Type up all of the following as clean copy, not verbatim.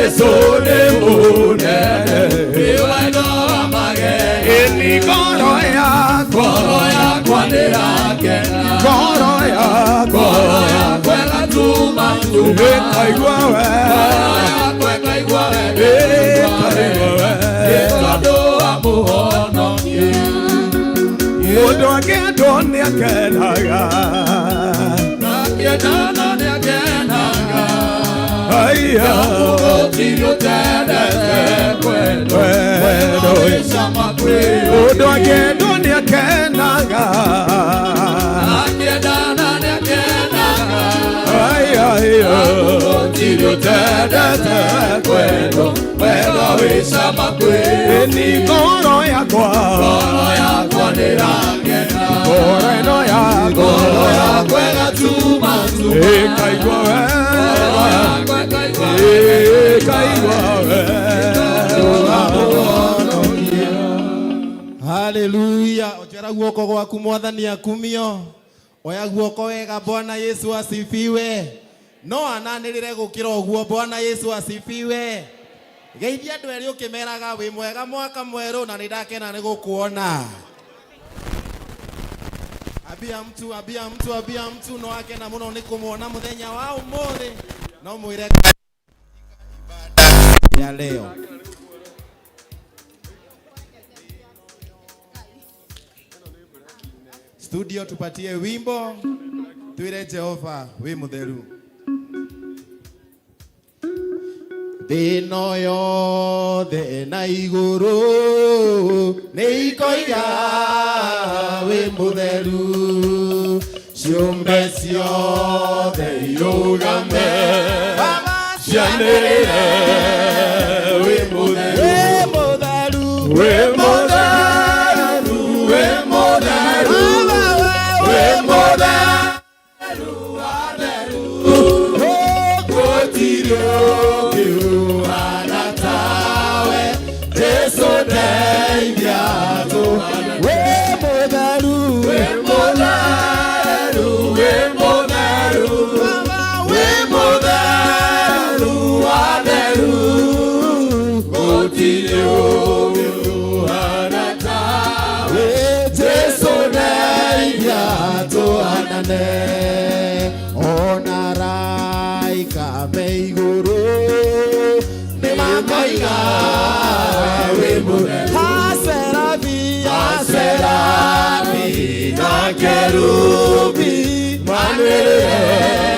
Jesu nĩ mũnene. Nĩ wendo wa magegania. Ĩni ngoro yakwa, Ngoro yakwa nĩrakena. ngoro yakwa, Ngoro yakwa ĩgatuma tuma. ĩkaigua Ngoro wega, yakwa ĩkaigua wega. ĩkaigua Nĩ wega. tondũ wa mũhonokia. Mũndũ angĩendwo nĩ akenaga. Akĩendana nĩakenaga. Aya. Gũtirĩ ũtendete kwendwo. Wendo. Wendo wĩ cama kwĩ Mũndũ angĩendwo nĩ akenaga. Akĩendana nĩakenaga. Aya, aya. Gũtirĩ ũtendete kwendwo. Wendo wĩ cama kwĩ Ĩni ngoro yakwa, Ngoro yakwa nĩrakena. ngoro ĩno yakwa, Ngoro yakwa ĩgatuma tuma. ĩkaigua Ngoro wega, yakwa ĩkaigua wega. ĩkaigua wega. Haleluya. Ochera guoko gwaku mwathani akumio. Oya guoko wega Bwana Yesu asifiwe. No ananĩrĩre gũkĩra ũguo Bwana Yesu asifiwe. Geithia andũ erĩ ũkĩmeraga wĩ mwega mwaka mwerũ na nĩ ndakena nĩ gũkuona. Ambia mtu, ambia mtu, ambia mtu no akena mũno nĩ kũmuona mũthenya wa ũmũthĩ. No mwĩre ibada ya leo. Studio tupatie wimbo twire Jehova wi mutheru. Thĩ ĩno yothe na igũrũ nĩ ikoiga wĩ mũtheru, ciũmbe ciothe irũgame Baba Cianĩrĩre wĩ mũtheru. wĩ mũtheru, Wĩ mũtheru, wĩ mũtheru, wĩ mũtheru wa theru. Gũtirĩ ũngĩ ũhaana tawe, Jesũ ndeithia tũhane. wĩ mũtheru, Wĩ mũtheru, wĩ mũtheru, wĩ mũtheru wa theru. Gũtirĩ ũngĩ ũhaana tawe, Jesũ ndeithia tũhanane ona raika me igũrũ nĩ makoiga wĩ mũtheru. Aserafi, Aserafi na kerubi manĩrĩre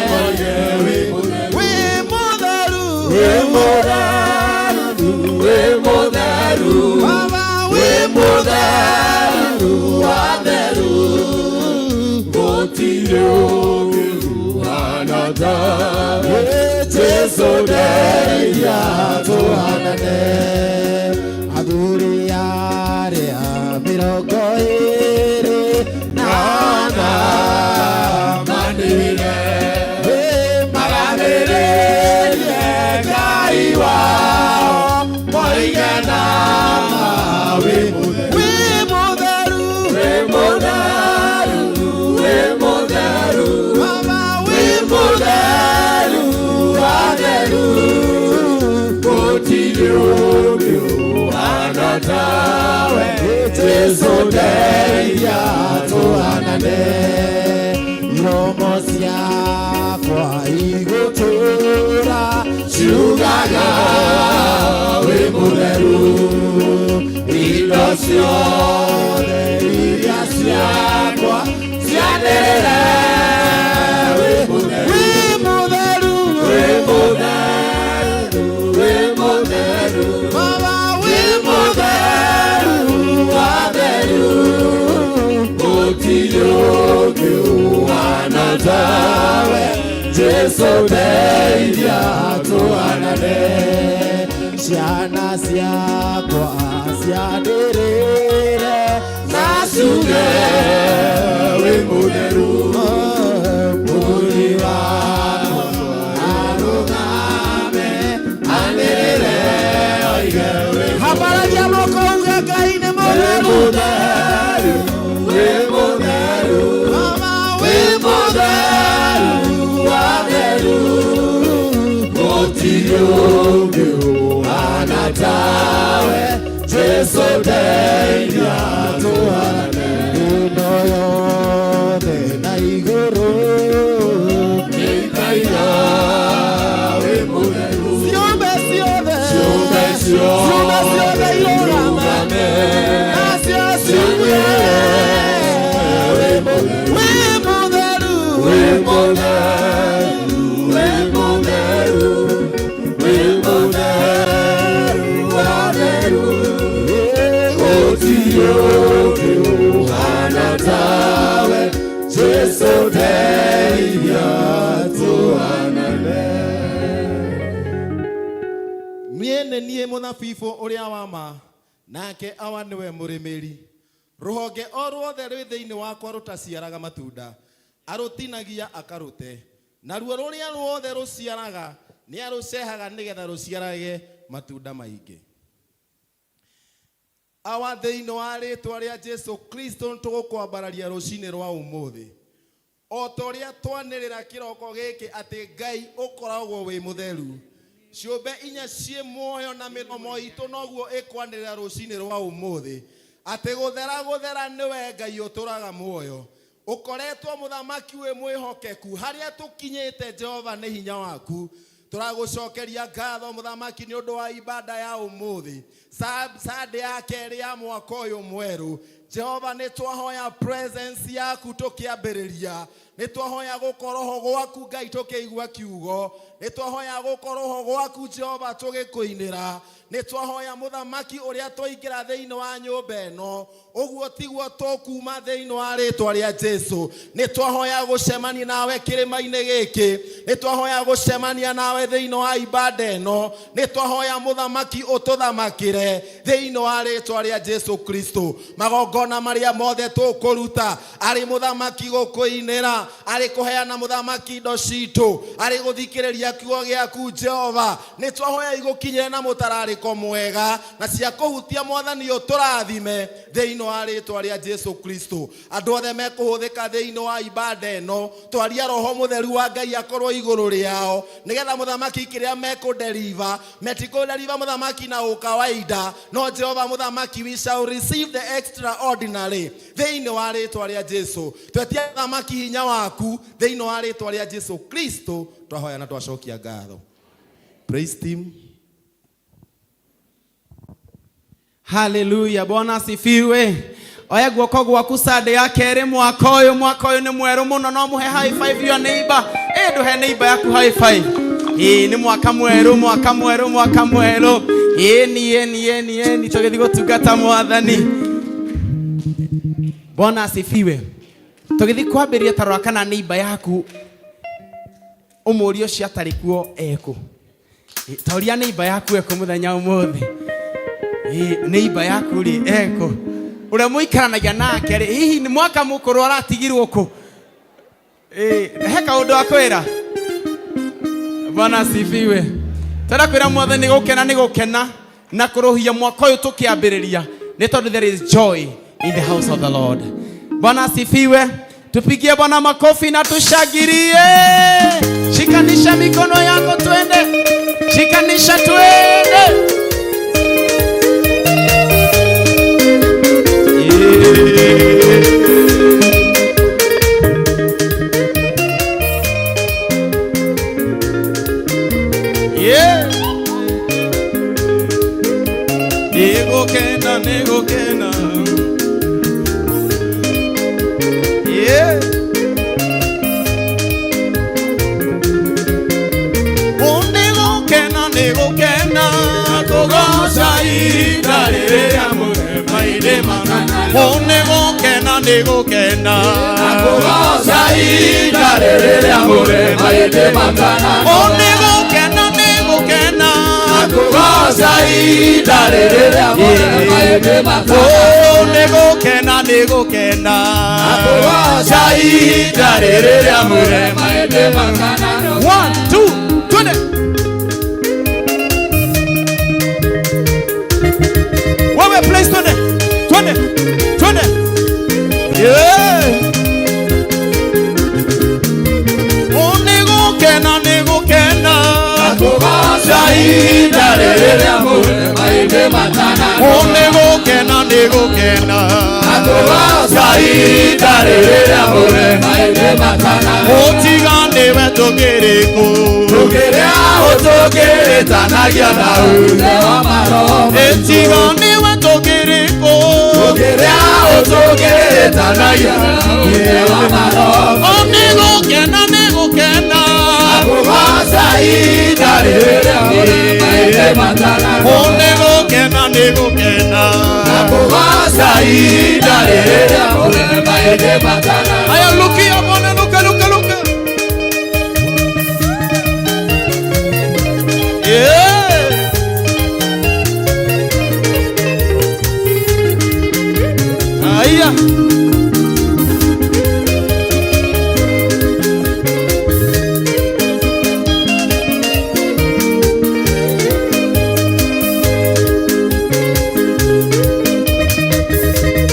moige wĩ mũtheru. wĩ mũtheru, Wĩ mũtheru, wĩ mũtheru, Baba wĩ mũtheru wa theru. Gũtirĩ ũngĩ ũhaana tawe, Jesũ ndeithia tũhanane athuri arĩa mĩrongo ĩrĩ na ana manĩrĩre. Maganĩrĩrie Ngai wao moige na ma wĩ mũtheru. wĩ mũtheru, Wĩ mũtheru, wĩ mũtheru, Baba wĩ mũtheru wa theru. Gũtirĩ ũngĩ ũhaana tawe, Jesũ ndeithia tũhanane iromo ciakwa igũtũra ciugaga wĩ mũtheru. Indo ciothe iria ciakwa cianĩrĩre wĩ mũtheru. wĩ mũtheru, Wĩ mũtheru, wĩ mũtheru, Baba wĩ mũtheru wa theru. Gũtirĩ ũngĩ ũhaana tawe, Jesũ ndeithia tũhanane ciana ciakwa cianĩrĩre na ciuge wĩ mũtheru. Mũthuri wakwa arũgame anĩrĩre oige wĩ Hambararia moko uge Ngai nĩ mũtheru. mũtheru, wĩ mũtheru, Baba wĩ mũtheru wa theru. Gũtirĩ ũngĩ ũngĩ ũhana tawe Jesu ndeithia tũhanane ĩno yothe na igũrũ nĩikaira wĩ mũtheru Ciũmbe ciothe ciũmbe ciũmbe ciothe irũgame nacio ciuge wĩ mũtheru wĩ mũtheru wĩ mũtheru wĩ mũtheru wĩ mũtheru watheru gũtirĩ ũngĩ ũhana tawe Jesu ndeithia tũhanane Niĩ nĩ niĩ mũthabibũ ũrĩa wa ma nake awa nĩwe mũrĩmĩri rũhonge o ruothe rwĩ thĩinĩ wakwa rũtaciaraga matunda arũtinagia akarũte naruo rũrĩa ruothe rũciaraga nĩ arũcehaga nĩgetha rũciarage matunda maingĩ awa thĩinĩ wa rĩtwa rĩa Jesu Kristo nĩtũgũkwambararia rũcinĩ rwa ũmũthĩ o ta ũrĩa twanĩrĩra kĩroko gĩkĩ atĩ Ngai ũkoragwo wĩ mũtheru ciũmbe inya ciĩ muoyo na mĩromo itũ noguo ĩkwanĩrĩra rũcinĩ rwa ũmũthĩ atĩ gũthera gũthera nĩwe Ngai ũtũraga muoyo ũkoretwo mũthamaki wĩ mwĩhokeku harĩa tũkinyĩte Jehova nĩ hinya waku tũragũcokeria ngatho mũthamaki nĩ ũndũ wa ibada ya ũmũthĩ Sunday ya kerĩ ya mwaka ũyũ mwerũ Jehova nĩ twahoya presence yaku tũkĩambĩrĩria nĩ twahoya gũkorwo gwaku Ngai tũkĩigua kiugo nĩ twahoya gũkorwo gwaku Jehova tũgĩkũinĩra nĩ twahoya mũthamaki ũrĩa twaingĩra thĩinĩ wa nyũmba ĩno ũguo tiguo tũkuma thĩinĩ wa rĩtwa rĩa Jesu nĩ twahoya gũcemania nawe kĩrĩma-inĩ gĩkĩ nĩ twahoya gũcemania nawe thĩinĩ wa ibada ĩno nĩ twahoya mũthamaki ũtũthamakĩre thĩinĩ wa rĩtwa rĩa Jesu Kristo magongona marĩa mothe tũkũruta arĩ mũthamaki gũkũinĩra arĩ kũheana mũthamaki indo citũ arĩ gũthikĩrĩria kiugo gĩaku Jehova nĩ twahoya igũkinyĩre na mũtararĩko mwega na cia kũhutia mwathani ũtũrathime thĩinĩ wa rĩtwa rĩa Jesu Kristo andũ othe mekũhũthĩka thĩinĩ wa ibada ĩno twaria roho mũtheru wa Ngai akorwo igũrũ rĩao nĩgetha mũthamaki kĩrĩa mekũdeliver metikũdeliver mũthamaki na ũkawaida no Jehova mũthamaki we shall receive the extraordinary thĩinĩ wa rĩtwa rĩa Jesu twetia mũthamaki hinya waku thĩinĩ wa rĩtwa rĩa Jesu Kristo twahoya na twacokia ngatho praise team. Haleluya, Bwana asifiwe. Oya guoko gwaku Sunday ya kerĩ mwaka ũyũ mwaka ũyũ nĩ mwerũ mũno no mũhe high five your neighbor. Ĩ ndũhe neighbor yaku high five. Ĩ nĩ mwaka mwerũ mwaka mwerũ mwaka mwerũ. Ĩni ĩni ĩni ĩni tũgĩthiĩ gũtungata mwathani. Bwana asifiwe. Tũgĩthiĩ kwambĩrĩria ta rora kana neighbor yaku ũmũrie ũcio atarĩ kuo ekũ. Ta ũria neighbor yaku ekũ mũthenya ũmũthĩ. Neighbor yaku rĩ eko ũrĩa mũikaranagia nake rĩ hihi nĩ mwaka mũkũrũ aratigirwo kũ. He kaũndũ akwĩra. Bwana asifiwe. Tũrenda kwĩra mwathani gũkena nĩ gũkena na kũrũhia mwaka ũyũ tũkĩambĩrĩria nĩ tondũ there is joy in the house of the Lord. Bwana asifiwe. Tupigie Bwana makofi na tushangilie. Shikanisha mikono yako twende. Shikanisha twende. Yeah. Nĩgũkena nĩgũkena. Yeah. Oh, nĩgũkena nĩgũkena kũgoca ihinda rĩrĩa mũrema-inĩ makana. Oh, nĩgũkena nĩgũkena kũgoca ihinda rĩrĩa mũrema-inĩ makana. Oh, nĩgũkena nĩgũkena kũgoca ihinda rĩrĩa mũrema-inĩ makana. Oh, nĩgũkena nĩgũkena kũgoca ihinda rĩrĩa mũrema-inĩ makana. 1 2 twende. Wewe place twende twende twende. Yeah. Oh, nĩgũkena nĩgũkena kũgoca ihinda O nĩ gũkena nĩ gũkena. Ngakũgoca ihinda rĩrĩa mũrema ĩndĩ matana. Ũtiga nĩwe tũkĩrĩ kũ. Tũkĩrĩa ũtũkĩrĩtanagia na uge wa maroho. Ĩtiga nĩwe tũkĩrĩ kũ. Tũkĩrĩa ũtũkĩrĩtanagia na uge wa maroho. O nĩ gũkena nĩ gũkena. Ngakũgoca ihinda rĩrĩa mũrema ĩndĩ matana. O nĩ gũkena nĩ gũkena. Ngakũgoca ihinda rĩrĩa mũrema ĩndĩ matana. Aya lukia Bwana, luka luka luka. Yeah. Aya.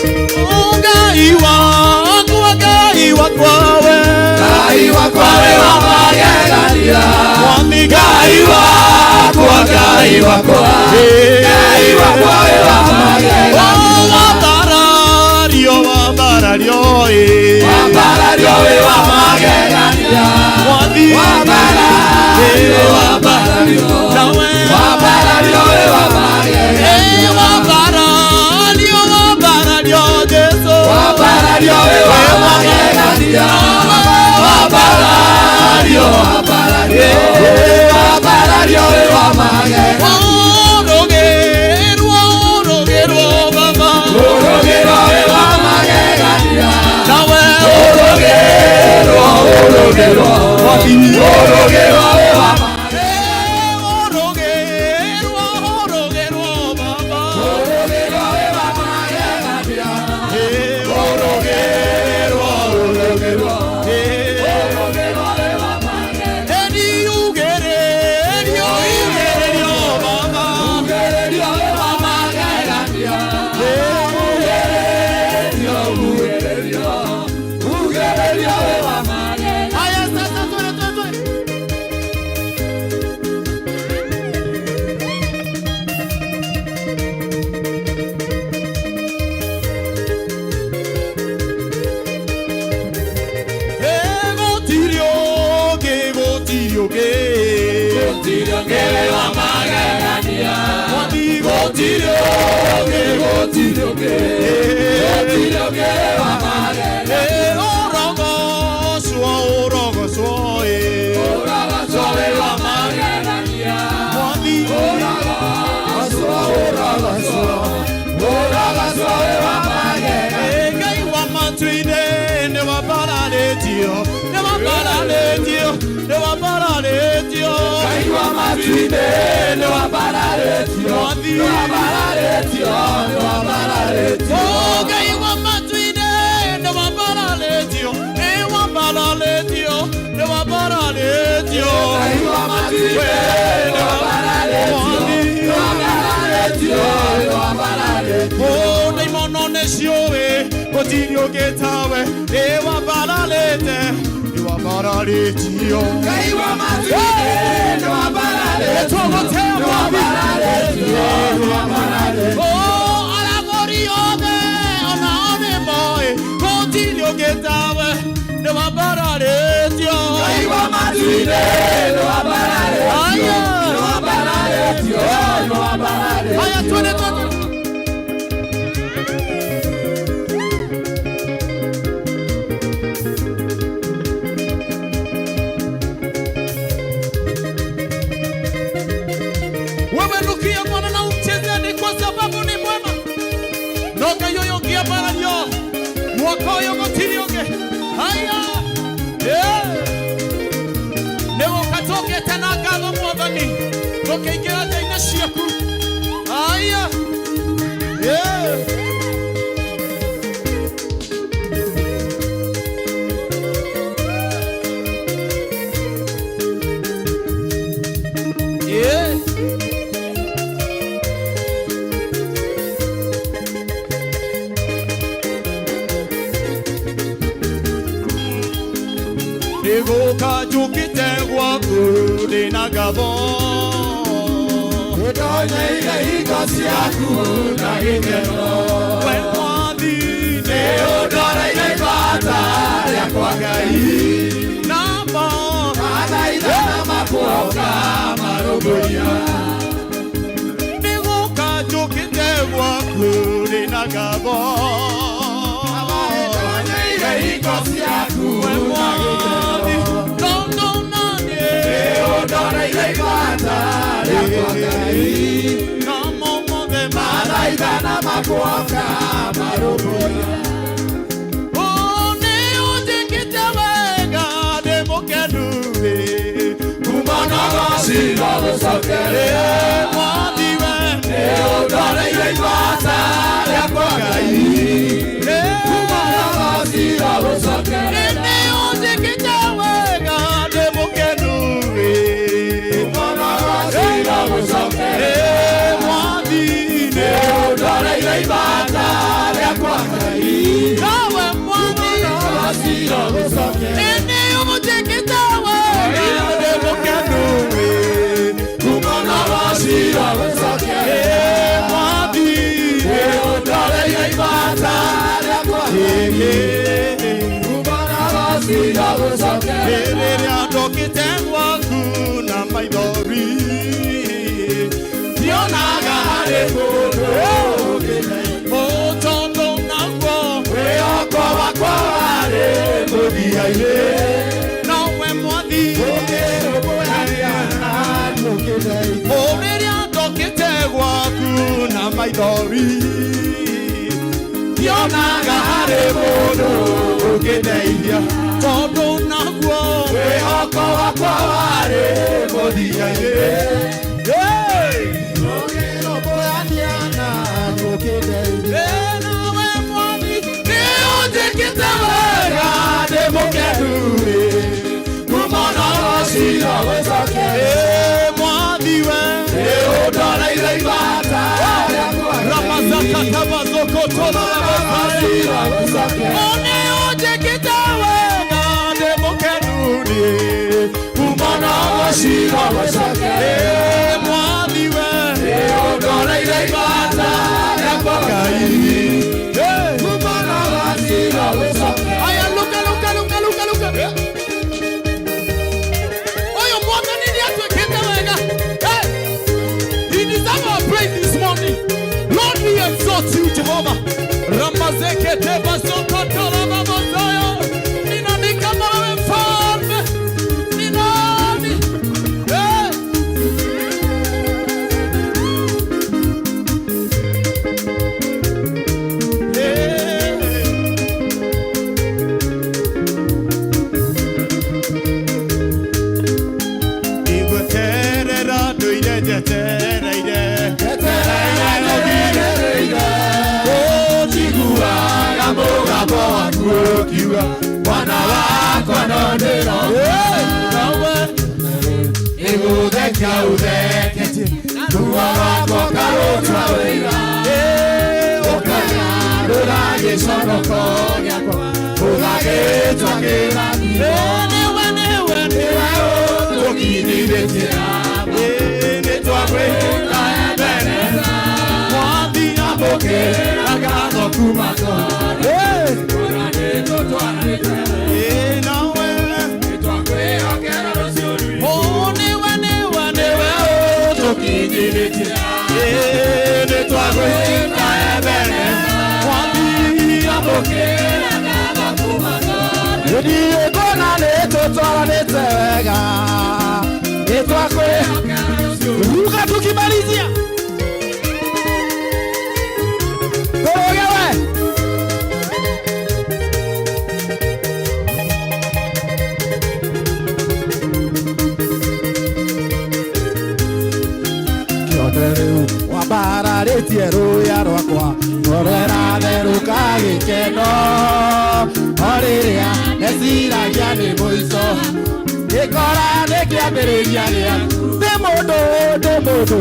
Ngai wakwa, Ngai wakwa we. Ngai wakwa wĩ wa magegania. Mwathi Ngai wakwa, Ngai wakwa. Ngai wakwa wĩ wa magegania. Oh, wambarario, wambarario, eh. Wambarario wĩ wa magegania. Mwathi. Wambarario, wambarario. Nawe. Wambarario wĩ wa magegania. Eh, wambarario, wambarario, Jesu. Wambarario wĩ wa magegania. Wambarario, wambarario. Wambarario wĩ wa magegania. Ũrũgĩrwo, ũrũgĩrwo, Baba. Ũrũgĩro wĩ wa magegania. Nawe. Ũrũgĩro, ũrũgĩro. Ũrũgĩro wĩ wa magegania. Eh, ũrũgĩrwo, ũrũgĩrwo, Baba. Ũrũgĩro wĩ wa magegania. Eh, Ũrũgĩro, ũrũgĩro. eh. Ũrũgĩro wĩ wa magegania. Eniugĩrĩrio, ugĩrĩrio, Baba. Ugĩrĩrio wĩ wa magegania. Ugĩrĩrio, ugĩrĩrio. Ugĩrĩrio wĩ wa magegania. Haya sasa, twende, twende, twende. Eh, gũtirĩ ũngĩ, gũtirĩ ũngĩ. Gũtirĩ ũngĩ wĩ wa magegania. Mwathi, Gũtirĩ ũngĩ, gũtirĩ ũngĩ. Gũtirĩ ũngĩ wĩ wa magegania. Eh, ũrogocwo, ũrogocwo, eh. Ũrogocwo wĩ wa magegania. Mwathi, Ũrogocwo, ũrogocwo. Ũrogocwo wĩ wa magegania. eh, Ngai wa matu-inĩ nĩwambararĩtio, nĩwambararĩtio, nĩwambararĩtio. Ngai wa matu-inĩ nĩwambararĩtio. Mwathi. Nĩwambararĩtio, nĩwambararĩtio. Oh, Ngai wa matu-inĩ nĩwambararĩtio, nĩwambararĩtio, nĩwambararĩtio. Ngai wa matu-inĩ nĩwambararĩtio. Nĩwambararĩtio, nĩwambararĩtio. Oh, ndaimono nĩciũĩ gũtirĩ ũngĩ tawe, nĩwambararĩte, nĩwambararĩtio. Ngai wa matu-inĩ nĩwambararĩtio. Nĩtũgũtĩa Mwathi. Nĩwambararĩtio, nĩwambararĩtio. Oh, aragũri othe onao nĩmoĩ gũtirĩ ũngĩ tawe, nĩwambararĩtio. Ngai wa matu-inĩ nĩwambararĩtio. Aya. Nĩwambararĩtio, nĩwambararĩtio. Haya, twende, twende. Wewe nukia Bwana na umchezeni kwa sababu ni mwema. Noka yoyo ngiambarario mwaka ũyũ gũtirĩ ũngĩ. Haya. Yeah. Nĩgũka tũkĩte na ngatho Mwathani tũkĩingĩra nja-inĩ ciaku. Haya. Yeah. Yeah. Nĩgũka njũkĩte gwaku ndĩna ngatho. Ndonyeire hingo ciaku na gĩkeno. We Mwathi Nĩ ũndoreire ibata rĩakwa Ngai. Namo Mathaithana makuoka marũmbũiya. Nĩgũka njũkĩte gwaku rĩ na ngatho. Ndonyeire hingo ciaku We na Mwathi gĩkeno. tondũ naniĩ Nĩ ũndoreire ibata rĩakwa Ngai. Namo mothe Mathaithana makuoka marũmbũiya. Nĩ ũnjĩkĩte wega ndĩ mũkenu ĩ. Kuma na gocira gũcokeria. Mwathi we Nĩ ũndoreire ibata rĩakwa Ngai. Kuma na gocira gũcokeria. Nĩ ũnjĩkĩte wega ndĩ mũkenu ĩ. Kuma na gocira gũcokeria. Mwathi Nĩ ũndoreire ibata rĩakwa Ngai. Nawe Mwathi Gocira gũcokeria. Nĩ ũnjĩkĩte wega ndĩ mũkenu ĩ. Kuma na gocira gũcokeria. Mwathi Nĩ ũndoreire ibata rĩakwa Ngai. Kuma na gocira gũcokeria. Rĩrĩa ndokĩte gwaku na maithori ndionaga Harĩ mũndũ ũngĩndeithia. Ó tondũ naguo Wĩhoko wakwa warĩ mũthia-inĩ. nowe Mwathi. Ũkĩrũmbũyania na ũkĩndeithia. Ó rĩrĩa ndokĩte gwaku na maithori Ndionaga harĩ mũndũ ũngĩndeithia. tondũ naguo Wĩhoko wakwa warĩ mũthia-inĩ. Ũkĩrũmbũyania na ũkĩndeithia. Nawe Mwathi nĩ ũnjĩkĩte wega Ndĩ mũkenu ĩ, kuma na gocira gũcokeria. Mwathi we Nĩ ũndoreire ibata rĩakwa Ngai. Ramazakatabazokotolarabasaya Gocira gũcokeria. Nĩ ũnjĩkĩte wega ndĩ mũkenu niĩ Kuma na gocira gũcokeria. Mwathi we Nĩ ũndoreire ibata rĩakwa Ngai. Kuma na gocira gũcokeria. Aya, luka luka luka luka luka. Ũyũ Mwathani nĩ atwĩkĩte wega. Hey! He deserves our praise this morning. Lord, we exalt you, Jehovah. Ramazekete basokotorababazaya. Ni nani kama wewe mfalme? Ni nani? Hey! Hey! Igweterera ndũire njetereire. Ũnjiguaga mũgambo waku ũkiuga, mwana wakwa no ndĩroka. Nawe Nĩgũthekia ũtheketie, ruo rwakwa ũkarũtua wĩira. Ũkagarũra gĩconoko gĩakwa, ũgagĩtua kĩrathimo. nĩwe nĩwe Nĩwe ũtũkinyithĩtie haha, nĩtwakwĩra Ebeneza. Mwathi Amũkĩra ngatho kuma ngoro. Kũrĩa nĩtũtwarĩte nawe nĩtwakwĩhokera rũciũ rwitũ. Ó nĩwe nĩwe nĩwe Nĩwe ũtũkinyithĩtie haha, nĩtwakwĩra Ebeneza. Mwathi Amũkĩra ngatho kuma ngoro. Ndiĩ kuona nĩtũtwaranĩte wega nĩtwakwĩhokera ruga tukimalizia tũrũge we kĩonde rĩu wambararĩtie rũya rwakwa ngoro ĩratherũka gĩkeno o rĩrĩa ndeciragia nĩ mũico gĩkora nĩ kĩambĩrĩria gĩa ndĩ mũndũ ndĩ mũndũ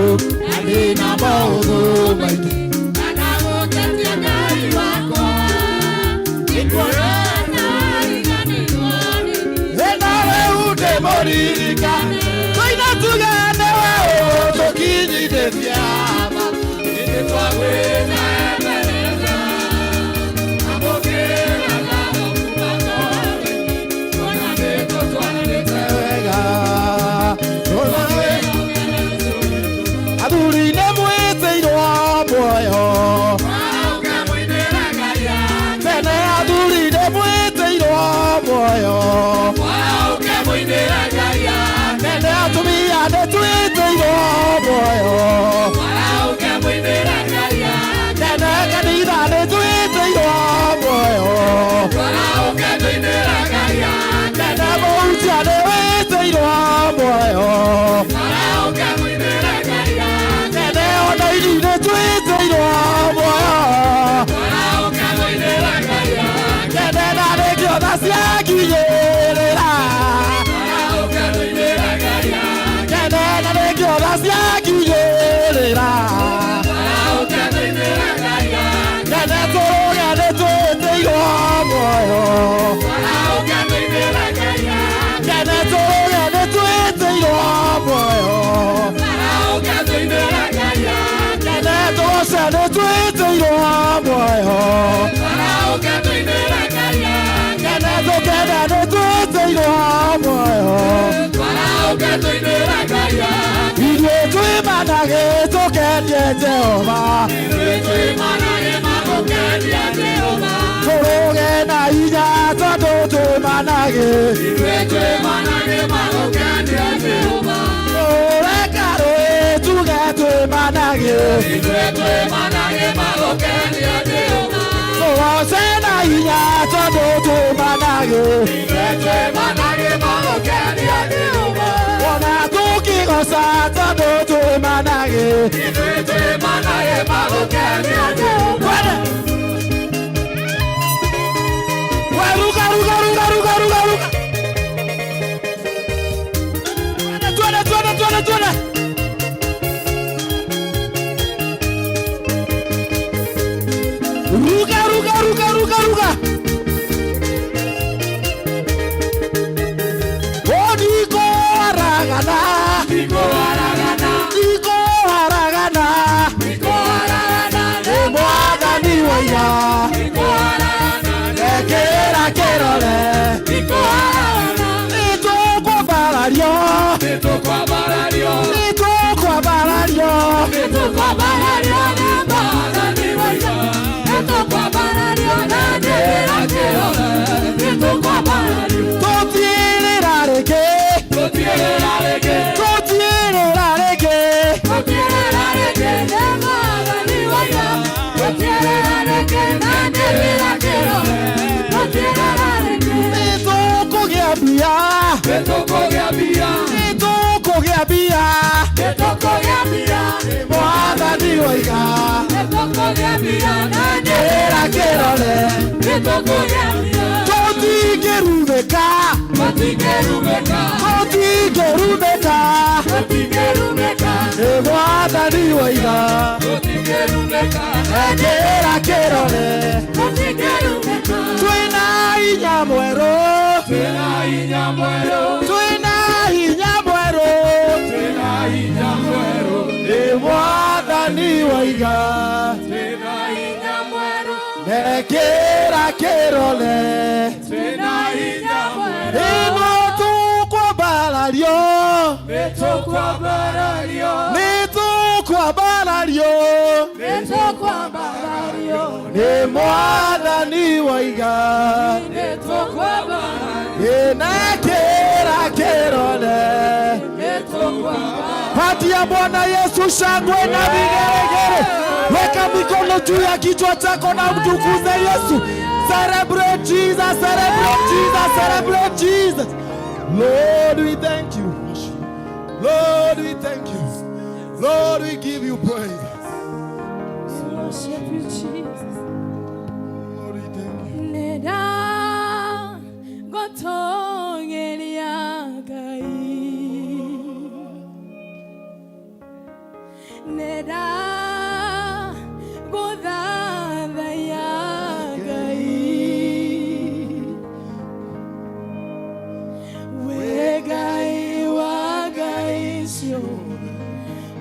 na ndĩna maũndũ maingĩ Kana gũtetia Ngai wakwa, nĩkuona nariganĩrwo nĩ niĩ. ĩna rĩu ndĩ mũririkane tũina tuge nĩwe ũtũkinyithĩtie Twagwĩtia Aba, Ithuĩ twagwĩta Ebeneza, amũkĩra ngatho kuma ngoro-inĩ, kuona nĩtũtwaranĩte wega. Athuri nĩ mwĩtĩirwo muoyo. Warauka mũinĩre Ngai Tene athuri nĩ mwĩtĩirwo muoyo. Warauka mũinĩre Ngai Tene atumia nĩ twĩtĩirwo muoyo. Warauka mũinĩre Ngai Tene kanitha nĩ twĩtĩirwo muoyo. Warauka mũinĩre Ngai Tene mũhunjia nĩ wĩtĩirwo muoyo. Warauka mũinĩre Ngai Tene ona ini nĩ twĩtĩirwo muoyo. Warauka mũinĩre Ngai Tene na nĩkĩo tha ciakinyĩrĩra. Warauka mũinĩre Ngai Tene na nĩkĩo tha ciakinyĩrĩra. Warauka mũinĩre Ngai Tene tũrũge nĩ twĩtĩirwo muoyo. Warauka mũinĩre Ngai Tene tũrũge nĩ twĩtĩirwo muoyo. Warauka mũinĩre Ngai Tene tũgoce nĩ twĩtĩirwo muoyo. Warauka mũinĩre Ngai Tene tũkene nĩ twĩtĩirwo muoyo. Warauka mũinĩre Ngai Ithuĩ twĩmanage tũkenie Jehova. Ithuĩ twĩmanage magũkenia Jehova Tũrũge na hinya tondũ twĩmanage. Ithuĩ twĩmanage magũkenia Jehova Tũreka rũĩ tuge twĩmanage. Ithuĩ twĩmanage magũkenia Jehova Tũgoce na hinya tondũ twĩmanage. Ithuĩ twĩmanage magũkenia Jehova Ona tũkĩgoca tondũ twĩmanage. Ithuĩ twĩmanage magũkenia Jehova Twende. We ruka ruka ruka ruka ruka ruka. Twende twende twende twende. Ruka ruka ruka ruka ruka. Oh, Niko aragana. Niko aragana Niko aragana. Niko aragana Nĩ mwathani waiga. Niko aragana Ekĩra kĩrore. Niko aragana Nĩtũkwambarario. Nĩtũkwambarario Nĩtũkwambarario. Nĩtũkwambarario nĩ mwathani waiga Nĩtũkwambarario na njĩra kĩrore Nĩtũkwambarario Tũtiĩrĩra rĩngĩ. Tũtiĩrĩra rĩngĩ Tũtiĩrĩra rĩngĩ. Tũtiĩrĩra rĩngĩ nĩ mwathani waiga Tũtiĩrĩra rĩngĩ na njĩra kĩrore Tũtiĩrĩra rĩngĩ Nĩtũkũgĩa mbia. Nĩtũkũgĩa mbia Nĩtũkũgĩa mbia. Nĩtũkũgĩa mbia Mwathani waiga. Nĩtũkũgĩa mbia na Kĩra kĩrore. Nĩtũkũgĩa mbia Tũtingĩrumĩka. Tũtingĩrumĩka Tũtingĩrumĩka. Tũtingĩrumĩka Nĩ mwathani waiga. Tũtingĩrumĩka Kĩra kĩrore. Tũtingĩrumĩka Twĩna hinya mwerũ. Twĩna hinya mwerũ Twĩna hinya mwerũ. Twĩna hinya mwerũ Nĩ mwathani waiga. Twĩna hinya mwerũ Mekĩra kĩrore. Twĩna hinya mwerũ Ĩno tũkwambarario. Nĩtũkwambarario Nĩtũkwambarario. Nĩtũkwambarario Nĩ mwathani waiga. Nĩtũkwambarario Ĩna kĩra kĩrore. Nĩtũkwambarario Patia Bwana Yesu shangwe na vigelegele. Weka mikono juu ya kichwa chako na mtukuze Yesu. Celebrate Jesus, celebrate Jesus, celebrate Jesus. Lord, we thank you. Lord, we thank you. Lord, we give you praise. Worship you, Jesus. Lord, we thank you. Nenda gotongeria Ngai. Nenda guthathaiya Ngai. We Ngai wa Ngai cio,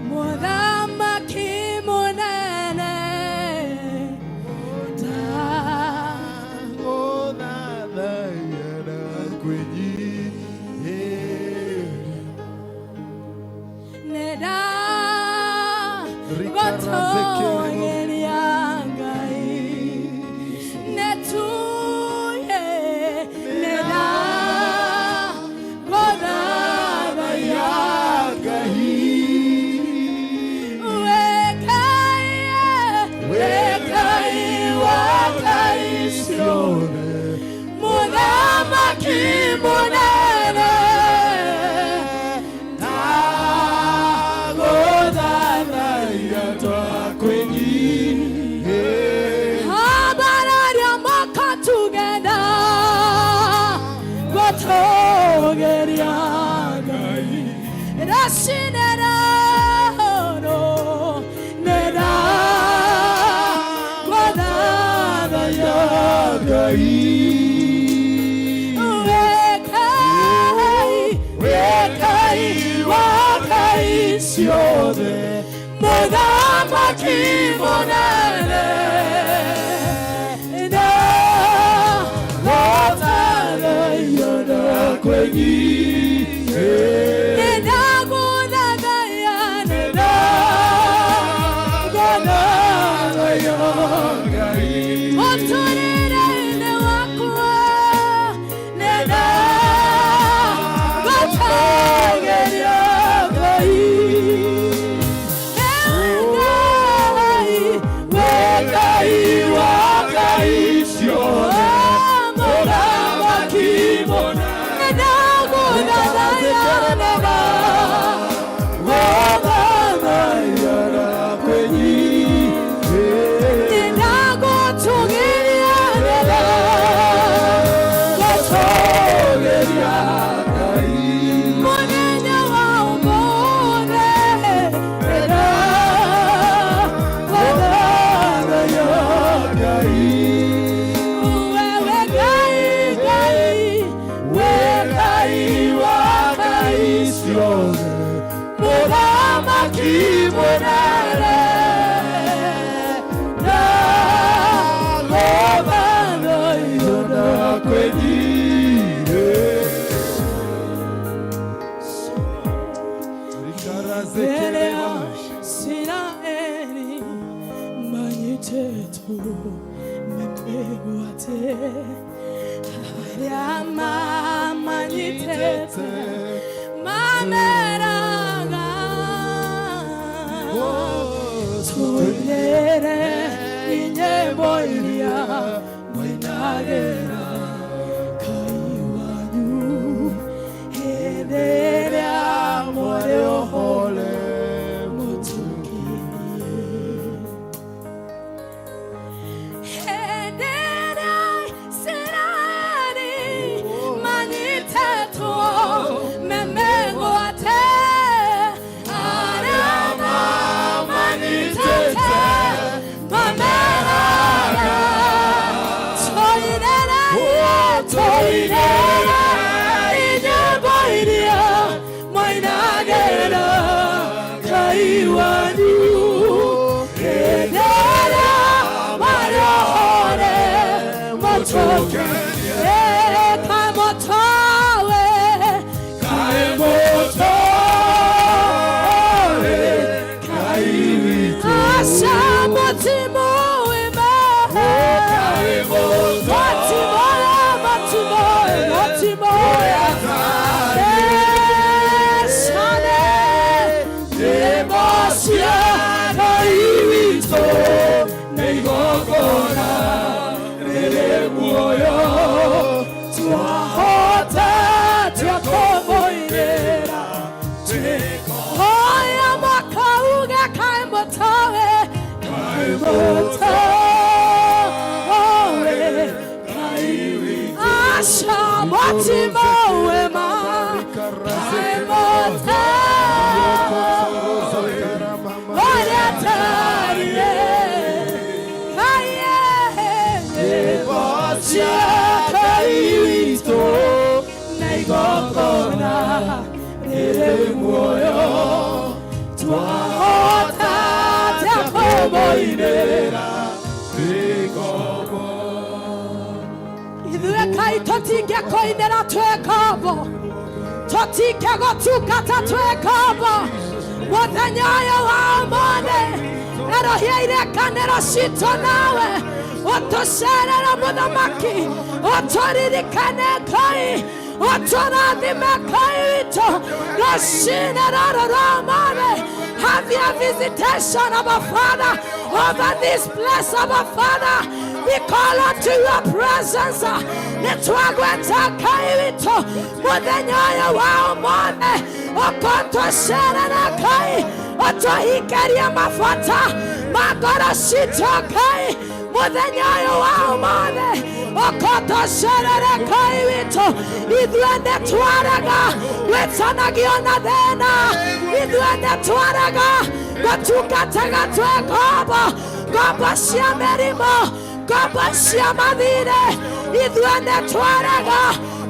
Mwathani Gotogeria Ngai netuye nena gothathaiya Wekai, wekai wa Ngai ciothe, Mũthamaki mũnene, Ndagũthathaiya twakwĩnyihia. Habararia moko tugenda gotogeria Ngai racinerano nena gothathaiya Ngai. Wekai, wekai wa Ngai ciothe, Mũthamaki mũnene, ndagũthathaiya Ndakwĩnyihia. Nĩndagũthathaiya, nĩndagũthathaiya Ngai. Mũtũrĩre-inĩ wakwa, nĩndagũtũũgĩria Ngai. Ewe Ngai, we Ngai wa Ngai ciothe, Mũthamaki mũnene, nĩndagũthathaiya, Gũthathaiya ndakwĩnyihia. nĩndagũtũũgĩria, nĩndagũtũũgĩria Ngai. Mũthenya wa ũmũthĩ, nĩndagũthathaiya Ngai. Wewe Ngai, Ngai, we Ngai wa Ngai ciothe, Mũthamaki mũnene, ndagũthathaiya ndakwĩnyihia. Isiraeli manyitetu memegwate arĩa mamanyitĩte mameraga tũinĩre inyĩmbo iria mũinagĩra Ngai wanyu hĩndĩ ĩrĩa mũrĩ ũhore mũtũkinyie. Hĩndĩ ĩrĩa Isiraeli manyitĩtwo memegwate arĩa mamanyitĩte mameraga tũinĩre tũinĩre inyĩmbo iria mũinagĩra Ngai wanyu hĩndĩ ĩrĩa marĩ ũhore mũtũkinyie. Kaĩ mũtoĩ, Kaĩ mũtoĩ Ngai witũ. Aca mũtimũĩ ma. Kaĩ Mũtimoĩ, mũtimoĩ, mũtimoĩ. Ecane, nyĩmbo cia Ngai witũ nĩ igongona rĩrĩ muoyo. Twahota atĩa kũmũinĩra? Oya makauga kaĩ mũtoĩ, kaĩ mũtoĩ, Ngai witũ. Aca mũtimoĩ ma, kaĩ mũtoĩ, ũrĩa atariĩ. Kaĩ nyĩmbo cia Ngai witũ nĩ igongona rĩrĩ muoyo. Twahota atĩa kũmũinĩra? Ithuĩ Ngai tũtingĩkũinĩra twĩ ngombo, tũtingĩgũtungata twĩ ngombo. Mũthenya ũyũ wa ũmũthĩ Erohia irekanĩro citũ nawe, ũtũcerere mũthamaki, ũtũririkane Ngai, ũtũrathime Ngai witũ rũcinĩ rũrũ rwa ũmũthĩ. Have your visitation, our Father, over this place, our Father. We call unto your presence. Nĩ twagweta Ngai witũ mũthenya ũyũ wa ũmũthĩ, ũkũtũcerera Ngai, ũtũhingerie mabata ma ngoro citũ Ngai mũthenya ũyũ wa ũmũthĩ, ũkũtũcerere Ngai witũ. Ithuĩ nĩ twarega gwĩtanagio na thĩna, ithuĩ nĩ twarega gũtungataga twĩ ngombo, ngombo cia mĩrimũ, ngombo cia mathirĩ. Ithuĩ nĩ twarega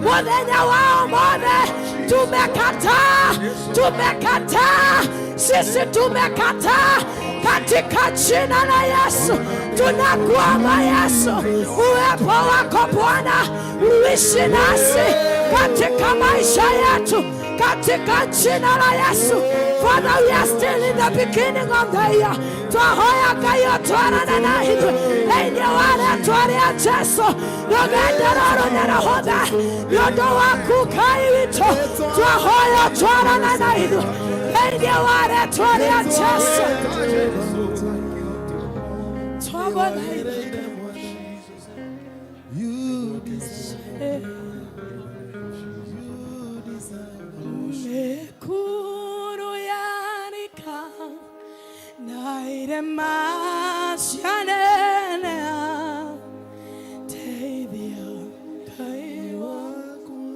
mũthenya wa ũmũthĩ. Tumekataa, tumekataa, sisi tumekataa katika jina la Yesu. Tunakuomba Yesu, uwepo wako Bwana uishi nasi katika maisha yetu, katika jina la Yesu. Father, we are still in the beginning of the year. Twahoya Ngai ũtwarane na ithuĩ thĩinĩ wa rĩtwa rĩa Jesu. Rũgendo rũrũ nĩ rũhũthe nĩ ũndũ waku Ngai witũ. Twahoya ũtwarane na ithuĩ thĩinĩ wa rĩtwa rĩa Jesu. Twagũthaitha. You deserve, you deserve. Mekuru yarika na irema cianene teithia Ngai wakwa.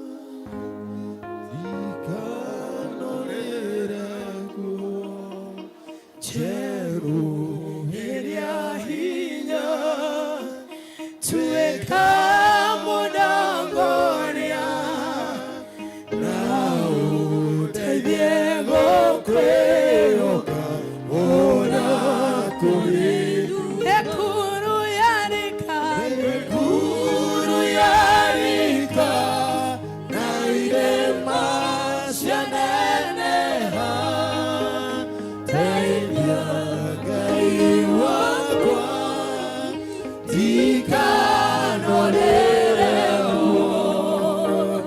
Njeruhiria hinya tuweka mũnangoria na ũteithie gũkwĩhoka ona kũrĩ Ekuru yarika, Ekuru yarika na irema cianeneha, teithia Ngai wakwa ndikanorĩre kuo.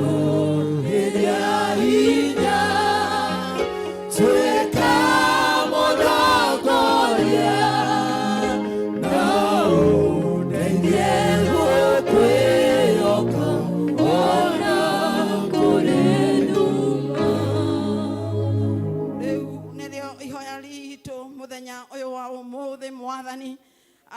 Njerũhĩria hinya tuĩka mũtongoria na ũndeithie gũkwĩhoka ona kũrĩ nduma. Rĩu nĩrĩo ihoya ritũ mũthenya ũyũ wa ũmũthĩ Mwathani,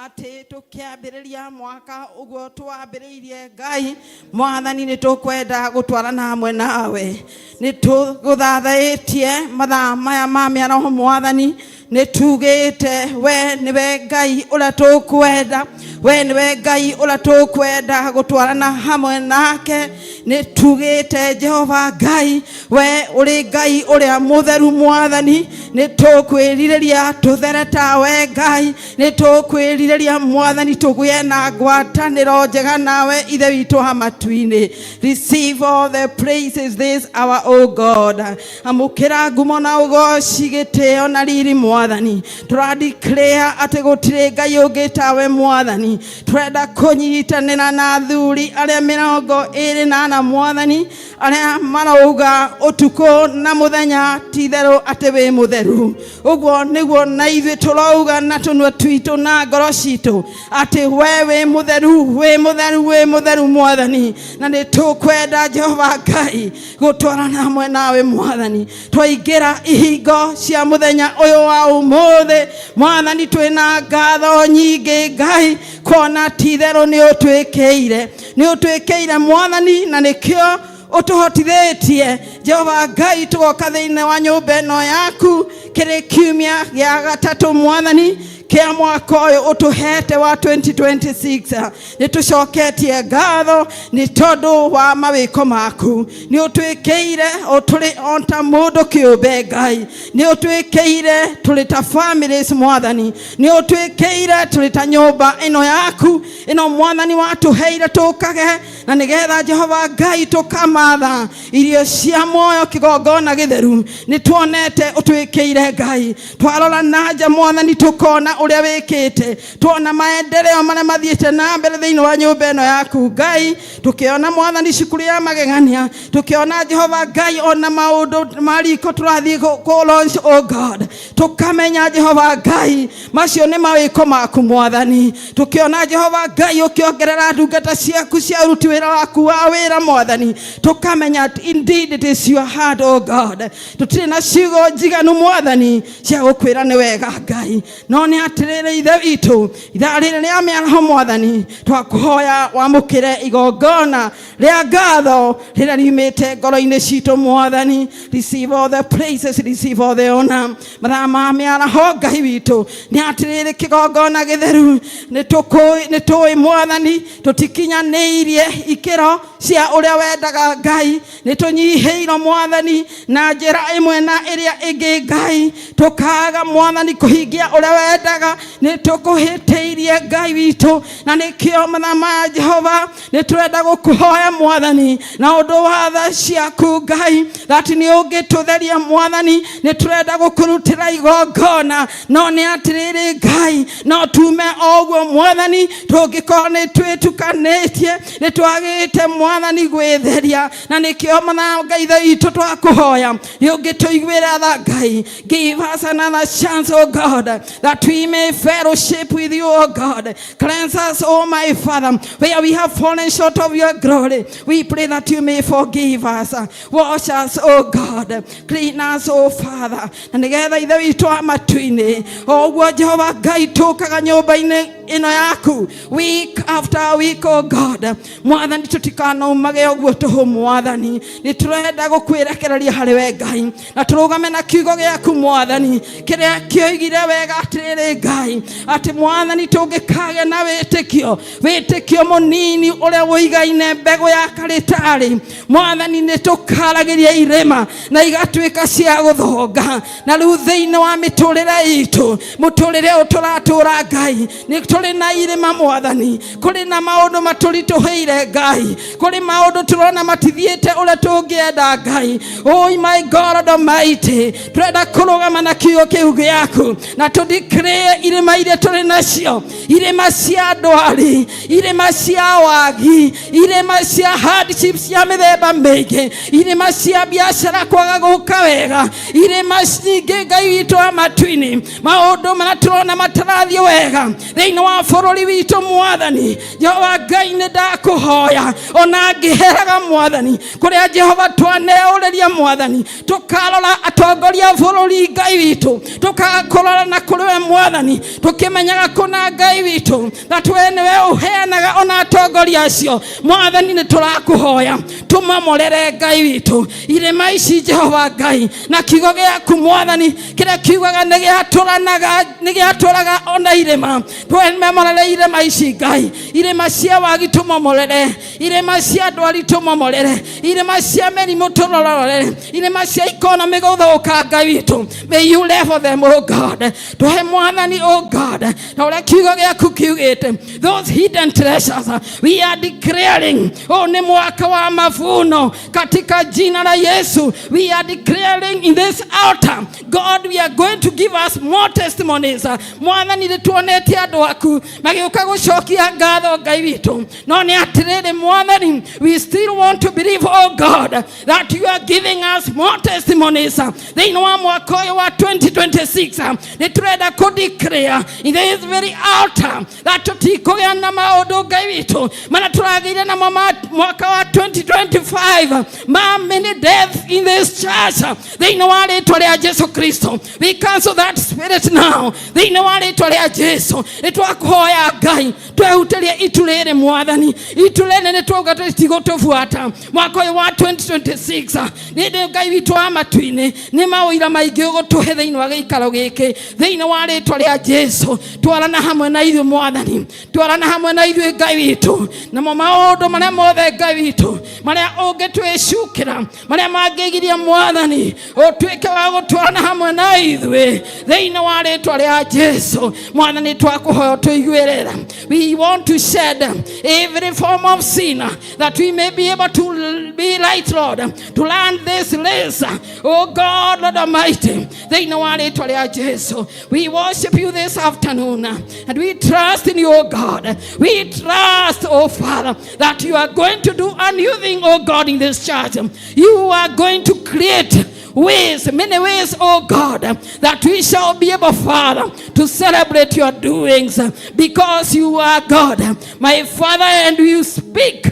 atĩ tũkĩambĩrĩria mwaka ũguo tũwambĩrĩirie Ngai Mwathani, nĩ tũkwenda gũtwarana hamwe nawe. Nĩ tũgũthathaĩtie mathaa maya ma mĩaraho Mwathani, nĩ tugĩte we nĩwe Ngai ũrĩa tũkwenda, we nĩwe Ngai ũrĩa tũkwenda gũtwarana hamwe nake. Nĩ tugĩte Jehova Ngai, we ũrĩ Ngai ũrĩa mũtheru Mwathani, nĩ tũkwĩrirĩria tũthere tawe Ngai, nĩ tũkwĩrirĩria Mwathani tũgĩe na ngwatanĩro njega nawe Ithe witũ wa matu-inĩ. Receive all the praises this hour, O God. Amũkĩra ngumo na ũgoci, gĩtĩo na riri Mwathani. Tũra declare atĩ gũtirĩ Ngai ũngĩ tawe Mwathani. Tũrenda kũnyitanĩra na athuri arĩa 24 Mwathani, arĩa marauga ũtukũ na mũthenya ti-itherũ atĩ wĩ mũtheru. Ũguo nĩguo na ithuĩ tũrauga na tũnua twitũ na ngoro citũ atĩ we wĩ mũtheru, wĩ mũtheru, wĩ mũtheru Mwathani. Na nĩ tũkwenda Jehova Ngai gũtwarana hamwe nawe Mwathani. Twaingĩra ihingo cia mũthenya ũyũ wa ũmũthĩ Mwathani, twĩna ngatho nyingĩ Ngai, kuona ti-itherũ nĩ ũtwĩkĩire, nĩ ũtwĩkĩire Mwathani, na nĩkĩo ũtũhotithĩtie Jehova Ngai tũgoka thĩinĩ wa nyũmba ĩno yaku kĩrĩ kiumia gĩa gatatũ Mwathani. Kĩa mwaka ũyũ ũtũhete wa 2026. Nĩ tũcoketie ngatho nĩ tondũ wa mawĩko maku. Nĩ ũtwĩkĩire o tũrĩ o ta mũndũ kĩũmbe Ngai, nĩ ũtwĩkĩire tũrĩ ta families Mwathani, nĩ ũtwĩkĩire tũrĩ ta nyũmba ĩno yaku ĩno Mwathani watũheire tũkage, na nĩgetha Jehova Ngai tũkamatha irio cia muoyo kĩgongona gĩtheru. Nĩ tuonete ũtwĩkĩire Ngai, twarora na nja Mwathani tũkona ũrĩa wĩkĩte, tuona maendeleo marĩa mathiĩte na mbere thĩinĩ wa nyũmba ĩno yaku Ngai, tukiona Mwathani cukuru ya magegania, tukiona Jehova Ngai ona maũndũ mariko tũrathiĩ kũ launch, oh God, tukamenya Jehova Ngai macio nĩ mawĩko maku Mwathani. Tukiona Jehova Ngai ũkĩongerera ndungata ciaku cia ũruti wĩra waku wa wĩra Mwathani, tukamenya indeed it is your heart, oh God. Tutirĩ na ciugo njiganu Mwathani cia gũkwĩra nĩ wega Ngai, no nĩ atĩrĩrĩ Ithe witũ, ithaa rĩrĩ rĩa mĩaraho Mwathani twakũhoya wamũkĩre igongona rĩa ngatho rĩrĩa riumĩte ngoro-inĩ citũ Mwathani. Receive all the praises, receive all the honor. Mathaa ma mĩaraho Ngai witũ, nĩ atĩrĩrĩ kĩgongona gĩtheru, nĩ tũĩ Mwathani tũtikinyanĩirie ikĩro cia ũrĩa wendaga Ngai, nĩ tũnyihĩirwo Mwathani na njĩra ĩmwe na ĩrĩa ĩngĩ Ngai, tũkaga Mwathani kũhingia ũrĩa wendaga, nĩ tũkũhĩtĩirie Ngai witũ, na nĩkĩo mathaa maya Jehova nĩ tũrenda gũkũhoya Mwathani na ũndũ wa tha ciaku Ngai, that nĩ ũngĩtũtheria Mwathani. Nĩ tũrenda gũkũrutĩra igongona, no nĩ atĩrĩrĩ Ngai, no tume o ũguo Mwathani tũngĩkorwo nĩ twĩtukanĩtie, nĩ twagĩte Mwathani gwĩtheria, na nĩkĩo mathaa Ngai ithe witũ twakũhoya nĩ ũngĩtũiguĩra tha Ngai. Give us another chance, oh God, that we may fellowship with you, oh God. Cleanse us, oh my Father, where we have fallen short of your glory. We pray that you may forgive us. Wash us, oh God. Clean us, oh Father. Na nĩgetha Ithe witũ wa matu-inĩ, o ũguo Jehova Ngai tũkaga nyũmba-inĩ ĩno yaku week after week, oh God, Mwathani tũtikanaumage ũguo tũhũ Mwathani. Nĩ tũrenda gũkwĩrekereria harĩ we Ngai, na tũrũgame na kiugo gĩaku Mwathani kĩrĩa kĩoigire wega atĩrĩrĩ Ngai, atĩ Mwathani tũngĩkagĩa na wĩtĩkio, wĩtĩkio mũnini ũrĩa ũigaine mbegũ ya karĩtarĩ Mwathani, nĩ tũkaragĩria irĩma na igatuĩka cia gũthonga. Na rĩu thĩinĩ wa mĩtũrĩre itũ, mũtũrĩre ũyũ tũratũra Ngai, nĩ tũrĩ na irĩma Mwathani, kũrĩ na maũndũ matũritũhĩire Ngai, kũrĩ maũndũ tũrona matithiĩte ũrĩa tũngĩenda Ngai. Oh my God Almighty, tũrenda kũrũgama na kiugo kĩu gĩaku na tũdeclare irĩma iria tũrĩ nacio, irĩma cia ndwari, irĩma cia wagi, irĩma cia hardship cia mĩthemba mĩingĩ, irĩma cia biacara kwaga gũka wega, irĩma nyingĩ Ngai witũ wa matu-inĩ, maũndũ marĩa tũrona matarathiĩ wega thĩinĩ wa bũrũri witũ Mwathani. Jehova Ngai nĩ ndakũhoya ona ngĩheraga Mwathani kũrĩa Jehova twaneũrĩria Mwathani, tũkarora atongoria bũrũri Ngai witũ, tũkaga kũrora na kũrĩ we Mwathani, tũkĩmenyaga kũna Ngai witũ that we nĩwe ũheanaga ona atongoria acio Mwathani. Nĩ tũrakũhoya tũmomorere Ngai witũ irĩma ici Jehova Ngai, na kiugo gĩaku Mwathani kĩrĩa kiugaga nĩ gĩatũranaga, nĩ gĩatũraga ona irĩma. Twemomorere irĩma ici Ngai, irĩma cia wagi tũmomorere, irĩma cia ndwari tũmomorere, irĩma cia mĩrimũ tũrorore, irĩma cia economy gũthũka Ngai witũ. May you level them, oh God. Tũhe Mwathani, oh God, na ũrĩa kiugo gĩaku kiugĩte, those hidden treasures we are declaring, oh, nĩ mwaka wa mavuno katika jina la Yesu. We are declaring in this altar, God, we are going to give us more testimonies. Mwathani, nĩ tuonete andũ aku magĩũka gũcokia ngatho Ngai witũ, no nĩ atĩrĩrĩ Mwathani, we still want to believe, oh God, that you are giving us more testimonies thĩinĩ wa mwaka ũyũ wa 2026. Nĩ tũrenda kũ declare in this very altar that tũtikũgĩa na maũndũ Ngai witũ marĩa tũragĩire namo mwaka wa 2025 ma many death in this church. Thĩinĩ wa rĩtwa rĩa Jesu Kristo, we cancel that spirit now. Thĩinĩ wa rĩtwa rĩa Jesu, nĩ twakũhoya Ngai twehutĩrie itu rĩrĩ Mwathani. Itu rĩrĩ nĩ twauga tũtigũtũbuata mwaka ũyũ wa 2026. Nĩ ndĩ Ngai witũ wa matu-inĩ, nĩ maũira maingĩ ũgũtũhe thĩinĩ wa gĩikaro gĩkĩ, thĩinĩ wa rĩtwa Rĩtwa rĩa Jesu, twarana hamwe na ithuĩ Mwathani, twarana hamwe na ithuĩ Ngai witũ, namo maũndũ marĩa mothe Ngai witũ marĩa ũngĩtwĩcukĩra, marĩa mangĩgiria Mwathani ũtuĩke wa gũtwarana hamwe na ithuĩ thĩinĩ wa rĩtwa rĩa Jesu. Mwathani, twakũhoya ũtũiguĩre tha. We want to shed every form of sin that we may be able to be right, Lord, to learn this race, oh God, Lord Almighty, thĩinĩ wa rĩtwa rĩa Jesu. We worship you this afternoon and we trust in you, oh God. We trust, oh Father, that you are going to do a new thing, oh God, in this church. You are going to create ways, many ways, oh God, that we shall be able, Father, to celebrate your doings because you are God, my Father, and you speak.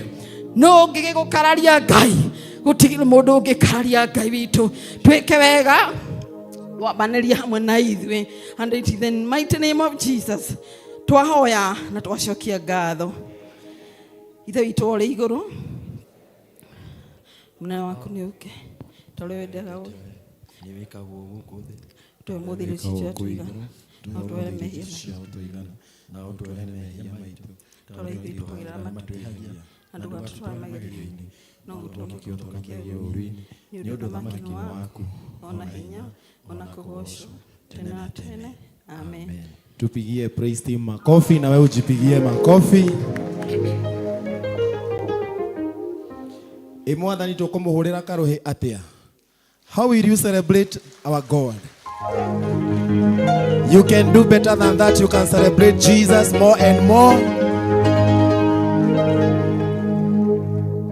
No ngĩgĩgũkararia Ngai, gũtigĩ mũndũ ũngĩkararia Ngai witũ. Twĩke wega, wambanĩria hamwe na ithuĩ, and it is the mighty name of Jesus twahoya na twacokia ngatho. Ithe witũ ũrĩ igũrũ, mũnene waku nĩ ũke, ta ũrĩa wendaga ũrĩ nĩ wĩkagwo gũkũ thĩ. Tũhe mũthĩ irio citũ tũigana, na ũtũhere mehia maitũ na ũtũohere mehia maitũ ta ũrĩa ithuĩ tũhagĩra arĩa matwĩhagia, na ndũgatũtware magerio-inĩ, no ũtũhonokie ũtũhonokie ũũru-inĩ, nĩ ũndũ ũthamaki nĩ waku, ona hinya, ona kũgocwo tene na tene. Amen. Tupigie praise team makofi na wewe ujipigie makofi. Ĩ Mwathani tũkũmũhũrĩra karũhĩ atĩa? How will you celebrate our God? You can do better than that. You can celebrate Jesus more and more.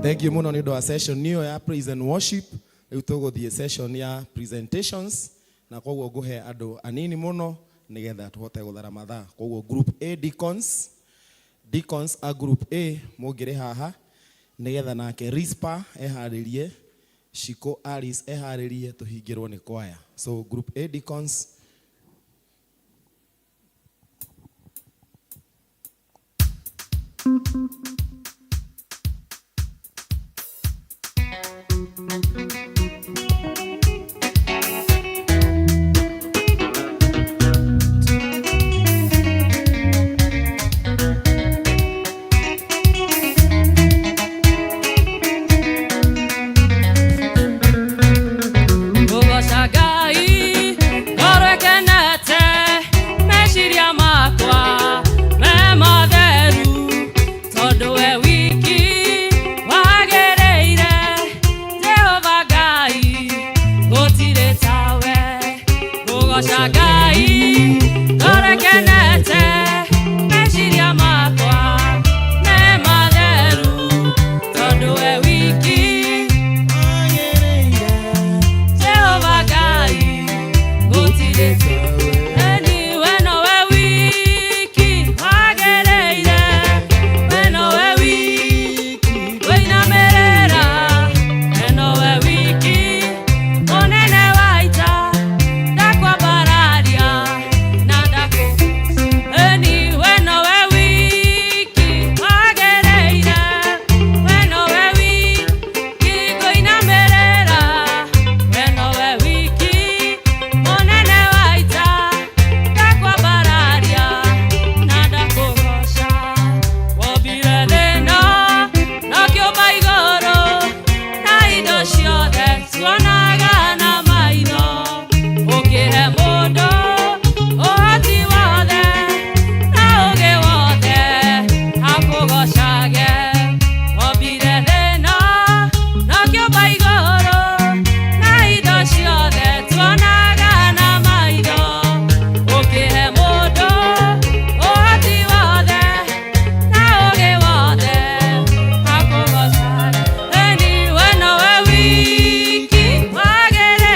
Thank you mũno nĩ ũndũ wa session ĩyo ya praise and worship. Rĩu tũgũthiĩ session ya presentations na koguo ngũhe andũ anini mũno nĩgetha tũhote gũthara mathaa. Koguo group A deacons, deacons a group A mũngĩrĩ haha nĩgetha nake Rispa eharĩrie, Shiko Alice eharĩrie, tũhingĩrwo nĩ kwaya. So group A deacons. Ngũgoca Ngai ngoro ĩkenete, meciria makwa me matheru, tondũ we wiki wagĩrĩire. Jehova Ngai, gũtirĩ tawe. Ngũgoca Ngai ngoro ĩkenete, meciria makwa me matheru, tondũ we wiki, Jehova Ngai, gũtirĩ. Eni we nowe wiki wagĩrĩire, we nowe wiki wĩinamĩrĩra, we nowe wiki mũnene wa ita, ndakwambararia na ndakũ. Eni we nowe wiki wagĩrĩire, we nowe wiki ngũinamĩrĩra, we nowe wiki mũnene wa ita, ndakwambararia na ndakũgoca. Wombire thĩ ĩno na ũkĩũmba igũrũ na indo ciothe tuonaga na maitho, ũkĩhe mũndũ ũhoti wothe na ũũgĩ wothe akũgocage. Wombire thĩ ĩno na ũkĩũmba igũrũ na indo ciothe tuonaga na maitho, ũkĩhe mũndũ ũhoti wothe na ũũgĩ wothe akũgocage. Eni we nowe wiki wagĩrĩire.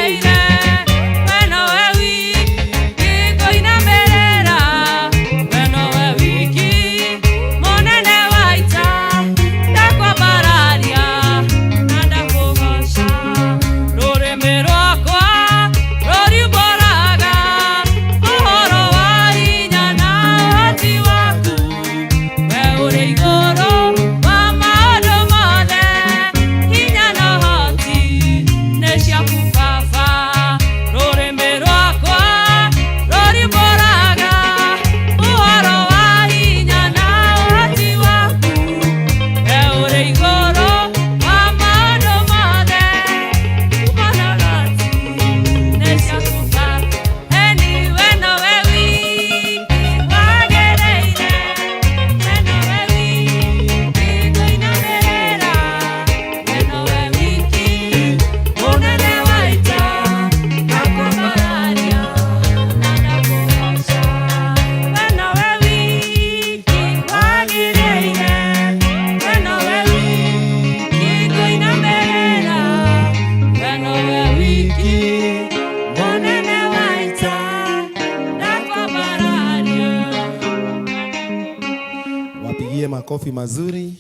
Makofi mazuri.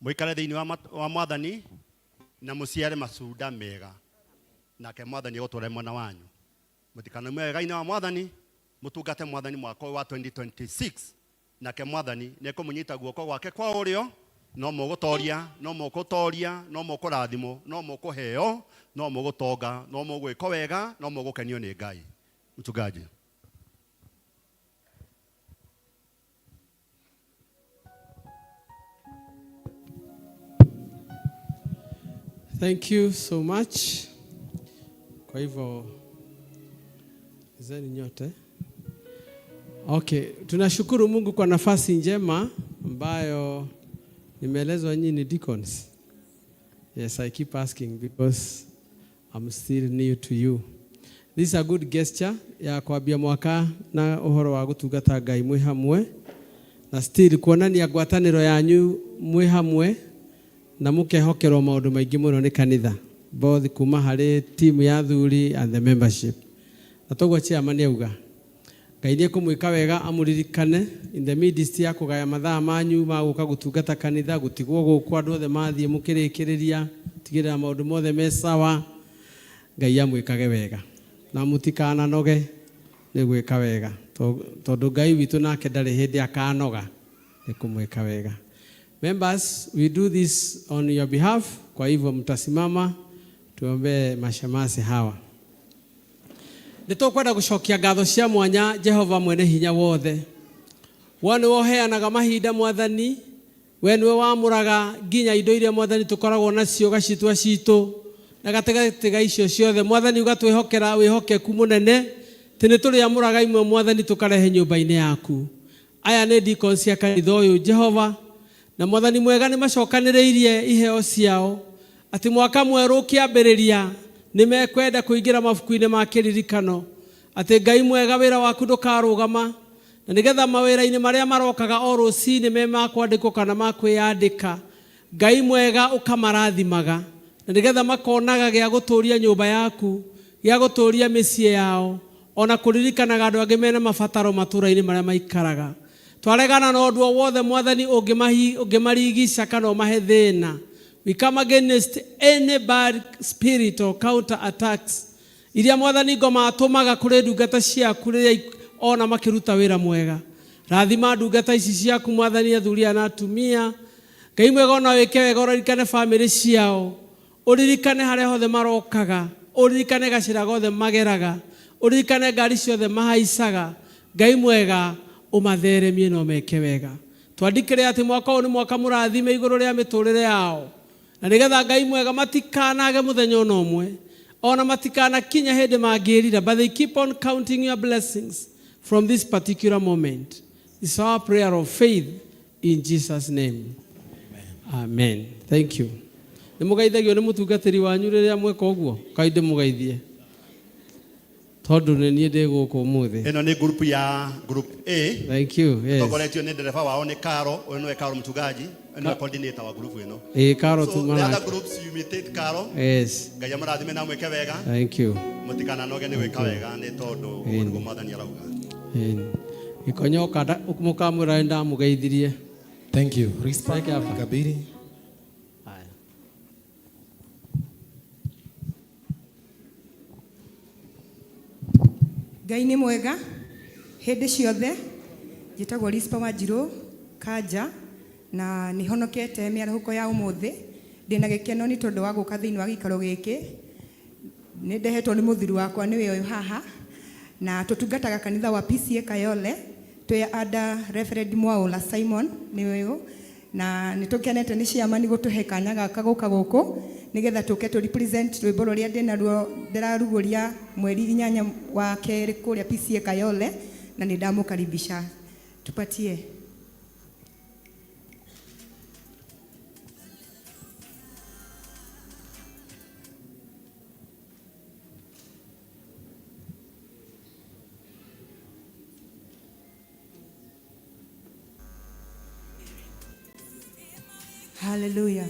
Muikare thiini wa mwathani na muciare macunda mega nake mwathani egũtware mwena wanyu. Mũtikanaume wega-inĩ wa mwathani, mũtungate mwathani mwaka ũyũ wa 2026 nake mwathani nĩekũmũnyita guoko gwake kwa ũrĩo, no mũgũtoria, no mũgũtoria, no mũkũrathimwo, no mũkũheo, no mũgũtonga, no mũgwĩkwo wega, no mũgũkenio nĩ Ngai. Mchungaji. Thank you so much. Kwa hivyo zeni nyote. Okay, tunashukuru Mungu kwa nafasi njema ambayo nimeelezwa nyinyi ni deacons. Yes, I keep asking because I'm still new to you. This is a good gesture ya kwambia mwaka na uhoro wa gutungata Ngai mwi hamwe na still kuonania ngwatanĩro yanyu mwi hamwe na mukehokerwo maundu maingi muno ni kanitha both kuma hari team ya athuri and the membership. Na toguo chairman auga Ngai nĩ ekũmwĩka wega amũririkane in the midst ya kũgaya mathaa manyu ma gũka gũtungata kanitha, gũtigwo gũkũ andũ othe mathiĩ mũkĩrĩkĩrĩria tigĩrĩra maũndũ mothe me sawa. Ngai amwĩkage wega na mũtikananoge nĩ gwĩka wega, tondũ Ngai witũ nake ndarĩ hĩndĩ akanoga nĩ kũmwĩka wega. Members, we do this on your behalf. Kwa hivyo mtasimama tuombe mashamasi hawa. Nĩtũkwenda gũcokia ngatho cia mwanya Jehova mwene hinya wothe. We nĩwe ũheanaga mahinda mwathani, we nĩwe wamũraga nginya indo iria mwathani tũkoragwo nacio gacitwa citũ, na gatagatĩ ga icio ciothe mwathani ũgatwĩhokera wĩhokeku mũnene tĩ nĩ tũrĩamũraga imwe mwathani tũkarehe nyũmba-inĩ yaku. Aya nĩ deacons cia kanitha ũyũ Jehova, na mwathani mwega nĩ macokanĩrĩirie iheo ciao atĩ mwaka mwerũ ũkĩambĩrĩria nĩ mekwenda kũingĩra mabuku-inĩ ma kĩririkano, atĩ Ngai mwega wĩra waku ndũkarũgama, na nĩgetha mawĩra-inĩ marĩa marokaga o rũcinĩ me ma kwandĩkwo kana ma kwĩyandĩka, Ngai mwega ũkamarathimaga, na nĩgetha makonaga gĩa gũtũria nyũmba yaku, gĩa gũtũria mĩciĩ yao, ona kũririkanaga andũ angĩ mena mabataro matũra-inĩ marĩa maikaraga. Twaregana na ũndũ o wothe mwathani ũngĩmarigica kana ũmahe thĩna. We come against any bad spirit or counter attacks iria mwathani ngoma atũmaga kũrĩ ndungata ciaku rĩrĩa ona makĩruta wĩra mwega. Rathima ndungata ici ciaku mwathani, athuri na atumia. Ngai mwega ona wĩke wega, ũririkane bamĩrĩ ciao, ũririkane harĩa hothe marokaga, ũririkane gacĩra gothe mageraga, ũririkane ngari ciothe mahaicaga. Ngai mwega ũmatheremie na ũmeke wega. Twandĩkĩre atĩ mwaka ũyũ nĩ mwaka mũrathime igũrũ rĩa mĩtũrĩre yao, na nĩgetha Ngai mwega matikanage mũthenya ona ũmwe, ona matikanakinya hĩndĩ mangĩrira, but they keep on counting your blessings from this particular moment. It's our prayer of faith in Jesus' name. Amen. Thank you. Nĩ mũgeithagio nĩ mũtungatĩri wanyu rĩrĩa mweka ũguo, kai ndĩmũgeithie tondũ nĩ niĩ ndĩ gũkũ ũmũthĩ. Ĩno nĩ group ya group A. Thank you. Yes. Tongoretio nĩ ndereba wao nĩ Karo, ũyũ nĩwe Karo mchungaji, ũyũ nĩwe coordinator wa group ĩno. Ĩĩ, Karo So tuma the other nake. groups you imitate Karo. Yes. Ngai amũrathime na amwĩke wega. Thank you. Mũtikananoge nĩ gwĩka wega nĩ tondũ ũguo nĩguo mwathani arauga. Ĩĩ. Gĩkonyoka mũkamwĩra nĩ ndamũgeithirie. Thank you. Rispa Thank you, Papa. Kabiri. Haya. Ngai nĩ mwega hĩndĩ ciothe. Njĩtagwo Rispa Wanjirũ Kanja na nĩ honokete mĩarahũko ya ũmũthĩ. Ndĩna gĩkeno nĩ tondũ wa gũka thĩinĩ wa gĩikaro gĩkĩ. Nĩ ndehetwo nĩ mũthuri wakwa nĩwe ũyũ haha, na tũtungataga kanitha wa PCA Kayole, twĩ under Reverend Mwaũla Simon nĩwe ũyũ, na nĩ tũkenete nĩ chairman gũtũhe kanya gaka gũka gũkũ nĩgetha tũke tũ represent rwĩmbo rũrĩa ndĩnaruo ndĩrarugũria mweri 8 wa kerĩ kũrĩa PCA Kayole, na nĩ ndamũkaribisha. Tupatie. Hallelujah.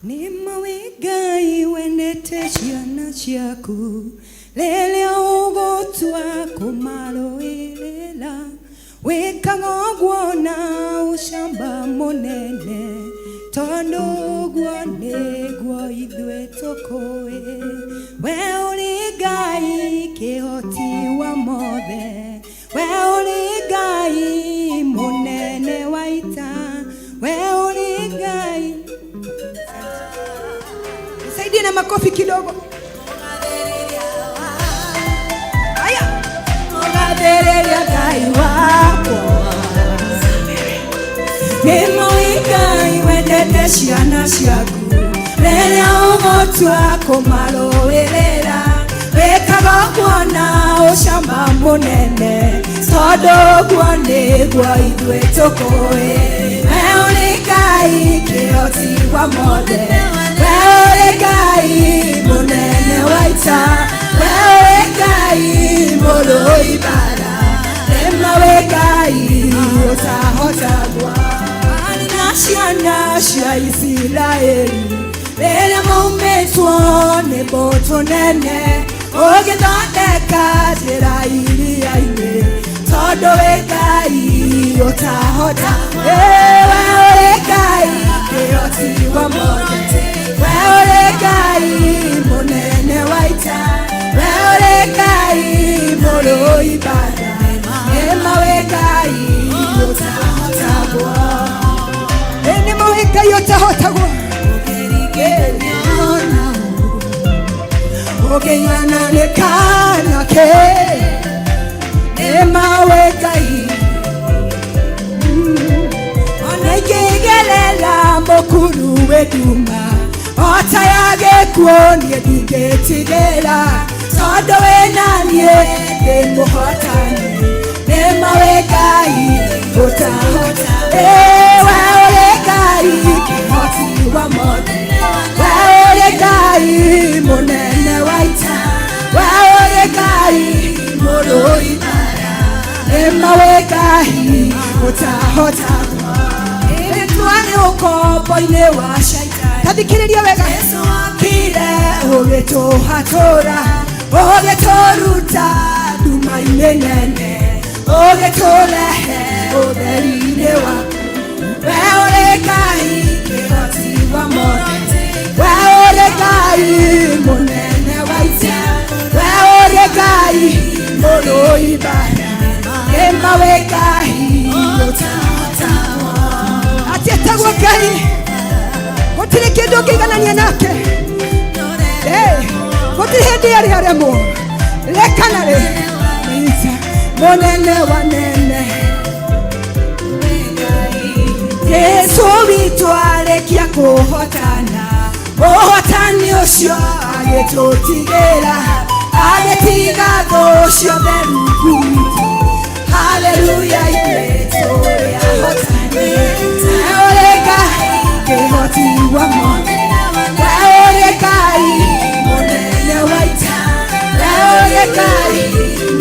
Nĩ mawe Ngai wendete ciana ciaku rĩrĩa ũgũtua kũmarũĩrĩra wĩkaga ũguo na ũcamba mũnene tondũ ũguo nĩguo ithuĩ tũkũĩ we ũrĩ Ngai kĩhoti wa mothe we ũrĩ Ngai mũnene wa ita we ũrĩ Ngai. Nisaidie na makofi kidogo. Haya. Mũgathĩrĩria Ngai wakwa nĩ mũĩ Ngai wendete ciana ciaku rĩrĩa ũgũtua kũmarũĩrĩra wĩkaga ũguo na ũcamba mũnene tondũ ũguo nĩguo ithuĩ tũkũĩ we ũrĩ Ngai kĩhoti wa mothe we ũrĩ Ngai mũnene wa ita we ũrĩ Ngai mũrũi mbara rĩma wĩ Ngai ũtahotagwo na ciana cia Isiraeli rĩrĩa maumĩtwo nĩ mbũtũ nene ũgĩthondeka njĩra iria-inĩ tondũ wĩ Ngai ũtahota we ũrĩ Ngai kĩhoti wa mothe we ũrĩ Ngai mũnene wa ita we ũrĩ Ngai mũrũi mbara ĩma wĩ Ngai ũtahotagwo nĩ mũĩ Ngai ũtahotagwo ũkĩng'ana nĩ kanake nĩ mawe Ngai ona ingĩgerera mũkuru wĩ nduma ota ya gĩkuũ niĩ ndingĩtigĩra tondũ wĩ na niĩ ndĩ mũhotani nĩ mawe Ngai ũtahota we ũrĩ Ngai kĩhoti wa mothe we ũrĩ Ngai mũnene wa ita we ũrĩ Ngai mũrũi mbara nĩ mawe Ngai ũtahotagwo ĩrĩtua nĩ ũkombo-inĩ wa shaitani tathikĩrĩria wega Jesũ okire ũgĩtũhatũra ũgĩtũruta nduma-inĩ nene ũgĩtũrehe ũtheri-inĩ waku we ũrĩ Ngai kĩhoti wa mothe we ũrĩ Ngai mũnene wa ita we ũrĩ Ngai mũrũi mbara ĩma wĩ Ngai ũtahotagwo atietagwo Ngai gũtirĩ kĩndũ ũngĩiganania nake gũtirĩ hĩndĩ arĩ aremwo rekana rĩ mũnene wa nene Jesũ witũ arĩkia kũhotana ũhotani ũcio agĩtũtigĩra agĩtiga thũ ciothe rungu rwitũ haleluya ithuĩ tũrĩ ahotani we ũrĩ Ngai kĩhoti wa mothe we ũrĩ Ngai mũnene wa ita we ũrĩ Ngai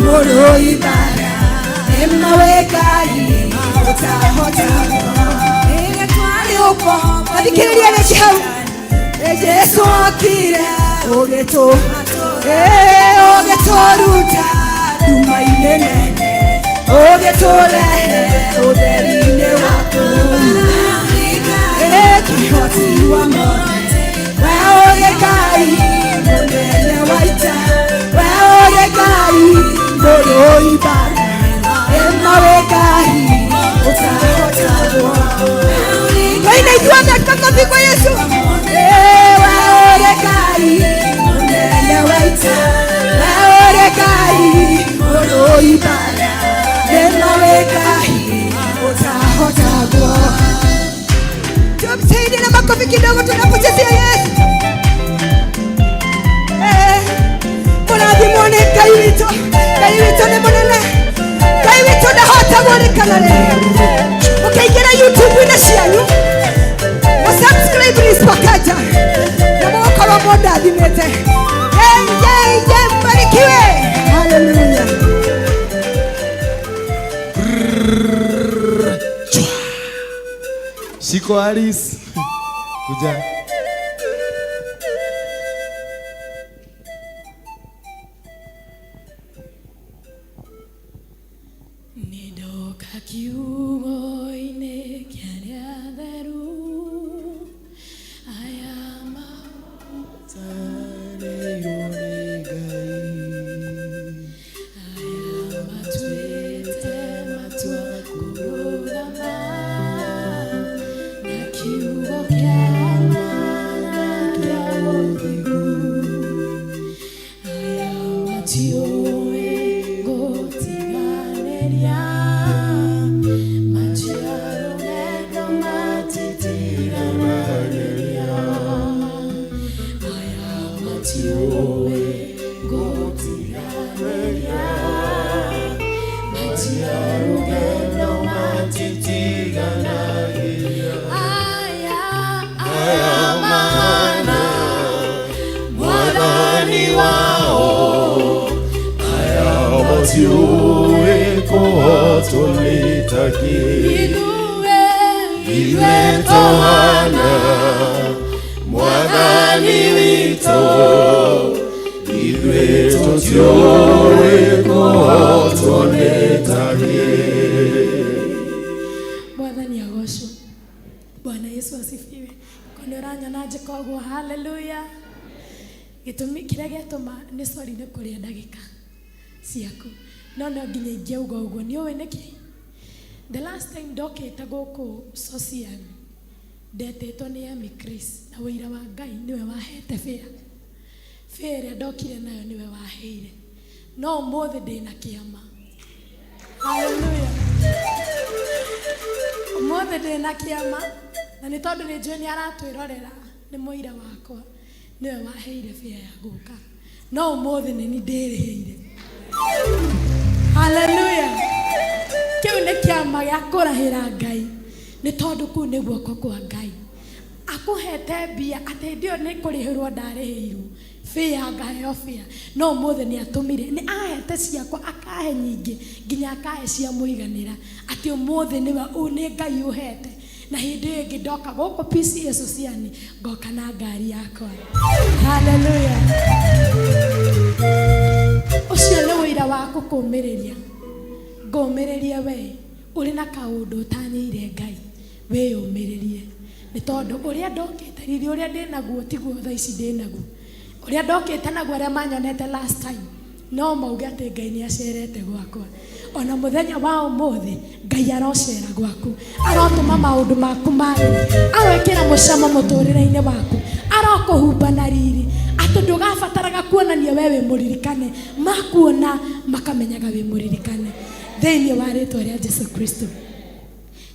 mũrũi mbara ĩma wĩ Ngai ũtahotagwo ĩrĩa twarĩ ũkombo thikĩrĩria rĩngĩ hau Jesũ okire ũgĩtũruta nduma-inĩ nene ũgĩtũrehe ũtheri-inĩ waku kĩhoti wa mothe we ũrĩ Ngai mũnene wa ita we ũrĩ Ngai mũrũi mbara ĩma wĩ Ngai ũtahotagwo Twaina ithuothe makobi kwa Yesu we ũrĩ Ngai mũnene wa ita we ũrĩ Ngai mũrũi mbara ĩma wĩ Ngai ũtahotagwo. Tumsaidie na makofi kidogo tunapochezea Yesu. Mũrathimwo nĩ Ngai witũ. Ngai witũ nĩ mũnene. Ngai witũ ndahotagwo nĩ kana rĩ. Mũkĩingĩra YouTube-inĩ cianyu mũsubscribe Rispa Kaja na mũgũkorwo mũndathimĩte. Yay, yay, mbarikiwe. Hallelujah. Shiko Alice. Kuja. Kiugo-inĩ kĩa arĩa atheru aya Matarĩirwo nĩ Ngai. Aya matuĩte matua kũrũgama na kiugo kĩa ma na kĩa ũthingu. Aya matiũĩ gũtiganĩria, maciaro mega matitiganagĩria. Aya matiũĩ gũtiganĩria, maciaro mega matitiganagĩria. Aya, aya mahana Mwathani wao aya matiũĩ kũhotwo nĩ ta kĩ. Ithuĩ, Ithuĩ tũhana Mwathani witũ, ithuĩ tũtiũĩ kũhotwo nĩ ta kĩ. Mwathani agocwo. Bwana Yesu asifiwe. Kono ũranyona njĩka ũguo, haleluya. Gĩtũmi kĩrĩa gĩatũma nĩ sorry nĩ kũrĩa ndagĩka ciaku, no no nginya ingĩauga ũguo. Nĩ ũĩ nĩkĩ? The last time ndokĩte gũkũ Sosian ndetĩtwo nĩ Amy Chris, na ũira wa Ngai nĩwe wahete fare. Fare ĩrĩa ndokire nayo nĩwe waheire, no ũmũthĩ ndĩna kĩama. Haleluya. Ũmũthĩ ndĩna kĩama, na nĩ tondũ nĩ njũĩ nĩ aratwĩrorera, nĩ mũira wakwa, nĩwe waheire fare ya gũka, no ũmũthĩ nĩ ni ndĩrĩhĩire. Haleluya. Kĩu nĩ kĩama gĩa kũrahĩra Ngai, nĩ tondũ kũu nĩ guoko kwa Ngai akũhete mbia atĩ hĩndĩ ĩyo nĩ kũrĩhĩrwo ndarĩhĩirwo fare, ngaheo fare, no ũmũthĩ nĩ atũmire, nĩ ahete ciakwa, akahe nyingĩ nginya akahe cia mũiganĩra, atĩ ũmũthĩ nĩwe nĩ Ngai ũhete. Na hĩndĩ ĩyo ĩngĩ ndoka gũkũ PCEA Sosiani ngoka na ngari yakwa. Haleluya. Ũcio nĩ ũira wa gũkũmĩrĩria. Ngũmĩrĩrie we ũrĩ na kaũndũ ũtanyĩire Ngai, wĩyũmĩrĩrie, nĩ tondũ ũrĩa ndokĩte riri ũrĩa ndĩnaguo tiguo thaa ici ndĩnaguo. Ũrĩa ndokĩte naguo, arĩa manyonete last time no mauge atĩ Ngai nĩ acerete gwakwa. Ona mũthenya wa ũmũthĩ Ngai arocera gwaku, arotũma maũndũ maku magĩre, aroĩkĩra mũcamo mũtũrĩre-inĩ waku, arokũhumba na riri atĩ ndũgabataraga kuonania we wĩ mũririkane, makuona makamenyaga wĩ mũririkane, thĩinĩ wa rĩtwa rĩa Jesu Kristo.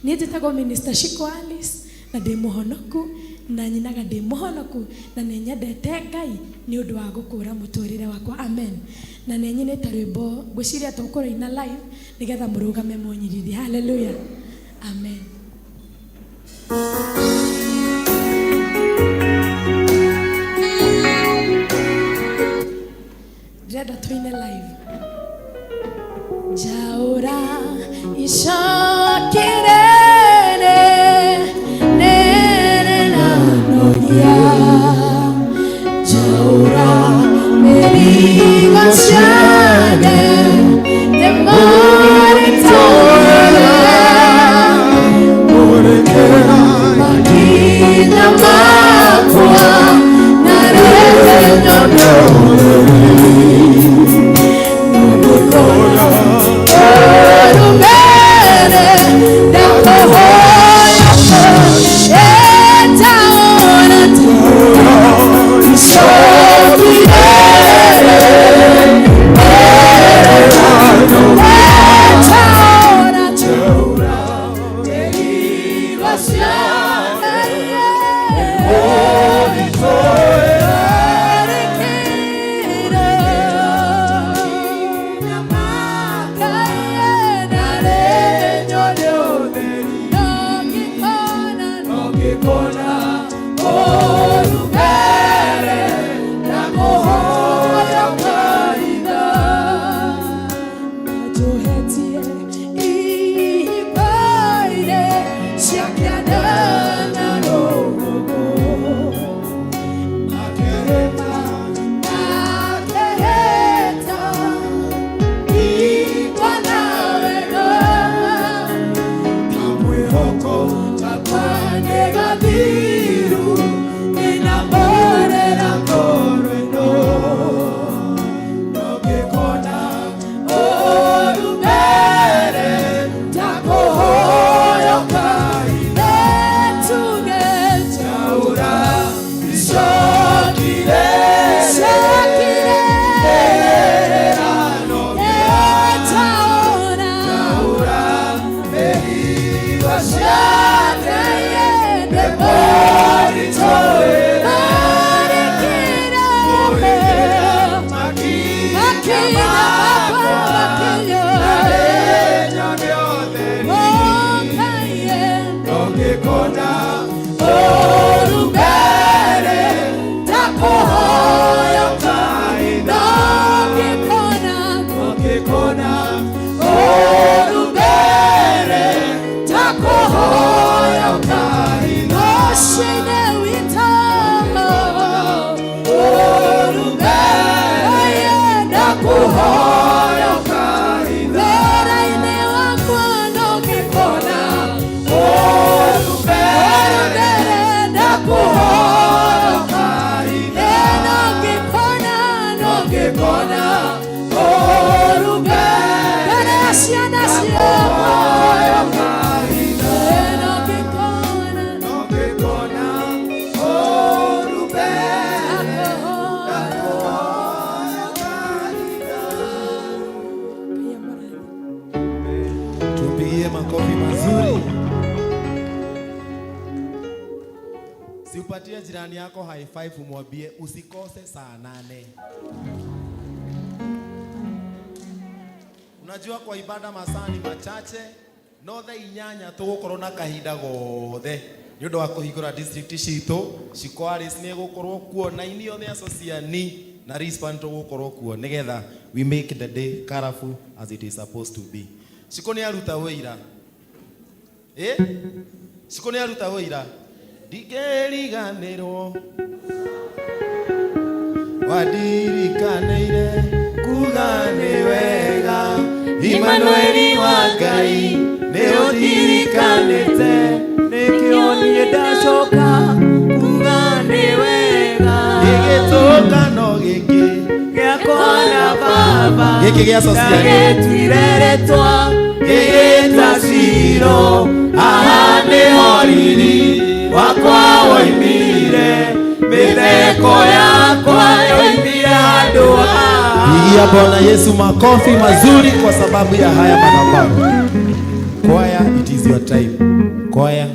Niĩ njĩtagwo Minister Shiko Alice, na ndĩ mũhonoku, na nyinaga ndĩ mũhonoku, na nĩ nyendete Ngai nĩ ũndũ wa gũkũra mũtũrĩre wakwa. Amen. Na nĩ nyinĩte rwĩmbo, ngwĩciria tũkũrũina live nĩgetha mũrũgame mũnyirithie. Haleluya. Amen. Ndĩrenda tũine live. Njaũra icokirere nere na nogia, njaũra mĩrigo ciothe nĩmũritũhĩre, makinya makwa na rĩrĩ Orumere ndakuhoya etaona icokirere. Nongĩkona ũru mbere takũhoya ũkahinga Mũciĩ-inĩ witũ ũru mbere ndakũhoya ũkahinga wĩra-inĩ wakwa nongĩkona ũru mbere mbere ndakũhoya ũkahinga nongĩkona nongĩkona ũru mbere mbere ya ciana ciakwa ndakũhoya ũkahinga nongĩkona nongĩkona ũru mbere Tumpigie makofi mazuri. Siupatie jirani yako high five, umwambie usikose saa 8. Unajua kwa ibada masaa ni machache, no thaa 8 tũgũkorwo na kahinda gothe nĩ ũndũ wa kũhingũra district citũ. Shikwaris nĩ ĩgũkorwo kuo na ini othe asociani na Rispan tũgũkorwo kuo nĩgetha we make the day colorful as it is supposed to be. Shiko nĩ aruta wĩira. Shiko nĩ aruta wĩira. Ndingĩriganĩrwo wandirikanĩire kuga nĩ wega Imanueli wa Ngai nĩ ũndirikanĩte nĩkĩo niĩ ndacoka kuga nĩ wega gĩgĩtũngano gĩkĩ gĩakwa na baba gĩkĩ gĩa sociani ndagĩtuire rĩtwa gĩgĩta Shilo haha nĩho riri wakwa woimire mĩtheko yakwa yoimire handũ haha. Pigia Bwana Yesu makofi mazuri kwa sababu ya haya madhabahu. Kwaya, it is your time. Kwaya.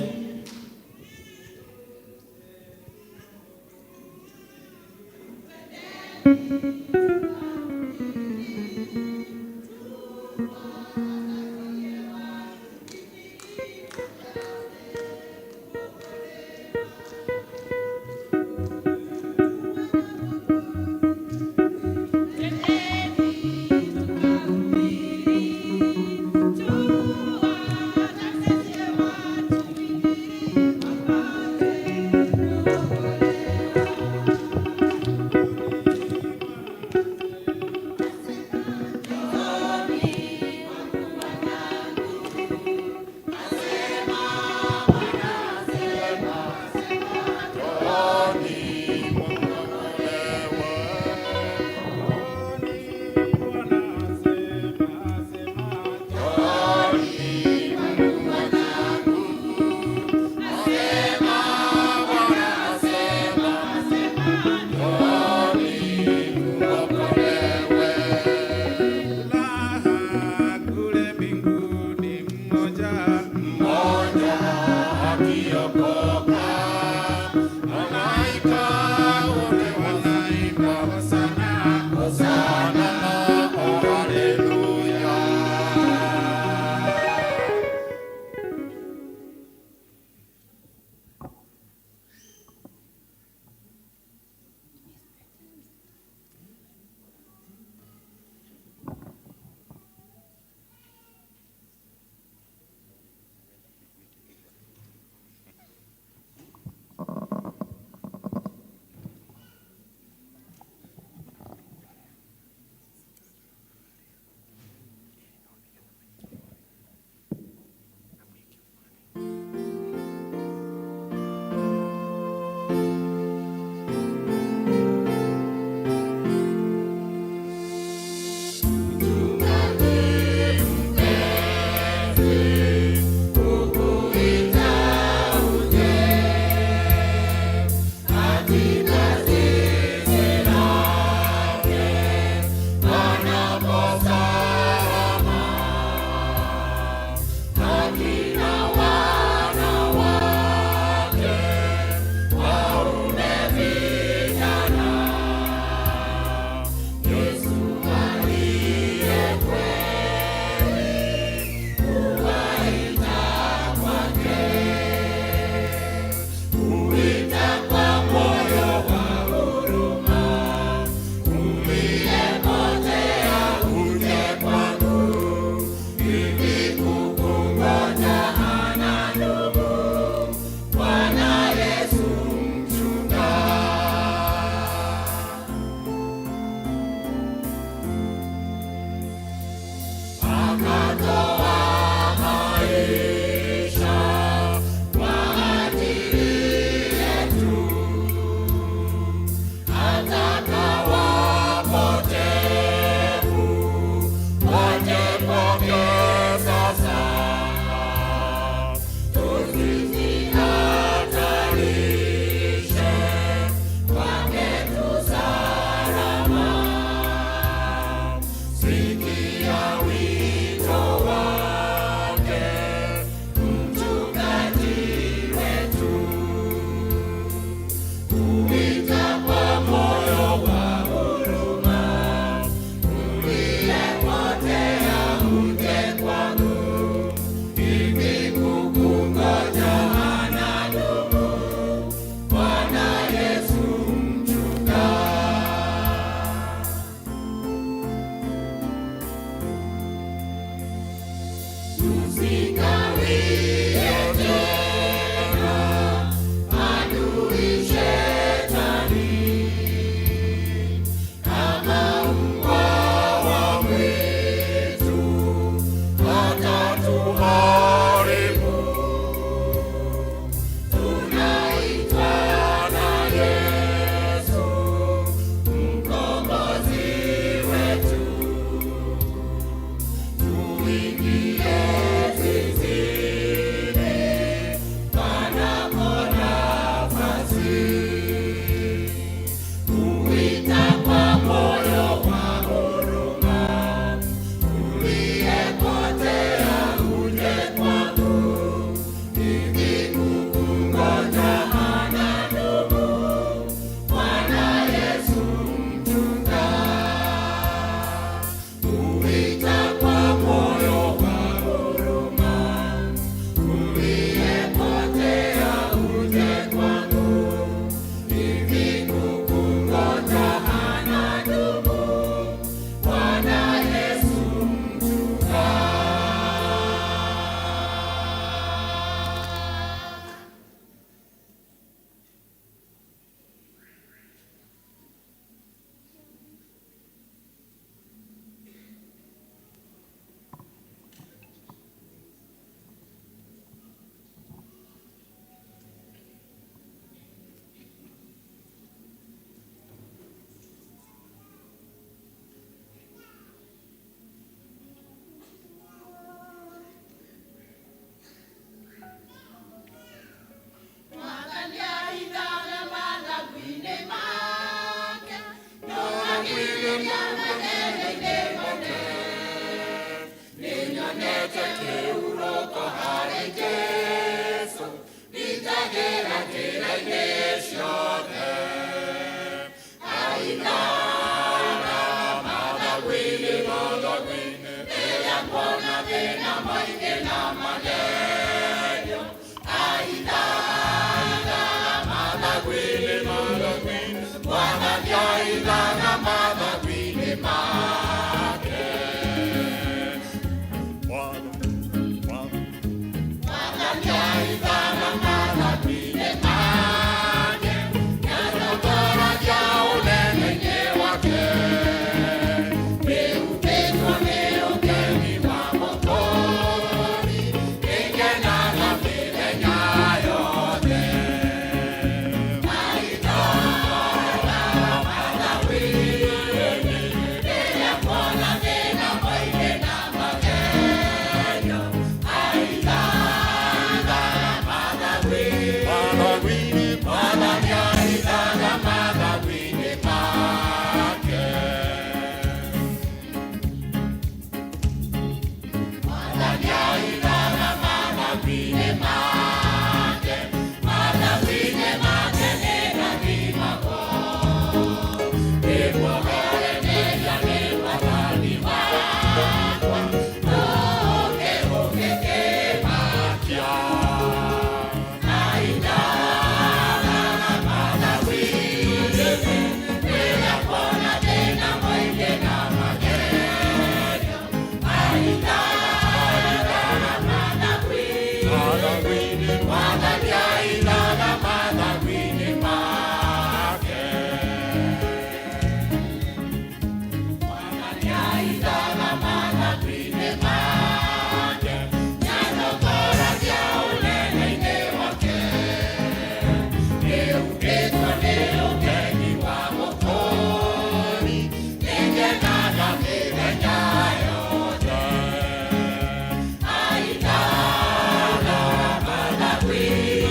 Nĩnyonete kĩhurũko harĩ Jesũ, nditagĩra njĩra-inĩ ciothe. Ainaga mathagwinĩ, mathagwinĩ, rĩrĩa nguona thĩna mũingĩ na magerio. Ainaga mathagwinĩ, mathagwinĩ, Mwathani ainaga mathagwinĩ make. Mwathani ainaga mathagwinĩ make, nĩatongoragia ũnene-inĩ wake. Nĩhumbĩtwo nĩ ũgeni wa Mũkũũri, nĩngenaga mĩthenya yothe. Ainaga mathagwinĩ, rĩrĩa nguona thĩna mũingĩ na magerio. Ainaga mathagwinĩ, Mwathani ainaga mathagwinĩ make. Mwathani ainaga mathagwinĩ make, mathagwinĩ make nĩndathimagwo. Nĩmuohore mehia nĩ Mwathani wakwa, ndũũke ũngĩkĩmakia. Ainaga mathagwinĩ, rĩrĩa nguona thĩna mũingĩ na magerio. Ainaga mathagwinĩ, Mwathani ainaga mathagwinĩ make. Mwathani ainaga mathagwinĩ make, nĩatongoragia ũnene-inĩ wake. Nĩhumbĩtwo nĩ ũgeni wa Mũkũũri, nĩngenaga mĩthenya yothe. Ainaga mathagwinĩ,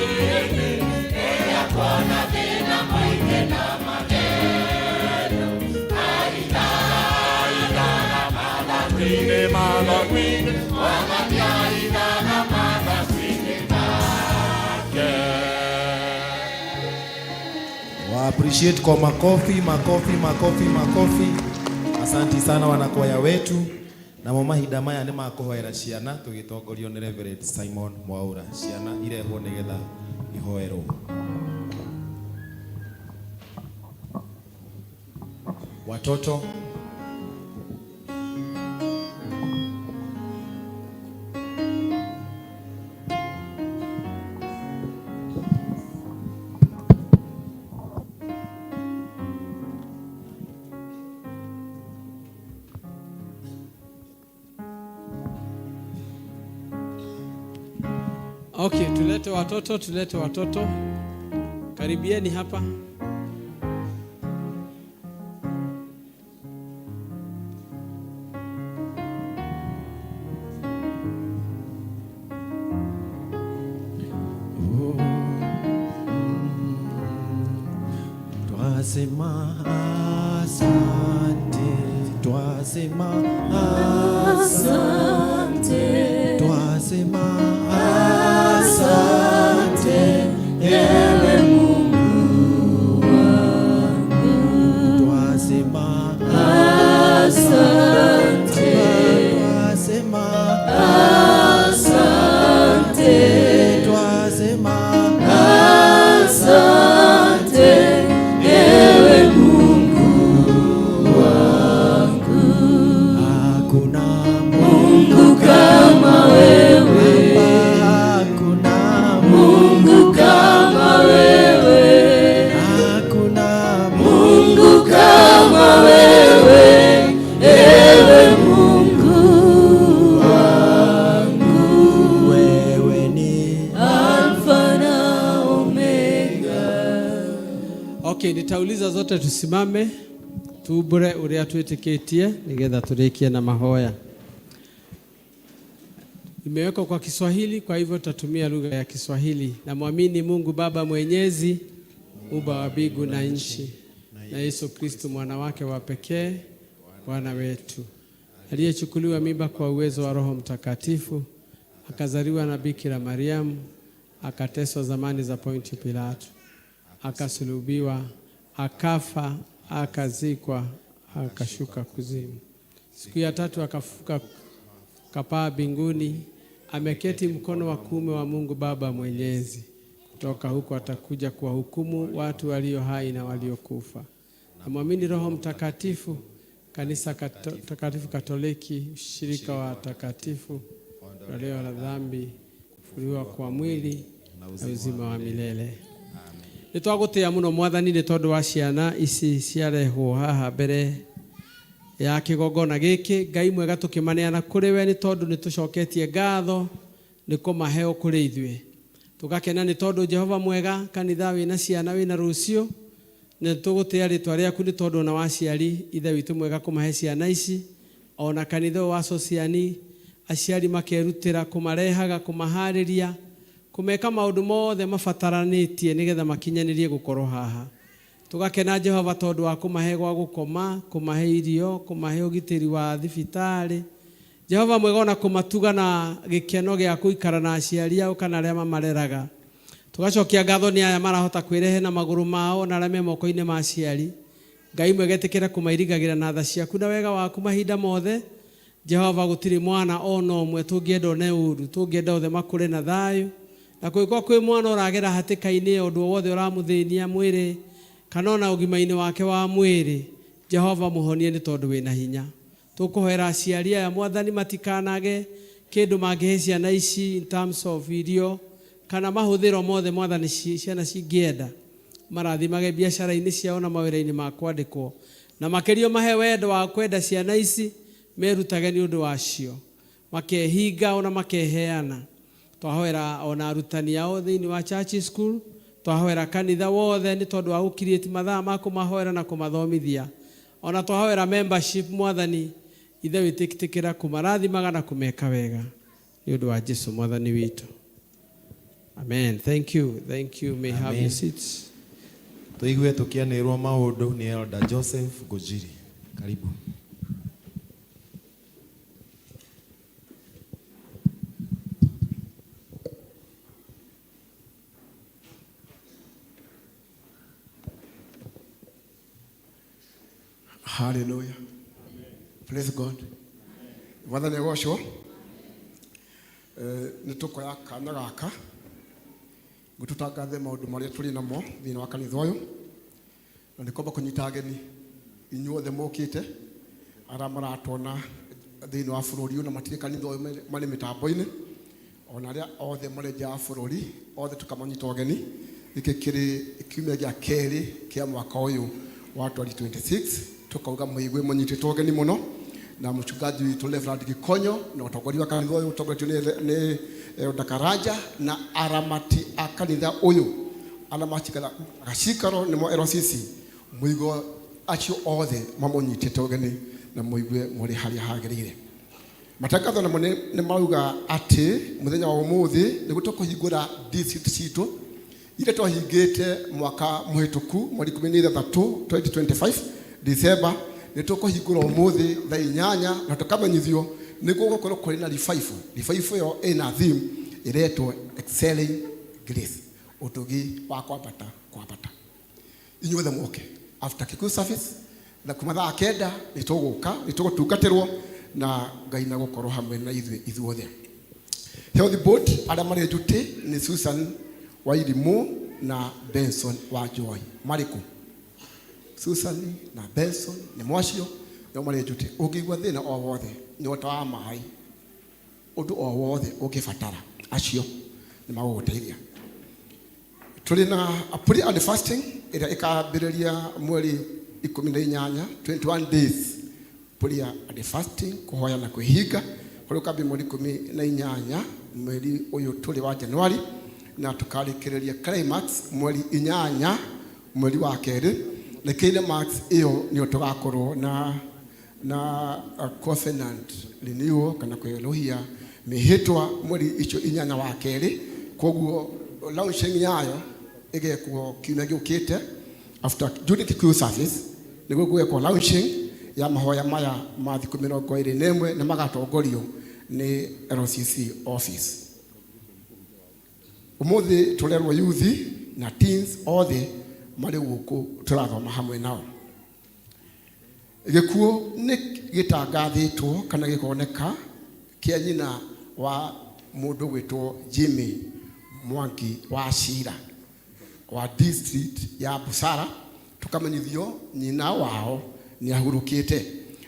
rĩrĩa nguona thĩna mũingĩ na magerio. Ainaga mathagwinĩ, mathagwinĩ, Mwathani ainaga mathagwinĩ make. Wa appreciate kwa makofi, makofi, makofi, makofi. Asanti sana wanakwaya wetu. Namo mahinda maya nĩ makũhoera ciana tũgĩtongorio nĩ Reverend Simon Mwaura. Ciana irehwo nĩgetha ihoerwo. Watoto. Okay, tulete watoto, tulete watoto. Karibieni hapa. Twasema asante, twasema Asante. Twasema asante, ewe Mungu wangu. Twasema asante, twasema asante, twasema asante, ewe Mungu wangu. Hakuna Mungu kama wewe, hakuna Mungu kama wewe, hakuna Mungu kama wewe, ewe Mungu wangu. Wewe ni Alfa na Omega. Okay, nitauliza zote tusimame tumbure uria twitikitie nigetha turikie na mahoya. Imewekwa kwa Kiswahili, kwa hivyo tutatumia lugha ya Kiswahili. Namwamini Mungu Baba Mwenyezi, Muumba wa mbingu na nchi, na Yesu Kristo mwana wake wa pekee, Bwana wetu, aliyechukuliwa mimba kwa uwezo wa Roho Mtakatifu, akazaliwa na Bikira Mariamu, akateswa zamani za Pontio Pilato, akasulubiwa, akafa, akazikwa, akashuka kuzimu. Siku ya tatu akafuka kapaa mbinguni, ameketi mkono wa kuume wa Mungu Baba Mwenyezi. Kutoka huko atakuja kuwahukumu watu walio hai na waliokufa. Namwamini Roho Mtakatifu, kanisa takatifu Katoliki, ushirika wa watakatifu, ondoleo la dhambi, kufufuliwa kwa mwili na uzima wa milele. Nĩ twagũtĩa mũno Mwathani nĩ tondũ wa ciana ici ciarehwo haha mbere ya kĩgongona gĩkĩ. Ngai mwega, tũkĩmaneana kũrĩ we nĩ tondũ nĩ tũcoketie ngatho nĩ kũmaheo kũrĩ ithuĩ. Tũgakena nĩ tondũ Jehova mwega, kanitha wĩna ciana wĩna rũciũ, nĩ tũgũtĩa rĩtwa rĩaku nĩ tondũ ona wa aciari ithe witũ mwega kũmahe ciana ici, ona kanitha ũyũ wa Sociani aciari makerutĩra kũmarehaga, kũmaharĩria, kũmeka maũndũ mothe mabataranĩtie nĩgetha makinyanĩrie gũkorwo haha. Tũgakena Jehova tondũ wa kũmahe gwa gũkoma, kũmahe irio, kũmahe ũgitĩri wa thibitarĩ. Jehova mwega, ona kũmatuga na gĩkeno gĩa gũikara na aciari ao kana arĩa mamareraga. Tũgacokia ngatho nĩ aya marahota kwĩrehe na magũrũ mao na arĩa me moko-inĩ ma aciari. Ngai mwega, ĩtĩkĩra kũmairigagĩra na tha ciaku na wega waku mahinda mothe. Jehova, gũtirĩ mwana ona ũmwe tũngĩenda one ũru, tũngĩenda othe makũre na thayũ. Na kũngĩkorwo kwĩ mwana ũragera hatĩka-inĩ ũndũ o wothe ũramũthĩnia mwĩrĩ kana ona ũgima-inĩ wake wa mwĩrĩ, Jehova mũhonie nĩ tondũ wĩna hinya. Tũkũhoera aciari aya Mwathani matikanage kĩndũ mangĩhe ciana ici in terms of irio kana mahũthĩro mothe Mwathani ciana cingĩenda. Marathimage biacara-inĩ ciao na mawĩra-inĩ ma kwandĩkwo, na makĩria mahe wendo wa kwenda ciana ici, merutage nĩ ũndũ wacio, makehinga ona makeheana. Twahoera ona arutani ao thĩinĩ wa church school, twahoera kanitha wothe nĩ tondũ wa gũcreate mathaa ma kũmahoera na kũmathomithia. Ona twahoera membership Mwathani ithe wĩtĩkĩra kũmarathimaga na kũmeka wega nĩ ũndũ wa Jesu Mwathani witũ. Amen. Thank you. Thank you. May have your Amen. seats. Tũigue tũkĩanĩrwo maũndũ nĩ Elder Joseph Ngũnjiri. Karibu. Hallelujah. Praise God. Mwathani agocwo. Nĩ tũkoya kanya gaka ngo tũtangathe maũndũ marĩa tũrĩ namo thĩinĩ wa kanitha ũyũ, na nĩ kwamba kũnyita ageni inyuothe mokĩte arĩa maratona thĩinĩ wa bũrũri ũyũ na matirĩ kanitha ũyũ marĩ mĩtambo-inĩ, ona arĩa othe marĩ nja wa bũrũri othe tũkamanyita ũgeni. Gĩkĩ kĩrĩ kiumia gĩa kerĩ kĩa mwaka ũyũ wa 2026, tũkauga mũigue mũnyitĩtwo ũgeni mũno na mũchungaji witũ Reverend Gikonyo na ũtongoria wa kanitha ũyũ ũtongoretio nĩ Elder Karanja na aramati a kanitha ũyũ arĩa macikara gacikaro nĩmo LCC. Mũigo acio othe mamũnyitĩte ũgeni na mũigue mũrĩ harĩa hagĩrĩire. Matangatho namo nĩ mauga atĩ mũthenya wa ũmũthĩ nĩguo tũkũhingũra district citũ iria twahingĩte mwaka mũhĩtũku mweri 16 2025 December. Nĩ tũkũhingũra ũmũthĩ thaa 8 na tũkamenyithio nĩguo gũkorwo kũrĩ na revival. Revival ĩyo ĩna theme ĩretwo Excelling Grace, ũtugi wa kwambata kwambata. Inyuothe mũke after Kikuyu service na kuma thaa 9 nĩ tũgũka, nĩ tũgũtungatĩrwo na Ngai na gũkorwo hamwe na ithuĩ ithuothe. Health board arĩa marĩ duty nĩ Susan Wairimũ na Benson wa Joy. Marĩ kũ? Susan na Benson nĩ mwacio nĩo marĩ duty. Ũngĩigua thĩna o wothe, nyota wa maĩ, ũndũ o wothe ũngĩbatara, acio nĩ magũgũteithia. Tũrĩ na a prayer and fasting ĩrĩa ĩkambĩrĩria mweri 18, 21 days prayer and fasting, kũhoya na kwĩhinga, kũrĩa ũkambia mweri 18 mweri ũyũ tũrĩ wa Januari, na tũkarĩkĩrĩria climax mweri 8 mweri wa kerĩ. Na climax ĩyo nĩyo tũgakorwo na covenant renewal kana kwĩrũhia mĩhĩtwa mweri icio 8 wa kerĩ. Koguo launching yayo ĩgekwo kiumia gĩũkĩte after during Kikuyu service, nĩguo gwekwo launching Ya mahoya maya ma thikũ 21 nĩ magatongorio nĩ LCC office. Ũmũthĩ tũrerwo youth na teens othe marĩ gũkũ tũrathoma hamwe nao. Gĩkuũ nĩ gĩtangathĩtwo kana gĩkoneka kĩa nyina wa mũndũ gwĩtwo Jimmy Mwangi wa Cira wa district ya Busara. Tukamenyithio nyina wao nĩ ahurũkĩte,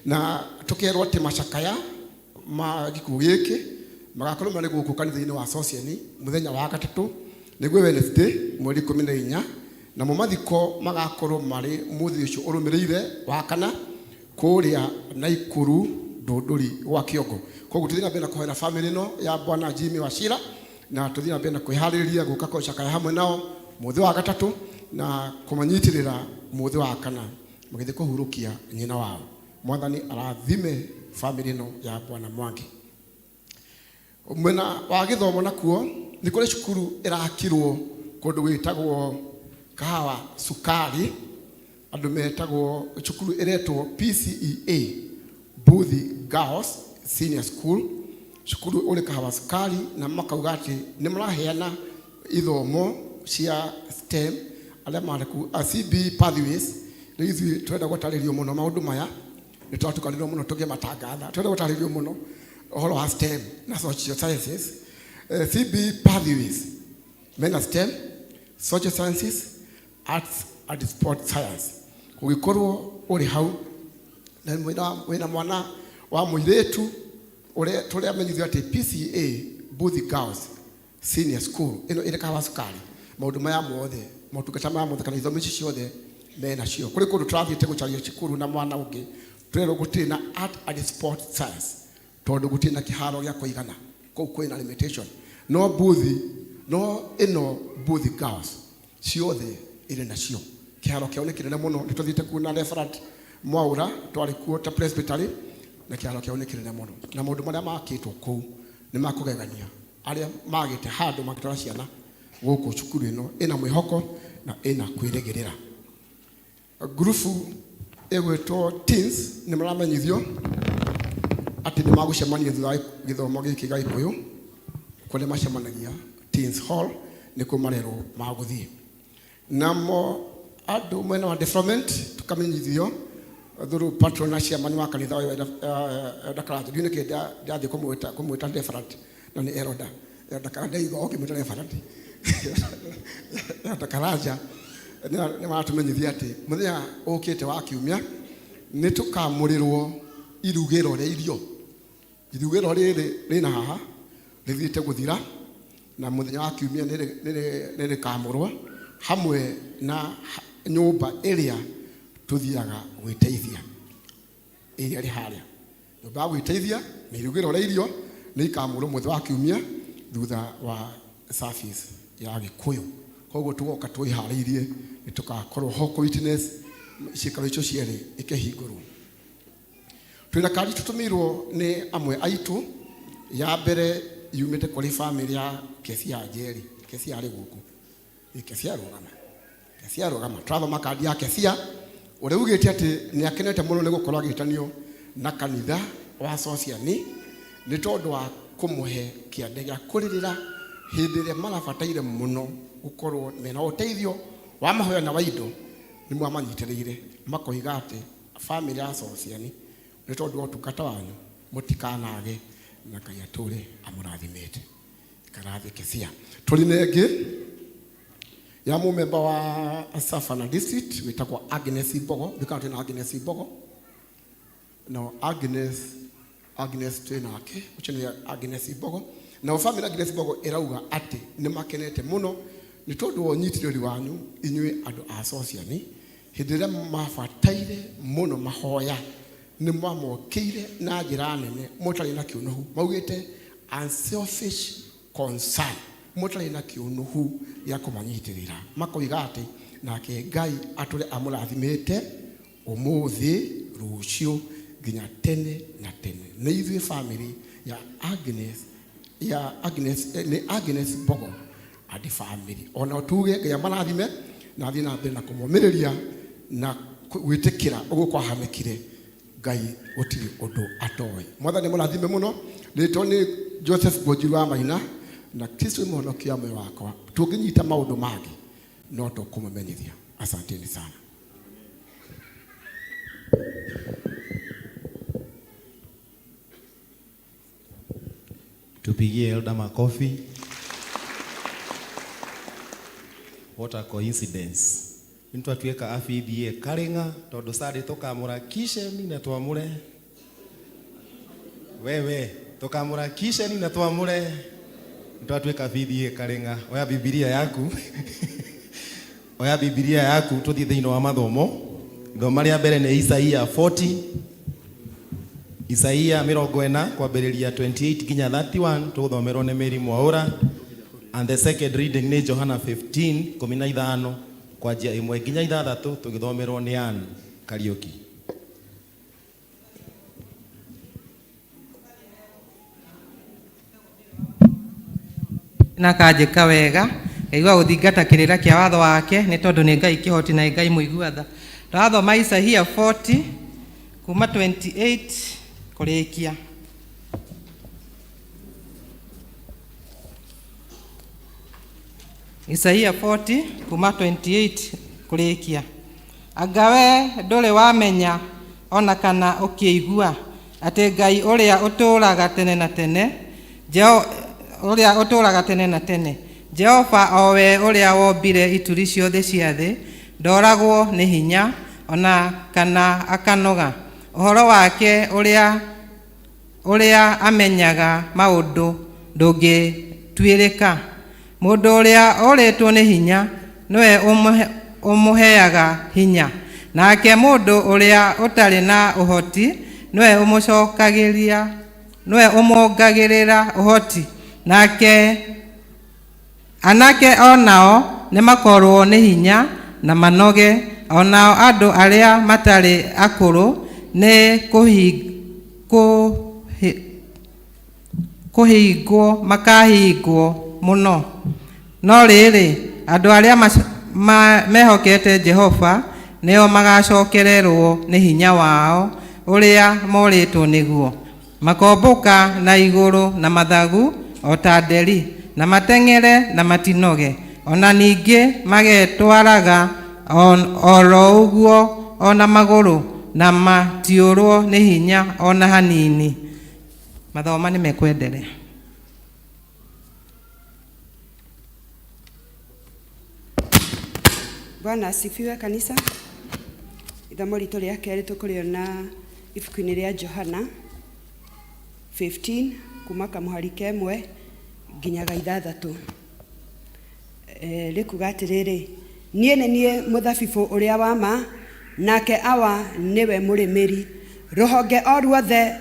na tũkerwo atĩ macakaya ma gĩkuũ gĩkĩ magakorwo marĩ gũkũ kanitha-inĩ wa Sociani mũthenya wa gatatũ, nĩguo Wednesday mweri 14, namo mathiko magakorwo marĩ mũthĩ ũcio ũrũmĩrĩire wa kana kũrĩa Naikuru Ndũndũri gwa Kĩongo. Koguo tũthiĩ na mbere na kũhoera famĩlĩ ĩno ya bwana Jimmy Wachira, na tũthiĩ na mbere na kwĩharĩrĩria gũka kũcakaya hamwe nao mũthĩ wa gatatũ na kũmanyitĩrĩra mũthĩ wa kana magĩthiĩ kũhurũkia nyina wao. Mwathani arathime famĩlĩ ĩno ya bwana Mwangi. Mwena wa gĩthomo nakuo nĩ kũrĩ cukuru ĩrakirwo kũndũ gwĩtagwo Kahawa Sukari, andũ metagwo cukuru ĩretwo PCEA Buthi Girls Senior School, cukuru ũrĩ Kahawa Sukari, na makauga atĩ nĩ maraheana ithomo cia STEM arĩa marĩ ku CB Pathways. Rĩu ithuĩ tũrenda gũtarĩrio mũno maũndũ maya, nĩ twatukanĩrwo mũno tũkĩmatangatha, tũrenda gũtarĩrio mũno ũhoro wa STEM na social sciences. CB Pathways mena STEM, social sciences, arts and sport science. Ũngĩkorwo ũrĩ hau na wĩna mwana wa mũirĩtu ũrĩa tũrĩa menyithio atĩ PCA Buthi Girls Senior School ĩno ĩrĩ Kahawa Sukari, maũndũ maya mothe, motungata maya mothe kana ithomo ici ciothe menacio. Kũrĩ kũndũ tũrathiĩte gũcaria cukuru na mwana ũngĩ, tũrerwo gũtirĩ na art and sport science tondũ gũtirĩ na kĩharo gĩa kũigana, kũu kwĩna limitation. No Buthi, no ĩno Buthi Girls ciothe ĩrĩ nacio, kĩharo kĩao nĩ kĩnene mũno. Nĩ tũthiĩte kuo na Reverend Mwaura, twarĩ kuo ta presbytery, na kĩharo kĩao nĩ kĩnene mũno, na maũndũ marĩa makĩtwo kũu nĩ makũgegania. Arĩa magĩte handũ mangĩtwara ciana gũkũ cukuru ĩno ĩna mwĩhoko na ĩna kwĩrĩgĩrĩra. Ngurubu ĩgwĩtwo teens nĩ maramenyithio atĩ nĩ magũcemania thutha wa gĩthomo gĩkĩ gĩa Gĩkũyũ kũrĩa macemanagia Teens Hall, nĩkuo marerwo magũthiĩ. Namo andũ mwena wa development tukamenyithio through patron na chairman wa kanitha ũyũ Elder Karanja. Ndiũĩ nĩkĩ ndathiĩ kũmwĩta reverend no nĩ Elder Karanja, igua ũkĩmwĩta reverend. Elder Karanja nĩ maratũmenyithia atĩ mũthenya ũkĩte wa kiumia nĩ tũkamũrĩrwo irugĩro rĩa irio. Irugĩro rĩrĩ rĩna haha rĩthiĩte gũthira, na mũthenya wa kiumia nĩ rĩkamũrwo hamwe na nyũmba ĩrĩa tũthiaga gwĩteithia ĩrĩa ĩrĩ harĩa. Nyũmba ya gwĩteithia na irugĩro rĩa irio nĩ ikamũrwo mũthenya wa kiumia thutha wa service ya Gĩkũyũ. Koguo tũgoka twĩharĩirie, nĩ tũgakorwo ho kũ witness ciĩkaro icio cierĩ ikĩhingũrwo. Twĩna kandi tũtũmĩirwo nĩ amwe aitũ. Ya mbere yumĩte kũrĩ famĩlĩ ya Kesia Njeri. Kesia arĩ gũkũ. Ĩ, Kesia rũgama, Kesia rũgama. Tũrathoma kandi ya Kesia ũrĩa ugĩte atĩ nĩ akenete mũno nĩ gũkorwo agĩtanio na kanitha wa Sociani nĩ tondũ wa kũmũhe kĩande gĩa kũrĩrĩra hĩndĩ ĩrĩa marabataire mũno gũkorwo mena ũteithio wa mahoya na wa indo. Nĩ mwamanyitĩrĩire, makoiga atĩ famĩlĩ ya Sociani nĩ tondũ wa ũtungata wanyu mũtikanage, na Ngai atũre amũrathimĩte. Karathi Kesia. Tũrĩ na ĩngĩ ya mũmemba wa Savannah District wĩtagwo Agnes Mbogo. Ndikana twĩna Agnes Mbogo? No Agnes twĩ nake, ũcio nĩ Agnes Mbogo. Na family Agnes Mbogo ĩrauga atĩ nĩ makenete mũno nĩ tondũ wa ũnyitĩrĩri wanyu inyuĩ andũ a Sociani hĩndĩ ĩrĩa mabataire mũno mahoya, nĩ mwamokĩire na njĩra nene mũtarĩ na kĩũnũhu. Maugĩte unselfish concern, mũtarĩ na kĩũnũhu gĩa kũmanyitĩrĩra. Makoiga atĩ nake Ngai atũre amũrathimĩte ũmũthĩ, rũciũ, nginya tene na tene. Nĩ ithuĩ family ya Agnes, ya Agnes, nĩ Agnes Mbogo and family. Ona tuge Ngai amarathime na athiĩ na mbere na kũmomĩrĩria na gwĩtĩkĩra ũguo kwahanĩkire. Ngai gũtirĩ ũndũ atoĩ. Mwathani mũrathime mũno. Rĩtwa nĩ Joseph Ngũnjiru wa Maina na Kristo nĩ mũhonokia wa muoyo wakwa. Tũngĩnyita maũndũ mangĩ no tũkũmũmenyithia. Asanteni sana. Tupigie Elder makofi. What a coincidence. Nitwatuĩka abithie Karing'a tondu Sunday tukamũra kisheni na twamũre wewe tukamũra kisheni na twamũre nitwatuĩka abithie Karing'a. Oya Bibilia yaku oya Bibilia yaku tuthiĩ thĩinĩ wa mathomo. Ithoma rĩa mbere nĩ Isaia 40 Isaia 40 kwambĩrĩria 28 nginya 31 tũgũthomerwo nĩ Mary Mwaũra, and the second reading nĩ Johana 15 15 kwanjia 1 nginya 6 tũgĩthomerwo nĩ Ann Kariũki. Na kanjĩka wega ngaigua gũthingata kĩrĩra kĩa watho wake nĩ tondũ nĩ Ngai kĩhoti na nĩ Ngai mũigua tha. Tũrathoma Isaia 40 kuma 28 kũrĩkia. Isaia 40 kuma 28 kũrĩkia. Anga we ndũrĩ wamenya ona kana ũkĩigua atĩ Ngai ũrĩa ũtũũraga tene na tene, ũrĩa ũtũũraga tene na tene, Jehova o we ũrĩa wombire ituri ciothe cia thĩ, ndoragwo nĩ hinya ona kana akanoga. Ũhoro wake ũrĩa amenyaga maũndũ ndũngĩtuĩrĩka. Mũndũ ũrĩa ũrĩtwo nĩ hinya nĩwe ũmũheaga hinya, nake mũndũ ũrĩa ũtarĩ na ũhoti nĩwe ũmũcokagĩria, nĩwe ũmwongagĩrĩra ũhoti. Nake anake onao nĩmakorwo nĩ hinya na manoge, onao andũ arĩa matarĩ akũrũ nĩ kũhingwo makahingwo mũno. No rĩrĩ, andũ arĩa mehokete Jehova nĩo magacokererwo nĩ hinya wao ũrĩa morĩtwo nĩguo. Makombũka na igũrũ na mathagu o ta nderi, na mateng'ere na matinoge. Ona ningĩ magetwaraga oro ũguo ona magũrũ, na matiũrwo nĩ hinya ona hanini. Mathoma nĩ mekwenderea. Bwana asifiwe kanisa. Ithomo ritũ rĩa kerĩ tũkũrĩona ibuku-inĩ rĩa Johana 15 kuma kamũhari kemwe nginya ga ithathatũ. Rĩkuga atĩrĩrĩ, niĩ nĩ niĩ mũthabibũ ũrĩa wa ma, nake Awa nĩwe mũrĩmĩri. Rũhonge o ruothe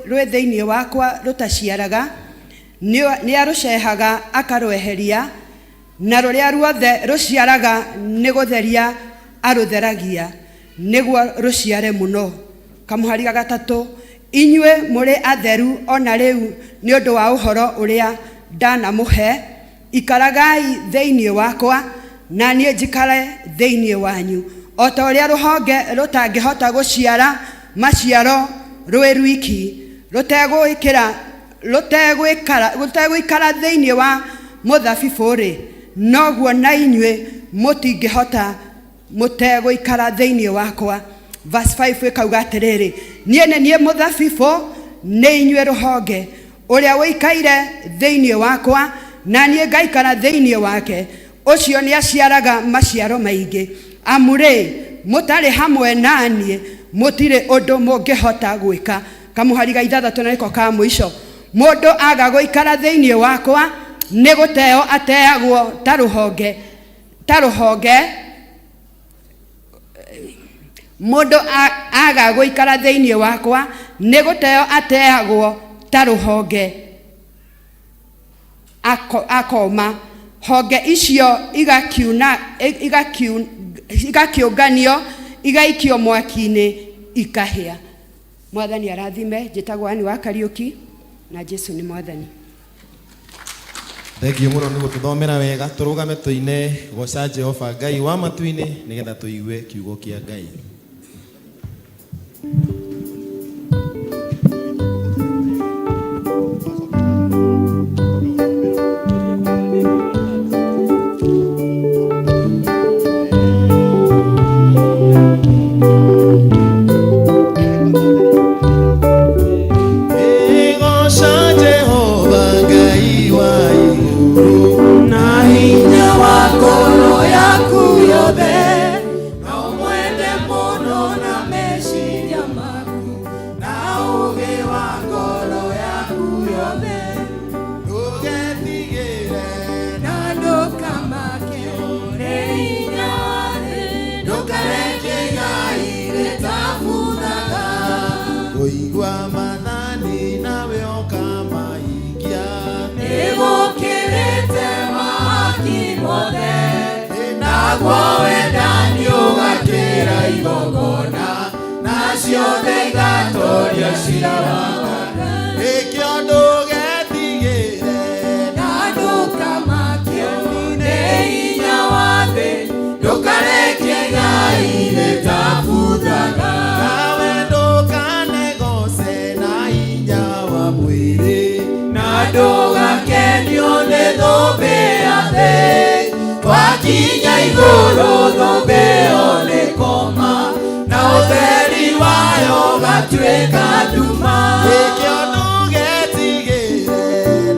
rwĩ thĩinĩ wakwa rũtaciaraga, nĩarũcehaga akarweheria, na rũrĩa ruothe rũciaraga nĩ gũtheria arũtheragia, nĩguo rũciare mũno. Kamũhari ga gatatũ, inyuĩ mũrĩ atheru ona rĩu nĩ ũndũ wa ũhoro ũrĩa ndanamũhe, ikaragai thĩinĩ wakwa na niĩ njikare thĩinĩ wanyu. O ta ũrĩa rũhonge rũtangĩhota gũciara maciaro rwĩ rwiki, rũtegũikara thĩinĩ wa mũthabibũ-rĩ, noguo na inyuĩ mũtingĩhota mũtegũikara thĩinĩ wakwa. Verse 5 ĩkauga atĩrĩrĩ, niĩ nĩ niĩ mũthabibũ, nĩ inyuĩ rũhonge. Ũrĩa ũikaire thĩinĩ wakwa na niĩ ngaikara thĩinĩ wake, ũcio nĩaciaraga maciaro maingĩ. Amu rĩ, mũtarĩ hamwe na niĩ, mũtirĩ ũndũ mũngĩhota gwĩka. Kamũhari ga ithathatũ na nĩko ka mũico. Mũndũ aga gũikara thĩinĩ wakwa, nĩ gũteo ateagwo ta rũhonge, ta rũhonge. Mũndũ aga gũikara thĩinĩ wakwa, nĩ gũteo ateagwo ta rũhonge akoma. Honge icio igakiũnganio, igaikio mwaki-inĩ, ikahĩa. Mwathani arathime. Njĩtagwo Ann wa Kariũki na Jesu nĩ Mwathani. Thank you mũno nĩ gũtũthomera wega. Tũrũgame tũine goca Jehova Ngai wa matu-inĩ nĩgetha tũigue kiugo kĩa Ngai. Goca Jehova Ngai wa igũrũ na hinya wa ngoro yaku yothe na ũmwende mũno na meciria maku na ũũgĩ wa ngoro yaku yothe ndũgetigĩre na ndũkamake nĩ hinya wa thĩ ndũkareke igai rĩtabuthaga kũigua maathani nawe ũkamaikia nĩgũkĩrĩte mahaki mothe naguo wendani ũgakĩra igongona na ciothe igatoria cira wa nĩkĩo ndũgetigĩre na ndũkamakio nĩ hinya wa thĩ ndũkareke igai rĩtabuthaga nawe ndũkanegoce na hinya wa mwĩrĩ na ndũgakenio nĩ thũmbĩ ya thĩ wakinya igũrũ thũmbĩ ĩyo nĩ koma na ũtheri wayo ũgatuĩka nduma nĩkĩo ndũgetigĩre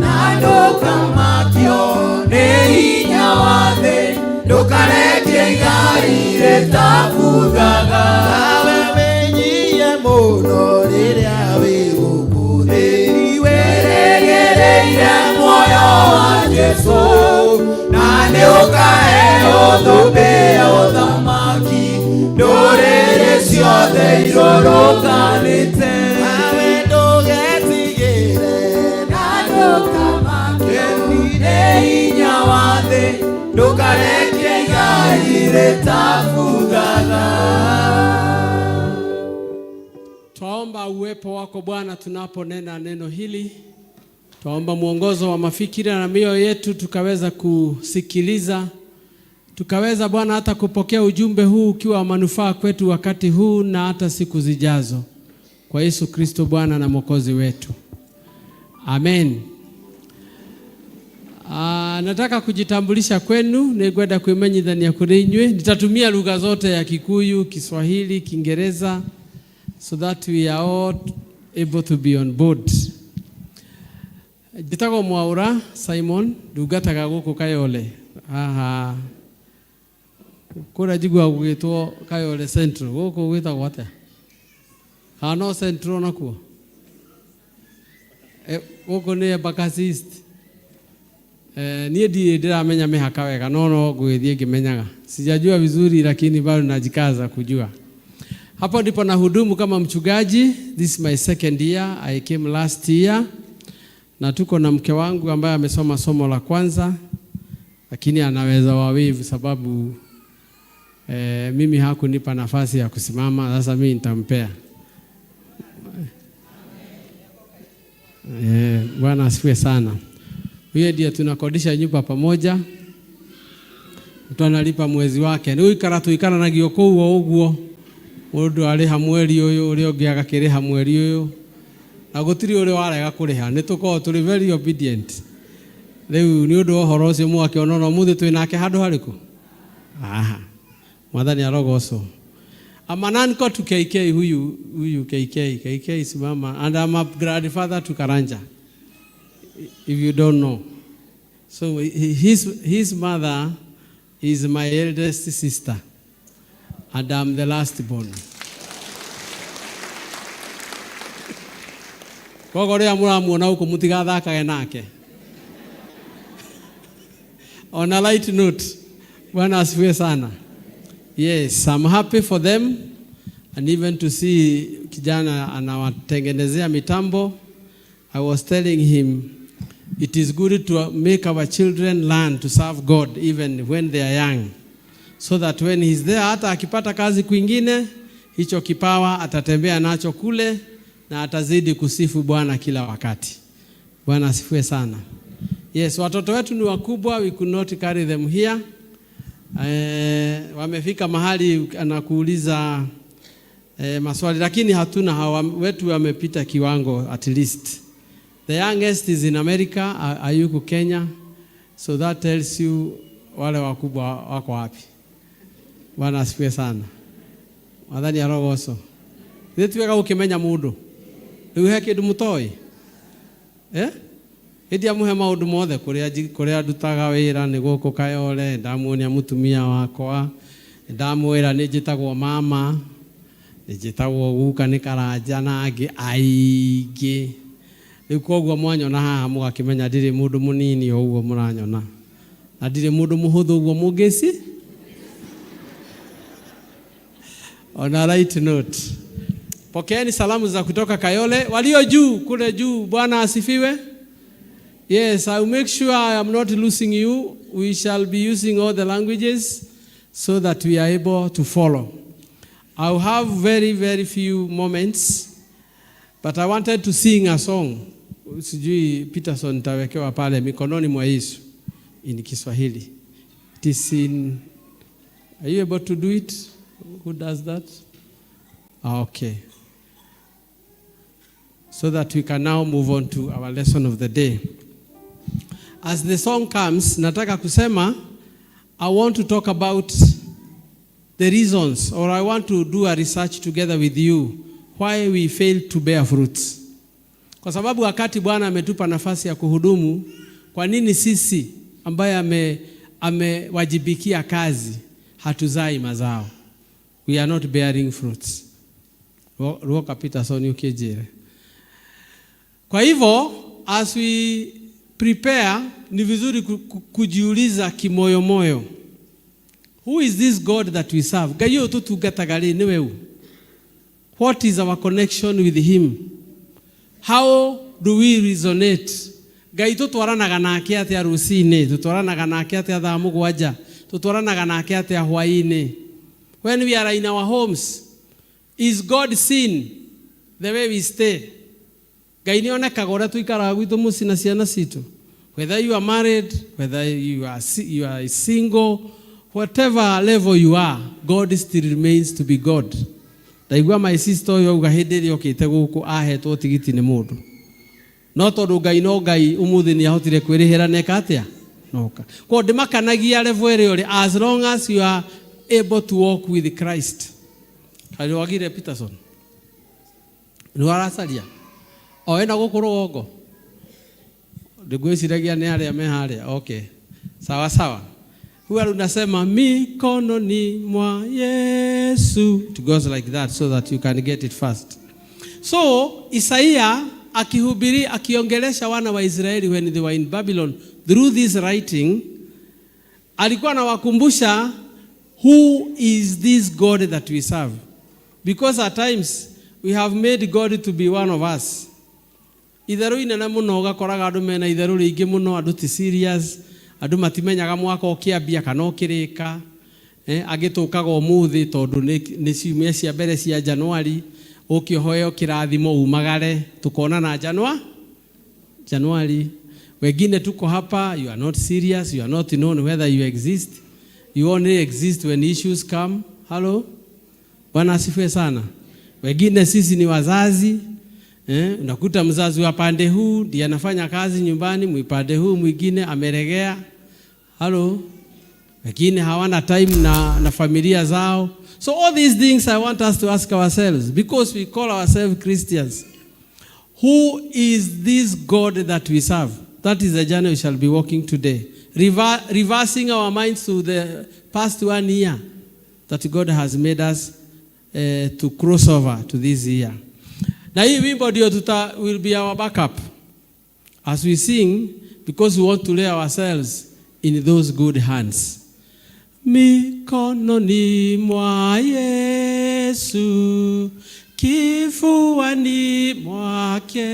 na ndũkamakio nĩ hinya wa thĩ ndũkareke igai rĩtabuthaga nawe wĩnyihie mũno rĩrĩa wĩ gũkũ thĩ wĩrĩgĩrĩire muoyo wa Jesũ na nĩ ũkaheo thũmbĩ ya ũthamaki ndũrĩrĩ ciothe irũrũnganĩte nawe ndũgetigĩre na ndũkamakio nĩ hinya wa thĩ ndũkareke igai rĩtabuthaga. Twaomba uwepo wako Bwana tunaponena neno hili. Twaomba mwongozo wa mafikira na mioyo yetu tukaweza kusikiliza, tukaweza Bwana hata kupokea ujumbe huu ukiwa wa manufaa kwetu wakati huu na hata siku zijazo, kwa Yesu Kristo Bwana na Mwokozi wetu, amen. Nataka kujitambulisha kwenu nĩngwenda kwĩmenyithania kũrĩ inyuĩ. Nitatumia lugha zote ya Kikuyu, Kiswahili, Kiingereza so that we are all able to be on board. Njĩtagwo Mwaũra Simon, ndungataga gũkũ Kayole haha kũrĩa njiguaga gũgĩtwo Kayole Central, gũkũ gwĩtagwo atĩa? Kana no Central nakuo? Gũkũ nĩ Embakasi East. Niĩ ndirĩ ndĩramenya mĩhaka wega no no ngũgĩthiĩ ngĩmenyaga. Sijajua vizuri lakini bado najikaza kujua. Hapo ndipo nahudumu kama mchungaji. This is my second year. I came last year. Na tuko na mke wangu ambaye amesoma somo la kwanza, lakini anaweza wawivu sababu mimi hakunipa nafasi ya kusimama. Sasa mimi nitampea. Bwana asifiwe sana. Huyo ndiye tunakodisha nyumba pamoja, mtu analipa mwezi wake. Nĩ gũikara tũikaranagia kũu o ũguo, mũndũ arĩha mweri ũyũ, ũrĩa ũngĩ agakĩrĩha mweri ũyũ, na gũtirĩ ũrĩa warega kũrĩha. Nĩ tũkoragwo tũrĩ very obedient. Rĩu nĩ ũndũ wa ũhoro ũcio mũgakĩona ona ũmũthĩ twĩ nake handũ harĩkũ? Aha, Mwathani arogocwo. I'm an uncle to KK huyu, huyu KK, KK simama, and I'm a grandfather to Karanja, if you don't know. So his mother is my eldest sister, and I'm the last born. Koguo rĩrĩa mũramuona gũkũ mũtigathakage nake. On a light note, Bwana asifiwe sana. Yes, I'm happy for them and even to see kijana anawatengenezea mitambo. I was telling him it is good to make our children learn to serve God even when they are young, so that when he's there, hata akipata kazi kwingine, hicho kipawa atatembea nacho kule na atazidi kusifu Bwana kila wakati. Bwana asifiwe sana. Yes, watoto wetu ni wakubwa, we could not carry them here. Wamefika mahali anakuuliza maswali, lakini hatuna hawa wetu wamepita kiwango at least. The youngest is in America, hayuko Kenya. So that tells you wale wakubwa wako wapi. Bwana asifiwe sana. Mwathani arogocwo. Githĩ ti wega gũkĩmenya mũndũ? Rĩu he kĩndũ mũtoĩ? Eh? Ĩndĩ amũhe maũndũ mothe kũrĩa kũrĩa ndutaga wĩra nĩ gũkũ Kayole, ndamuonia mũtumia wakwa, ndamwĩra nĩ njĩtagwo mama, nĩ njĩtagwo guka nĩ Karanja na angĩ aingĩ. Rĩu koguo mwanyona haha mũgakĩmenya ndirĩ mũndũ mũnini o ũguo mũranyona. Na ndirĩ mũndũ mũhũthũ ũguo mũngĩci. On a right note. Pokeeni salamu za kutoka Kayole. Walio juu kule juu, Bwana asifiwe. Yes, I will make sure I am not losing you. We shall be using all the languages so that we are able to follow. I will have very, very few moments, but I wanted to sing a song. Sijui Peterson tawekewa pale mikononi mwa Yesu in Kiswahili. It is in, are you able to do it? Who does that? Ah, okay. So that we can now move on to our lesson of the day. As the song comes, nataka kusema, I want to talk about the reasons, or I want to do a research together with you, why we fail to bear fruits. Kwa sababu wakati Bwana ametupa nafasi ya kuhudumu, kwa nini sisi ambaye amewajibikia kazi hatuzai mazao? We are not bearing fruits. Ruoka Peterson ukijire. Kwa hivyo, as we prepare, ni vizuri kujiuliza kimoyomoyo. Who is this God that we serve? Ngai ũyũ tũtungataga rĩ, nĩwe ũ? What is our connection with him? How do we resonate? Ngai tũtwaranaga nake atĩa rũcinĩ? Tũtwaranaga nake atĩa thaa mũgwanja? Tũtwaranaga nake atĩa hwaĩ-inĩ? When we are in our homes, is God seen the way we stay? Ngai nĩ onekaga ũrĩa tũikaraga gwitũ mũciĩ na ciana citũ. Whether you are married, whether you are single, whatever level you are, God still remains to be God. Ndaigua my sister ũyũ auga hĩndĩ ĩrĩa okĩte gũkũ ahetwo tigiti nĩ mũndũ. No tondũ Ngai no Ngai ũmũthĩ nĩ ahotire kwĩrĩhĩra na eka atĩa? Noka. Kwa ndĩmakanagia level ĩrĩa ũrĩ, as long as you are able to walk with Christ. Kaĩ wagire Peterson? Nĩ waracaria? O ena gũkũ rũgongo? Ndĩngwĩciragia nĩ arĩa me harĩa. Okay. Sawa sawa. Huwa unasema mikononi mwa Yesu. It goes like that so that you can get it fast. So Isaiah akihubiri, akiongelesha wana wa Israeli when they were in Babylon through this writing, alikuwa anawakumbusha who is this God that we serve. Because at times we have made God to be one of us. Itherũ inene mũno ũgakoraga andũ mena itherũ rĩingĩ mũno, andũ ti serious, andũ matimenyaga mwaka ũkĩambia kana ũkĩrĩka. Angĩ tũkaga ũmũthĩ tondũ nĩ ciumia cia mbere cia Januari, ũke ũhoe kĩrathimo umagare, tukonana Januari. Wengine tuko hapa, you are not serious, you are not known whether you exist. You only exist when issues come. Hello? Bwana asifiwe sana. Wengine sisi ni wazazi. Unakuta mzazi wa pande huu ndiye anafanya kazi nyumbani, mwipande huu mwingine ameregea. Hello? Wengine hawana time na familia zao. So all these things I want us to ask ourselves, because we call ourselves Christians. Who is this God that we serve? That is the journey we shall be walking today. Reversing our minds to the past 1 year that God has made us to cross over to this year. Na hii wimbo ndio tuta will be our backup as we sing, because we want to lay ourselves in those good hands. Mikononi mwa Yesu, kifuani mwake,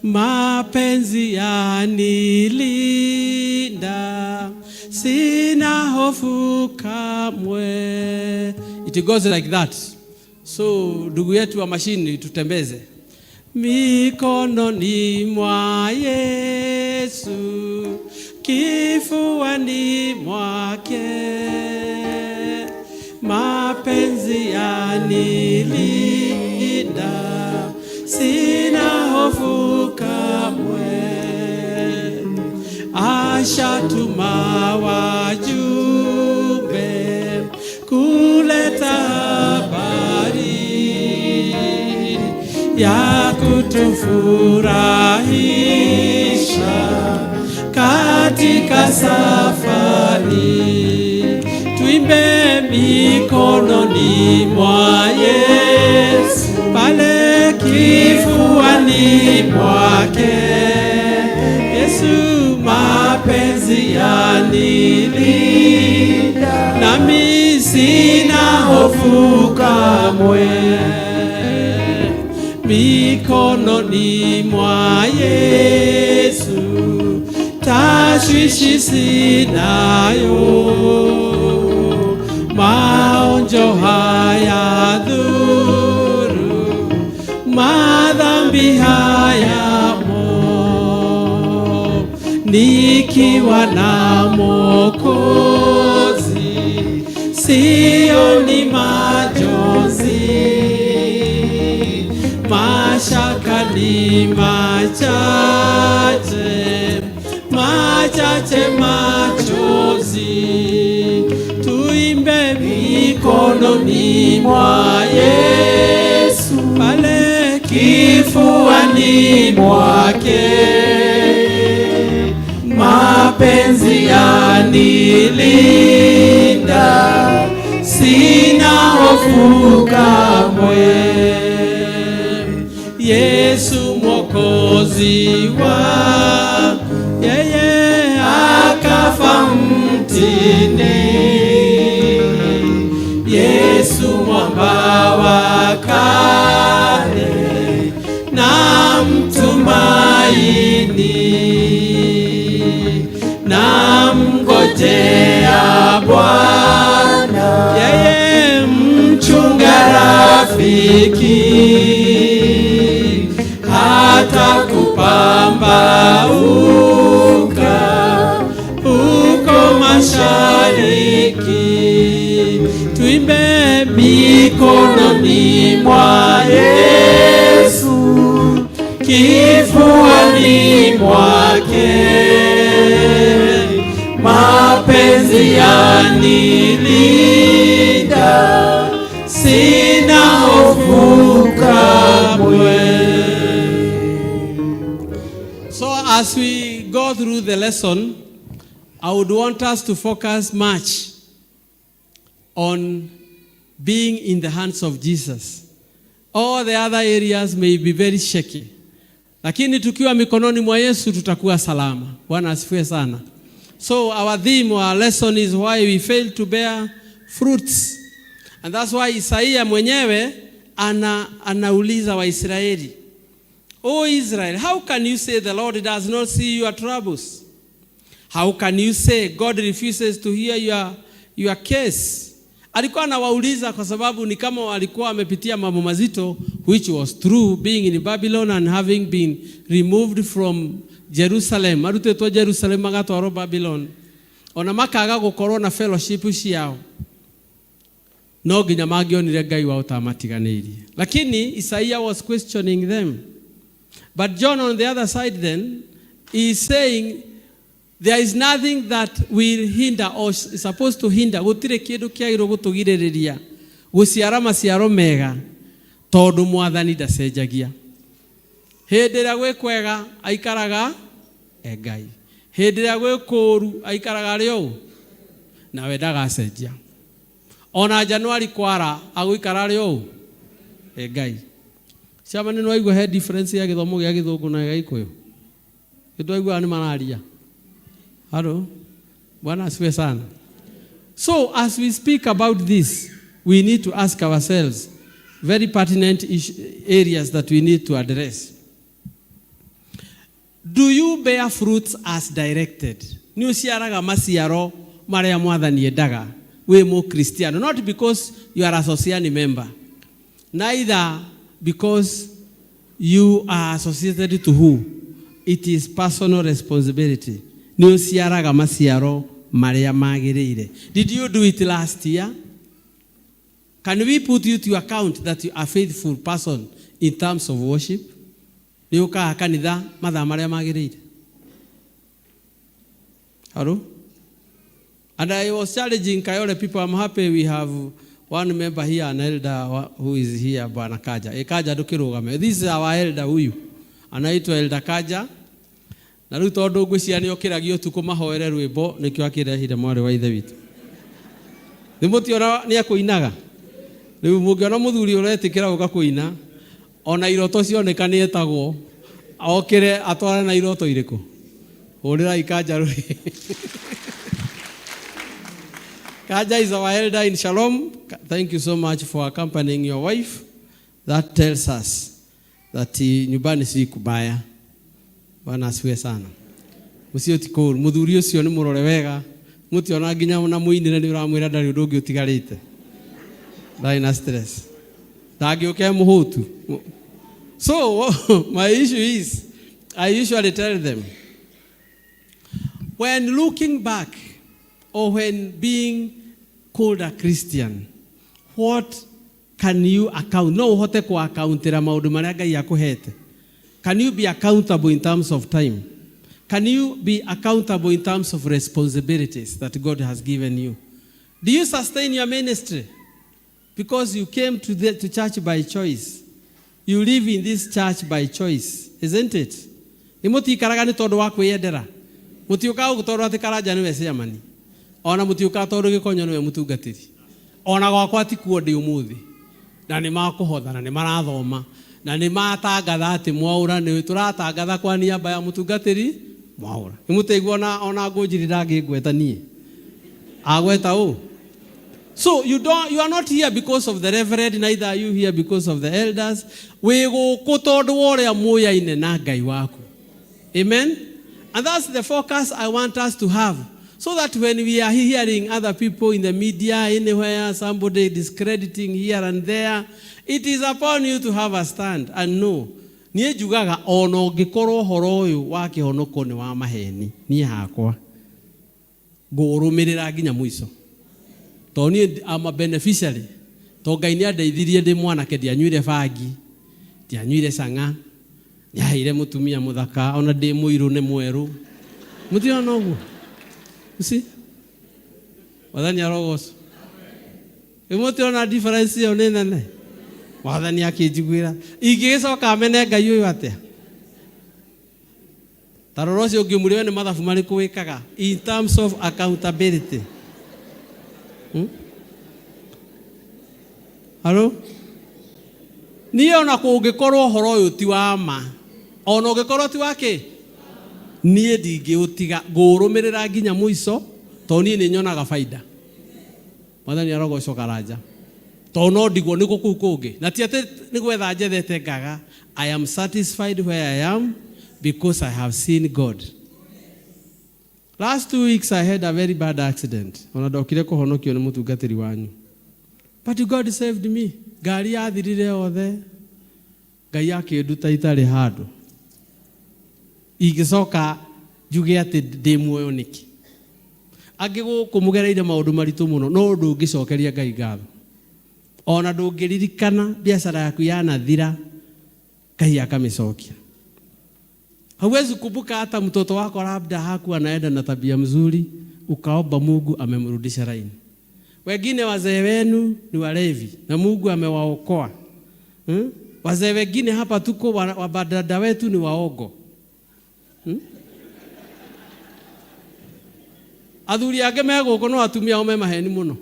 mapenzi yanilinda, sina hofu kamwe. It goes like that. So ndugu yetu wa mashini tutembeze. Mikononi mwa Yesu, kifuani mwake, mapenzi yanilinda, sina hofu kamwe. Ashatuma wajumbe kuleta habari ya kutufurahisha. safari, tuimbe mikononi mwa Yesu, pale kifuani mwake Yesu mapenzi yanilinda, nami sina hofu kamwe mikononi mwa Yesu, tashwishi sinayo, maonjo haya dhuru, madhambi hayamo, nikiwa na Mwokozi sioni majonzi, mashaka ni machache, machache machozi, tuimbe mikononi mwa Yesu, pale kifuani mwake mapenzi yanilinda, sina hofu kamwe. Yesu Mwokozi wa yeye akafa mtini, Yesu mwamba wa kale na mtumaini, na mngojea Bwana, yeye mchunga rafiki, hata kupambauka uko mashariki, tuimbe mikononi mwa Yesu, kifuani mwake mapenzi yanilinda, sina hofu kamwe. So as we go through the lesson, I would want us to focus much on being in the hands of Jesus. All the other areas may be very shaky. Lakini tukiwa mikononi mwa Yesu tutakuwa salama. Bwana asifiwe sana. So our theme, our lesson is why we fail to bear fruits. And that's why Isaia mwenyewe anauliza Waisraeli. O Israel, how can you say the Lord does not see your troubles? How can you say God refuses to hear your case? Alikuwa anawauliza kwa sababu ni kama walikuwa wamepitia mambo mazito, which was true, being in Babylon and having been removed from Jerusalem. Marutĩtwo Jerusalem magatwarwo Babylon. Ona makaga gũkorwo na fellowship ciao. No nginya mangĩonire Ngai wao ta amatiganĩirie. Lakini Isaiah was questioning them. But John on the other side then is saying there is nothing that will hinder or is supposed to hinder, gũtirĩ kĩndũ kĩagĩrĩirwo gũtũgirĩrĩria gũciara maciaro mega tondũ mwathani ndacenjagia. Hĩndĩ ĩrĩa gwĩ kwega aikaraga e Ngai, hĩndĩ ĩrĩa gwĩ kũũru aikaraga arĩ ũũ, nawe ndagacenjia. Ona Januari kwara agũikara arĩ ũũ e Ngai. Ciama nĩ nĩwaigua he difference ya gĩthomo gĩa gĩthũngũ na gĩa gĩkũyũ? Nĩtwaiguaga nĩ mararia. Halo, Bwana asifiwe sana. So as we speak about this, we need to ask ourselves very pertinent areas that we need to address. Do you bear fruits as directed? Nĩ ũciaraga maciaro marĩa mwathani endaga wĩ mũkristiano, not because you are a Sosiani member, neither because you are associated to who. It is personal responsibility. Nĩ ũciaraga maciaro marĩa magĩrĩire. Did you do it last year? Can we put you to account that you are a faithful person in terms of worship? Nĩ ũkaga kanitha mathaa marĩa magĩrĩire? Hello? And I was challenging Kayole people. I'm happy we have one member here, an elder who is here, Bwana Kaja. E Kaja ndũkĩrũgame. This is our elder huyu. Anaitwa Elder Kaja. Na rĩu tondũ ngwĩciria nĩ okĩragio ũtukũ mahoere rwĩmbo nĩkĩo akĩrehire mwarĩ wa ithe witũ. Nĩ mũtiona nĩ ekũinaga. Rĩu mũngĩona mũthuri ũretĩkĩra gũka kũina ona iroto cioneka nĩ etagwo okĩre atwarane na iroto irĩkũ. Hũrĩrai Kanja rũhĩ. Kanja is our elder in Shalom. Thank you so much for accompanying your wife. That tells us that nyumbani si kubaya. Bwana asifiwe sana. Mũciĩ ti kũũru. Mũthuri ũcio nĩ mũrore wega. Mũtiona nginya na mũinĩre nĩ ũramwĩra ndarĩ ũndũ ũngĩ ũtigarĩte. Ndarĩ na stress. Ndangĩũka e mũhũtu. So my issue is, I usually tell them, when looking back or when being called a Christian, what can you account? No ũhote kũ-accountĩra maũndũ marĩa Ngai akũhete. Can you be accountable in terms of time? Can you be accountable in terms of responsibilities that God has given you? Do you sustain your ministry? Because you came to church by choice. You live in this church by choice, isn't it? Nĩ mũtikaraga nĩ tondũ wa kwĩyendera. Mũtiũkaga gũkũ tondũ atĩ Karanja nĩwe chairman. Ona mũtiũkaga tondũ Gĩkonyo nĩwe mũtungatĩri. Ona gwakwa ti kuo ndĩ ũmũthĩ. Na nĩ makũhotha na nĩ marathoma. Na nĩ matangatha atĩ Mwaũra nĩ tũratangatha kwa niaba ya mũtungatĩri Mwaũra. Nĩ mũtĩigua ona Ngũnjiri ndangĩngweta niĩ. Agweta ũ? So you are not here because of the reverend, neither are you here because of the elders. Wĩ gũkũ tondũ wa ũrĩa mũyaine na Ngai waku. Amen? And that's the focus I want us to have. So that when we are hearing other people in the media, anywhere, somebody discrediting here and there, it is upon you to have a stand and know. Niĩ njugaga ona ũngĩkorwo ũhoro ũyũ wa kĩhonoko nĩ wa maheni, niĩ hakwa ngũrũmĩrĩra nginya mũico. Tondũ niĩ I'm a beneficiary. Tondũ Ngai nĩ andeithirie ndĩ mwanake, ndianyuire bangi, ndianyuire cang'a, nĩaheire mũtumia mũthaka, ona ndĩ mũirũ nĩ mwerũ. Mũtirona ũguo? You see? Mwathani arogocwo. Ĩ mũtirona difference ĩyo nĩ nene? Mwathani akĩnjiguĩra. Ingĩgĩcoka mene Ngai ũyũ atĩa? Ta rora ũcio ũngĩ ũmũrie we nĩ mathabu marĩkũ wĩkaga in terms of accountability. Hello? Niĩ ona kũngĩkorwo ũhoro ũyũ ti wa ma, ona ũngĩkorwo ti wa kĩ, niĩ ndingĩũtiga, ngũũrũmĩrĩra nginya mũico, tondũ niĩ nĩ nyonaga baida. Mwathani arogocwo Karanja. Tondũ no ndigwo nĩ kũu kũngĩ. Na ti atĩ nĩ gwetha njethete ngaga. I am satisfied where I am because I have seen God. Last 2 weeks I had a very bad accident. Ona ndokire kũhonokio nĩ mũtungatĩri wanyu. But God saved me. Ngari yathirire yothe. Ngai akĩnduta itarĩ handũ. Ingĩcoka njuge atĩ ndĩ muoyo nĩkĩ? Angĩ gũkũ mũgereire maũndũ maritũ mũno, no ndũngĩcokeria Ngai ngatho. Ona ndũngĩririkana biacara yaku yanathira, Ngai akamĩcokia. Hauwezi kumbuka hata mtoto wako labda hakuwa anaenda na tabia mzuri, ukaomba Mungu amemrudisha laini. Wengine wazee wenu ni walevi na Mungu amewaokoa. Wazee wengine hapa tuko wabadada wetu ni waogo. Athuri angĩ me gũkũ no atumia ao me maheni mũno.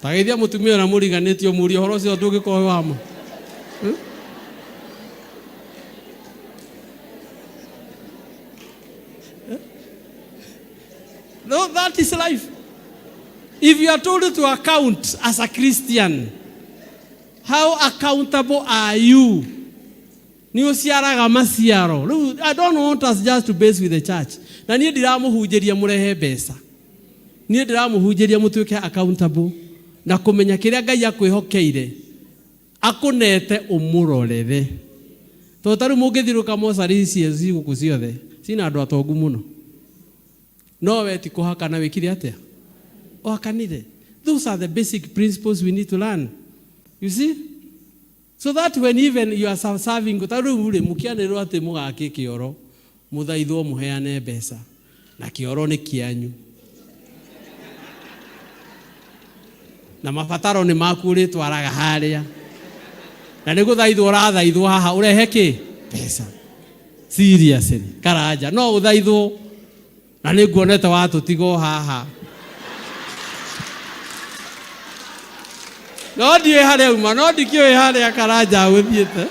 Ta geithia mũtumia ũrĩa mũriganĩtie ũmũrie ũhoro ũcio ndũngĩkorwo wĩ wa ma. No, that is life. If you are told to account as a Christian, how accountable are you? Nĩ ũciaraga maciaro. Rĩu, I don't want us just to base with the church. Na niĩ ndiramũhunjĩria mũrehe mbeca. Niĩ ndĩramũhunjĩria mũtuĩke accountable na kũmenya kĩrĩa Ngai akwĩhokeire akũnete ũmũrorere. Tondũ ta rĩu mũngĩthiũrũrũka mocarĩ ici ci gũkũ ciothe, cina andũ atongu mũno. No we ti kũhakana wĩkire atĩa? Ũhakanire. Those are the basic principles we need to learn. You see? So that when even you are serving, ta rĩu rĩ, mũkĩanĩrĩrwo atĩ mũgake kĩoro, mũthaithwo mũheane mbeca, na kĩoro nĩ kĩanyu. Na mabataro nĩ maku ũrĩtwaraga harĩa. Na nĩ gũthaithwo ũrathaithwo haha, ũrehe kĩ? Mbeca. Seriously, Karanja no ũthaithwo na nĩ nguonete watũtiga o haha. No ndiũĩ harĩa uma, no ndikĩũĩ harĩa Karanja agũthiĩte.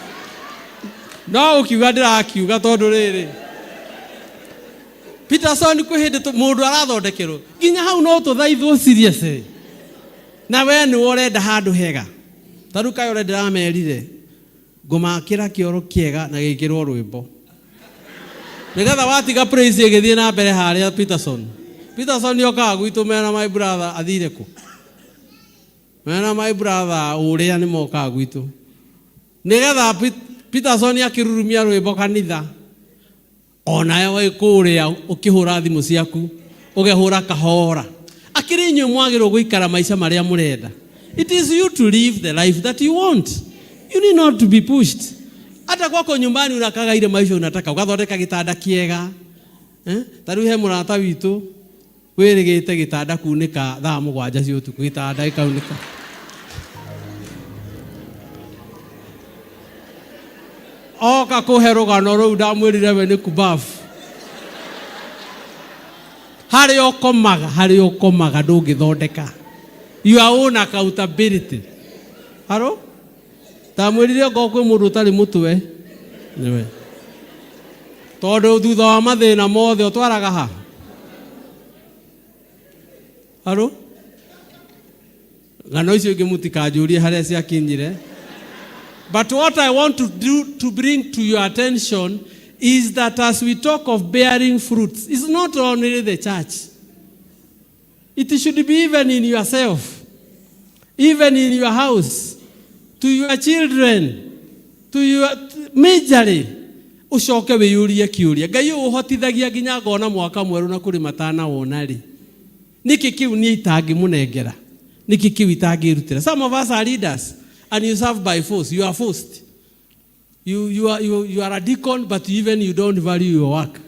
No ũkiuga ndĩrakiuga tondũ rĩrĩ. Peterson kwĩ hĩndĩ mũndũ arathondekerwo nginya hau no tũthaithwo seriously. Na we nĩwe ũrenda handũ hega. Ta rĩu Kayore ndĩramerire ngũmakĩra kĩoro kĩega na gĩkĩrwo rwĩmbo. Nĩgetha watiga praise ĩgĩthiĩ na mbere harĩa Peterson. Peterson okaga gwitũ mena my brother athire kũ? Mena my brother ũrĩa nĩ mokaga gwitũ. Nĩgetha Peterson akĩrurumia rwĩmbo kanitha. Onawe wĩ kũrĩa ũkĩhũra thimũ ciaku ũgehũra kahora. Akĩrĩ inyuĩ mwagĩrĩirwo gũikara maica marĩa mũrenda. It is you to live the life that you want. You need not to be pushed. Hata kwako nyumbani unakaga ile maisha unataka, ugathondeka gĩtanda kĩega. Ta rĩu he mũrata witũ wĩrĩgĩte gĩtanda kunĩka thaa mũgwanja cia ũtukũ, gĩtanda gĩkaunĩka. Oka kũhe rũgano rũu ndamwĩrire we nĩ kubafu. Harĩa ũkomaga, harĩa ũkomaga ndũngĩthondeka. Your own accountability. Haro? Ndamwĩrire okorwo kwĩ mũndũ ũtarĩ mũtwe, nĩwe. Tondũ thutha wa mathĩna mothe ũtwaraga ha? Haro? Ng'ano icio ingĩ mũtikanjũrie harĩa ciakinyire. But what I want to do to bring to your attention is that as we talk of bearing fruits, it's not only the church. It should be even in yourself, even in your house, to your children, to your majorly. Ucoke wiyurie kiuria. Ngai ũyũ ũhotithagia nginya ngona mwaka mwerũ na kũrĩ matanawona rĩ. Nĩkĩ kĩu niĩ itangĩmũnengera? Nĩkĩ kĩu itangĩrutĩra? Some of us are leaders and you serve by force. You are forced. You are a deacon, but even you don't value your work.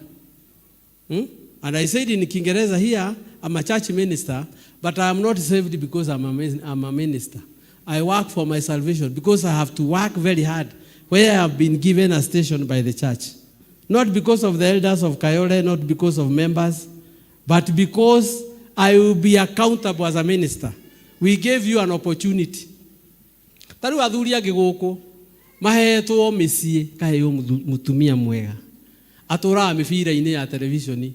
And I said in Kiingereza here, I'm a church minister, but I am not saved because I'm a minister. I work for my salvation because I have to work very hard where I have been given a station by the church. Not because of the elders of Kayole, not because of members, but because I will be accountable as a minister. We gave you an opportunity. Ta rĩu athuri angĩ gũkũ mahetwo mĩciĩ kaheo mũtumia mwega atũraga mĩbira-inĩ ya televishoni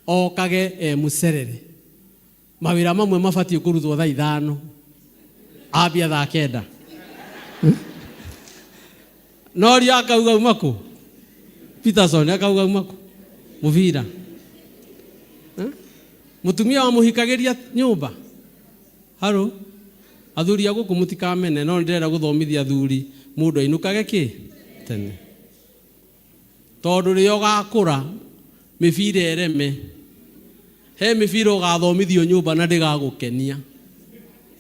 okage e mũcerere mawĩra mamwe mabatiĩ kũrutwo thaa ithano ambia thaa kenda no ria akauga uma kũ Peterson akauga uma kũ mũbira Mũtumia wamũhikagĩria nyũmba haro athuri a gũkũ mũtikamene no ndĩrenda gũthomithia athuri mũndũ ainũkage kĩ tene tondũ rĩrĩa ũgakũra mĩbira ĩreme he mĩbira ũgathomithio nyũmba na ndĩgagũkenia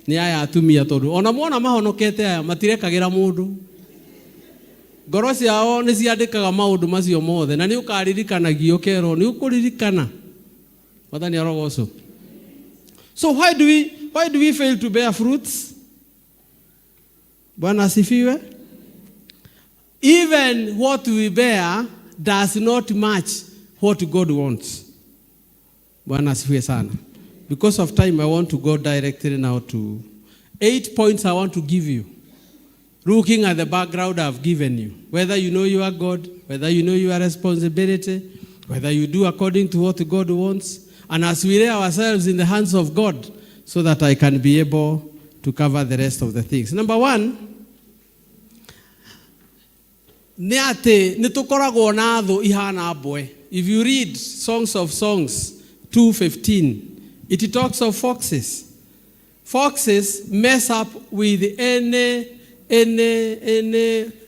nĩ aya atumia tondũ ona mona mahonokete aya matirekagĩra mũndũ ngoro ciao nĩ ciandĩkaga maũndũ macio mothe na nĩ ũkaririkanagio ũkerwo nĩ ũkũririkana Mwathani arogocwo. So why do we fail to bear fruits? Bwana asifiwe. Even what we bear does not match what God wants. Bwana asifiwe sana. Because of time, I want to go directly now to 8 points I want to give you. Looking at the background I've given you. Whether you know you are God, whether you know your responsibility, whether you do according to what God wants, and as we lay ourselves in the hands of God, so that I can be able to cover the rest of the things. Number 1, nĩ atĩ nĩ tũkoragwo na thũ ihana mbwe. If you read Songs of Songs 2:15, it talks of foxes. Foxes mess up with any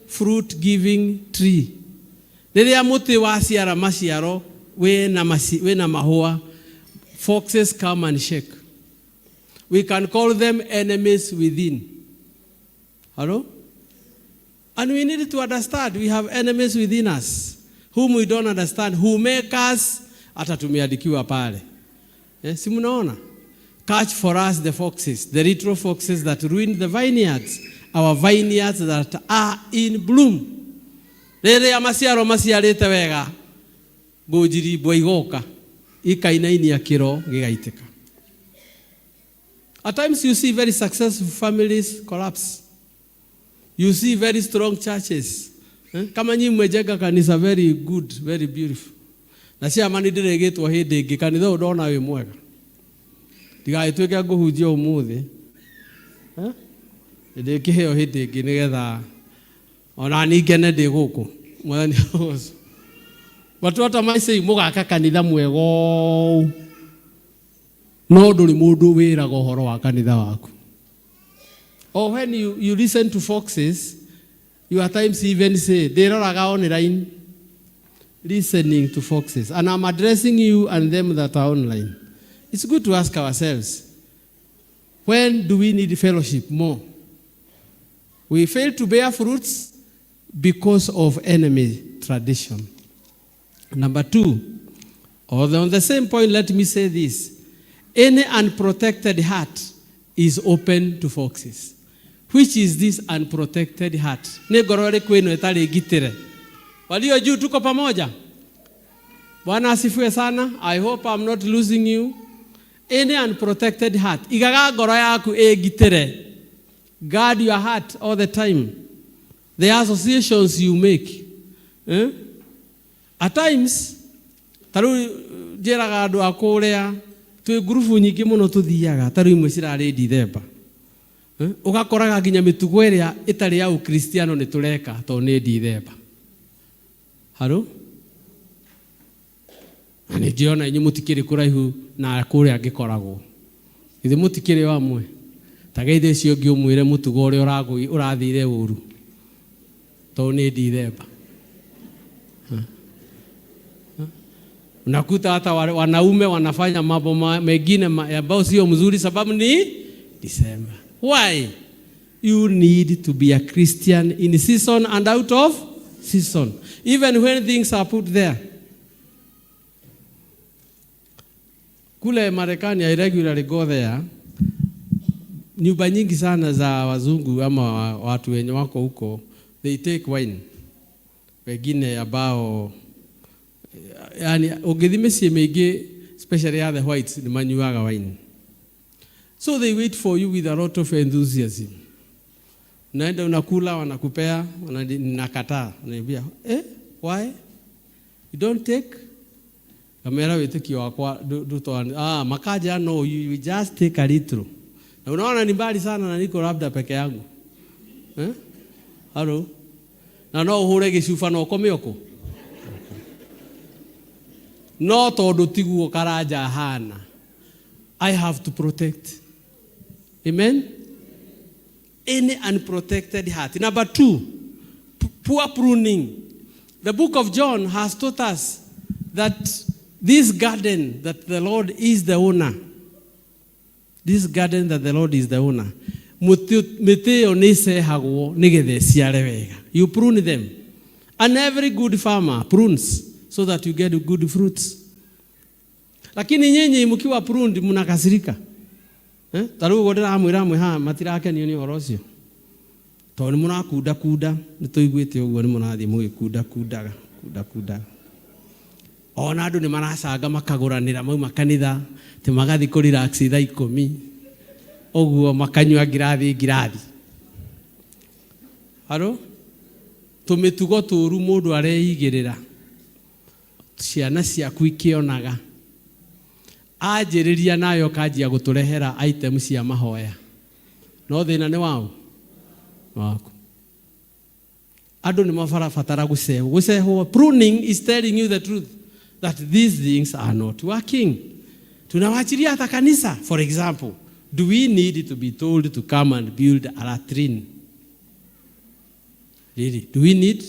fruit-giving tree. Rĩrĩa mũtĩ waciara maciaro wĩna mahũa, foxes come and shake. We can call them enemies within. Hello? And we need to understand we have enemies within us whom we don't understand, who make us, hata tumeandikiwa pale. Si mnaona? Catch for us the foxes, the little foxes that ruin the vineyards, our vineyards that are in bloom. Rĩrĩa maciaro maciarĩte wega, ngũnjirimbwa igoka ikainainia kĩro gĩgaitĩka. At times you see very successful families collapse. You see very strong churches. Eh? Kama nyinyi mmejenga kanisa very good, very beautiful. Na ciama nĩ ndĩrĩgĩtwo hĩndĩ ĩngĩ kanitha ũyũ ndona wĩ mwega. Ndigagĩtuĩke ngũhunjia ũmũthĩ. Eh? Ndĩkĩheo hĩndĩ ĩngĩ nĩgetha ona niĩ ngene ndĩ gũkũ. Mwathani agocwo. But what am I saying? Mũgaka kanitha mwega ũũ. No ndũrĩ mũndũ wĩraga ũhoro wa kanitha waku. Or when you listen to foxes, you at times even say, ndĩroraga online, listening to foxes. And I'm addressing you and them that are online. It's good to ask ourselves, when do we need fellowship more? We fail to bear fruits because of enemy tradition. Number two, although on the same point, let me say this. Any unprotected heart is open to foxes. Which is this unprotected heart? Nĩ ngoro ĩrĩkũ ĩno ĩtarĩ ngitĩre? Walio juu tuko pamoja? Bwana asifiwe sana. I hope I'm not losing you. Any unprotected heart. Igaga ngoro yaku ĩngitĩre. Guard your heart all the time. The associations you make. Eh? At times, ta rĩu njĩraga andũ a kũrĩa twĩ ngurubu nyingĩ mũno tũthiaga ta rĩu imwe cirarĩ Dithemba. Eh? Ũgakoraga nginya mĩtugo ĩrĩa ĩtarĩ ya ũkristiano nĩ tũreka tondũ nĩ Dithemba. Haro? Na nĩ ndĩrona inyuĩ mũtikĩrĩ kũraihu na kũrĩa ngĩkoragwo. Githĩ mũtikĩrĩ o amwe? Ta geithia ũcio ũngĩ ũmwĩre mũtugo ũrĩa ũrathire ũru tondũ nĩ Dithemba. Unakuta hata wanaume wanafanya mambo mengine ambayo sio mzuri sababu ni December. Why? You need to be a Christian in season and out of season. Even when things are put there. Kule Marekani, I regularly go there. Nyumba nyingi sana za wazungu ama watu wenye wako huko, they take wine. Wengine ambao, yani, ũngĩthiĩ mĩciĩ mĩingĩ, especially ya the whites, nĩ manyuaga wine. So they wait for you with a lot of enthusiasm. Naenda unakula, wanakupea, nakataa. Wananiambia, why? You don't take? Kamera wĩtĩkio wakwa ndutoa. Makaja, no, you just take a little. Na unaona ni mbali sana na niko labda peke yangu. Hello? Na no ũhũre gĩcuba na ũkome ũkũ? No tondũ tiguo Karanja ahana. I have to protect. Amen? Any unprotected heart. Number two, poor pruning. The book of John has taught us that this garden that the Lord is the owner, this garden that the Lord is the owner, mĩtĩ ĩyo nĩ ĩcehagwo nĩgetha ĩciare wega. You prune them. And every good farmer prunes so that you get good fruits. Lakini nyinyi mkiwa pruned mnakasirika. Ta rĩu ũguo ndĩramwĩra amwe haha matirakenio nĩ ũhoro ũcio. Tondũ nĩ mũrakunda kunda, nĩ tũiguĩte ũguo nĩ mũrathiĩ mũgĩkunda kundaga, kunda kundaga. Ona andũ nĩ maracanga makagũranĩra mauma kanitha, atĩ magathiĩ kũ relax thaa ikũmi. Ũguo makanyua ngirathi ngirathi. Haro? Tũmĩtugo tũru mũndũ areigĩrĩra. Ciana ciaku ikĩonaga. Anjĩrĩria nayo kanjia gũtũrehera item cia mahoya. No thĩna nĩ waũ? Waku. Andũ nĩ mabarabatara gũcehwo. Gũcehwo, pruning is telling you the truth that these things are not working. Tunawachilia hata kanisa, for example. Do we need to be told to come and build a latrine? Really? Do we need?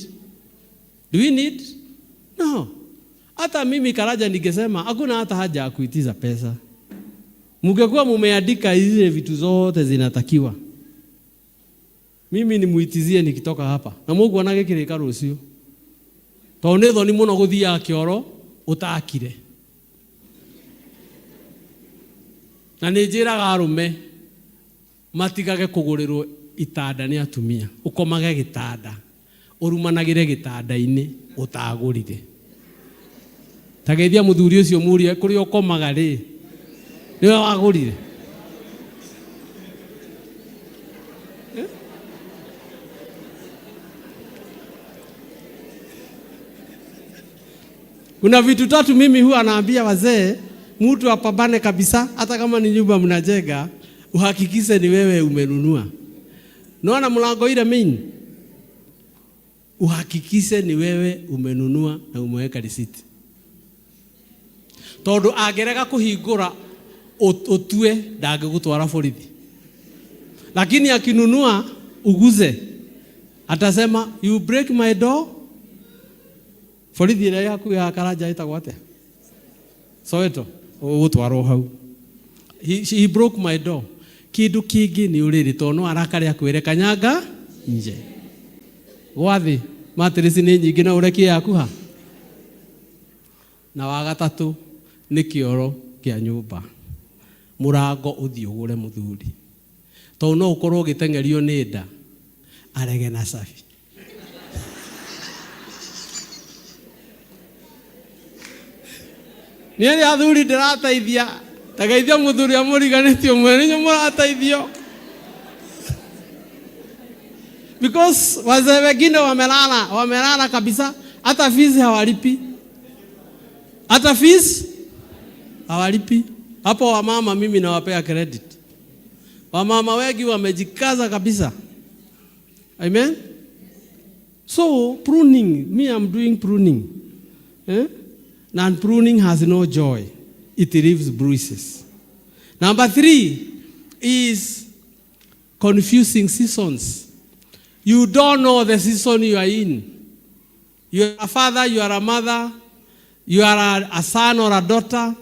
Do we need? No. Hata mimi Karanja ningesema hakuna hata haja ya kuitiza pesa. Mungekuwa mumeandika zile vitu zote zinatakiwa. Mimi nimuitizie nikitoka hapa. Na Mungu anagĩkĩrĩka rũciũ. Tondũ nĩ thoni mũno gũthiaga kĩoro ũtakire. Na nĩ njĩraga arũme matigage kũgũrĩrwo itanda nĩ atumia. Ũkomage gĩtanda. Ũrumanagĩre gĩtanda-inĩ ũtagũrire. Ta geithia mũthuri ũcio mũrie kũrĩa ũkomaga rĩ, nĩwe wagũrire? Kuna vitu tatu mimi huwa naambia wazee, mtu apambane kabisa, hata kama ni nyumba mnajenga, uhakikishe ni wewe umenunua. Naona mlango ile main, uhakikishe ni wewe umenunua na umeweka risiti. Tondu angĩrega kũhingũra ũtue ndangĩgũtwara borithi. Lakini akinunua uguze, atasema you break my door. Borithi ĩrĩa yaku ya Karanja ĩtagwo atĩa? Soweto, ũgũtwarwo hau. He broke my door. Kĩndũ kĩngĩ nĩ ũrĩrĩ tondũ no arakare akwĩre kanyanga nje. Gwathĩ matirisi nĩ nyingĩ no ũrekie yaku ha. Na wa gatatũ nĩ kĩoro kĩa nyũmba. Mũrango ũthiĩ ũgũre mũthuri. Tondũ no ũkorwo ũgĩteng'erio nĩ nda arege na cabi. Niĩ nĩ athuri ndĩrateithia. Ta geithia mũthuri amũriganĩtie ũmwe nĩ inyuĩ mũrateithio. Because wazee wengine wamelala, wamelala kabisa, hata fees hawalipi. Hata fees hawalipi. Hapo wamama mimi nawapea credit. Wamama wengi wamejikaza kabisa. Amen. So pruning, me I'm doing pruning. And pruning has no joy. It leaves bruises. Number 3 is confusing seasons. You don't know the season you are in. You are a father, you are a mother, you are a son or a daughter,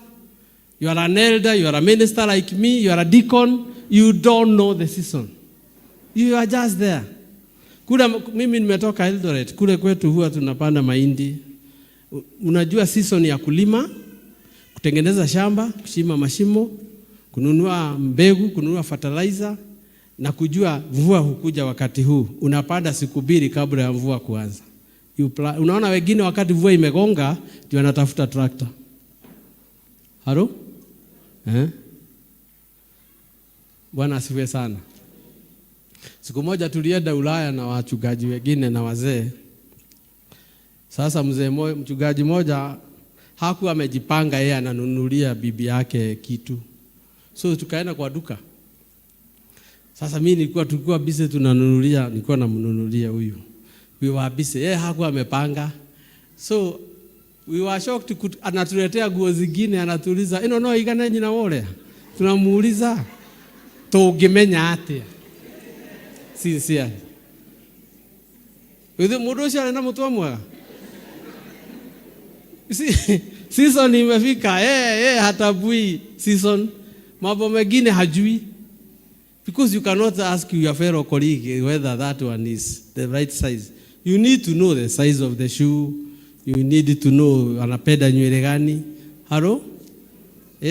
you are an elder, you are a minister like me, you are a deacon. You don't know the season. You are just there. Kule mimi nimetoka Eldoret, kule kwetu huwa tunapanda mahindi. Unajua season ya kulima, kutengeneza shamba, kuchimba mashimo, kununua mbegu, kununua fertilizer na kujua mvua hukuja wakati huu. Unapanda siku 2 kabla ya mvua kuanza. Unaona wengine wakati mvua imegonga ndio wanatafuta tractor. Halo? Bwana asifiwe sana. Siku moja tulienda Ulaya na wachungaji wengine na wazee. Sasa mchungaji mmoja hakuwa amejipanga, yeye ananunulia bibi yake kitu. So tukaenda kwa duka. Sasa mimi tulikuwa busy tunanunulia, nilikuwa namnunulia huyu. We were busy. Yeye hakuwa amepanga. So we were shocked, anatuletea nguo zingine, anatuuliza, ino no igana nyina wole? Tunamuuliza, tũngĩmenya atĩa? Sincere. Uthi mũndũ ũcio arĩ na mũtwe mwega? Season imefika, hatabui season. Mambo mengine hajui. Because you cannot ask your fellow colleague whether that one is the right size. You need to know the size of the shoe. You need to know anapenda nywele gani. Halo?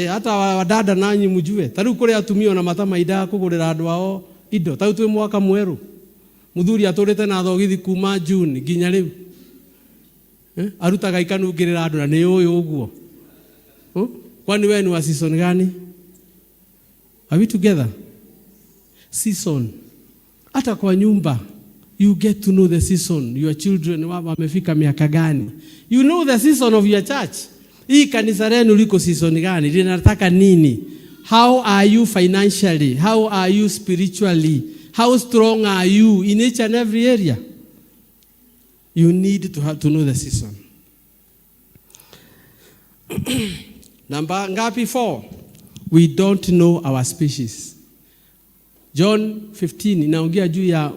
Hata wadada nanyi mjue. Taru kule atumia na matama ida kugurira andu ao indo. Taru twi mwaka mweru. Muthuri aturite na thogithi kuma June nginya riu. Arutaga ikanungirira andu na ni uyu uguo. Kwani wewe ni wa season gani? Are we together? Season. Hata kwa nyumba you get to know the season. Your children wamefika miaka gani? You know the season of your church. Hii kanisa lenu liko season gani? Linataka nini? How are you financially? How are you spiritually? How strong are you in each and every area? You need to have to know the season. Number ngapi? 4. We don't know our species. John 15 inaongea juu ya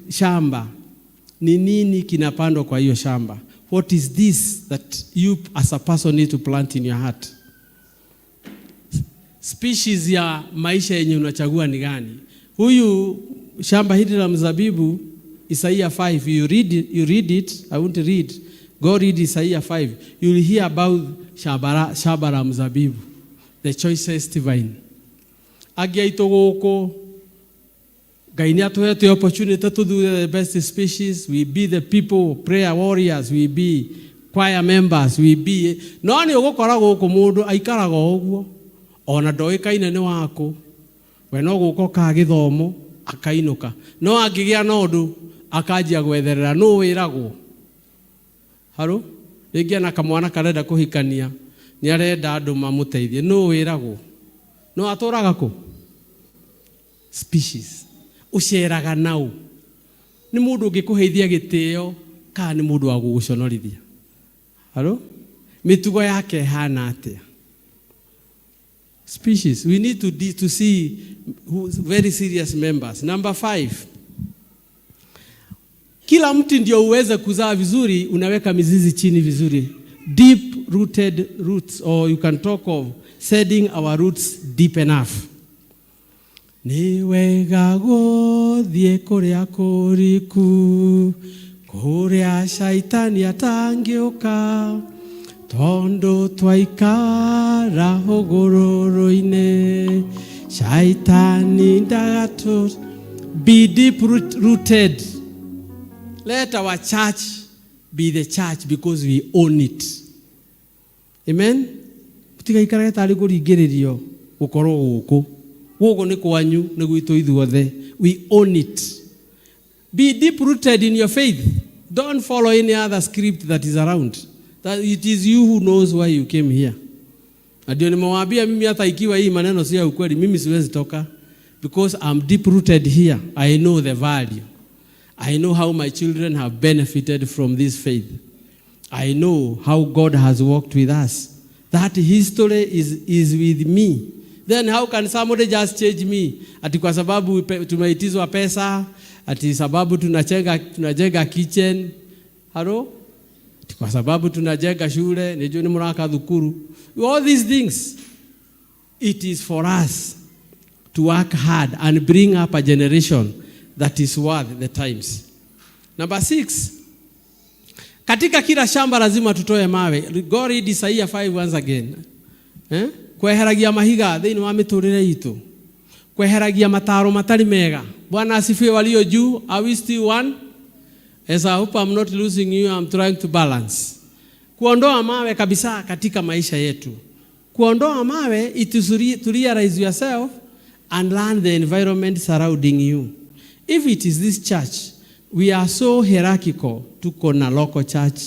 shamba. Ni nini kinapandwa kwa hiyo shamba? What is this that you as a person need to plant in your heart? Species ya maisha yenye unachagua ni gani? Huyu shamba hili la mzabibu, Isaiah 5, you read it, I won't read. Go read Isaiah 5. You will hear about shamba la mzabibu, the choicest vine. Agia ito gũkũ Ngai nĩ atũhete opportunity tũthure the best species. We be the people prayer warriors, we be choir members, we be no nĩ ũgũkora gũkũ mũndũ aikaraga o ũguo ona ndoĩkaine nĩ wakũ. We no gũka okaga gĩthomo akainũka, no angĩgĩa na ũndũ akanjia gwetherera nũ wĩragwo. Harũ rĩngĩ ena kamwana karenda kũhikania, nĩ arenda andũ mamũteithie, nũ wĩragwo? No atũraga kũ? Species. Ũceraga naũ? Nĩ mũndũ ũngĩkũheithia gĩtĩo kana nĩ mũndũ wa gũgũconorithia? Harũ? Mĩtugo yake ĩhana atĩa? Species. We need to see who, very serious members. Number 5. Kila mti ndio uweze kuzaa vizuri, unaweka mizizi chini vizuri. Deep rooted roots, or you can talk of setting our roots deep enough. Nĩ wega gũthiĩ kũrĩa kũriku, kũrĩa caitani atangĩũka, tondũ twaikara hũgũrũrũ-inĩ, caitani ndagatũ. Be deep rooted. Let our church be the church because we own it. Amen? Mũtigaikarage tarĩ kũringĩrĩrio gũkorwo gũkũ. Gũkũ nĩ kwanyu, nĩ gwitũ ithuothe. We own it. Be deep rooted in your faith. Don't follow any other script that is around. That it is you who knows why you came here. Na ndio nimewaambia mimi hata ikiwa hii maneno si ya ukweli, mimi siwezi toka because I'm deep rooted here. I know the value. I know how my children have benefited from this faith. I know how God has worked with us. That history is with me. Then how can somebody just change me? Ati kwa sababu tumeitizwa pesa, ati sababu tunajenga kitchen. Hello? Ati kwa sababu tunajenga shule, nijue ni muraka thukuru. All these things, it is for us to work hard and bring up a generation that is worth the times. Number 6, katika kila shamba lazima tutoe mawe. Go read Isaiah 5 once again. Kweheragia mahiga thĩinĩ wa mĩtũrĩre itũ. Kweheragia mataro matarĩ mega. Bwana asifiwe walio juu. Are we still one? As I hope I'm not losing you, I'm trying to balance. Kuondoa mawe kabisa katika maisha yetu. Kuondoa mawe, it is to realize yourself and learn the environment surrounding you. If it is this church, we are so hierarchical. Tuko na local church,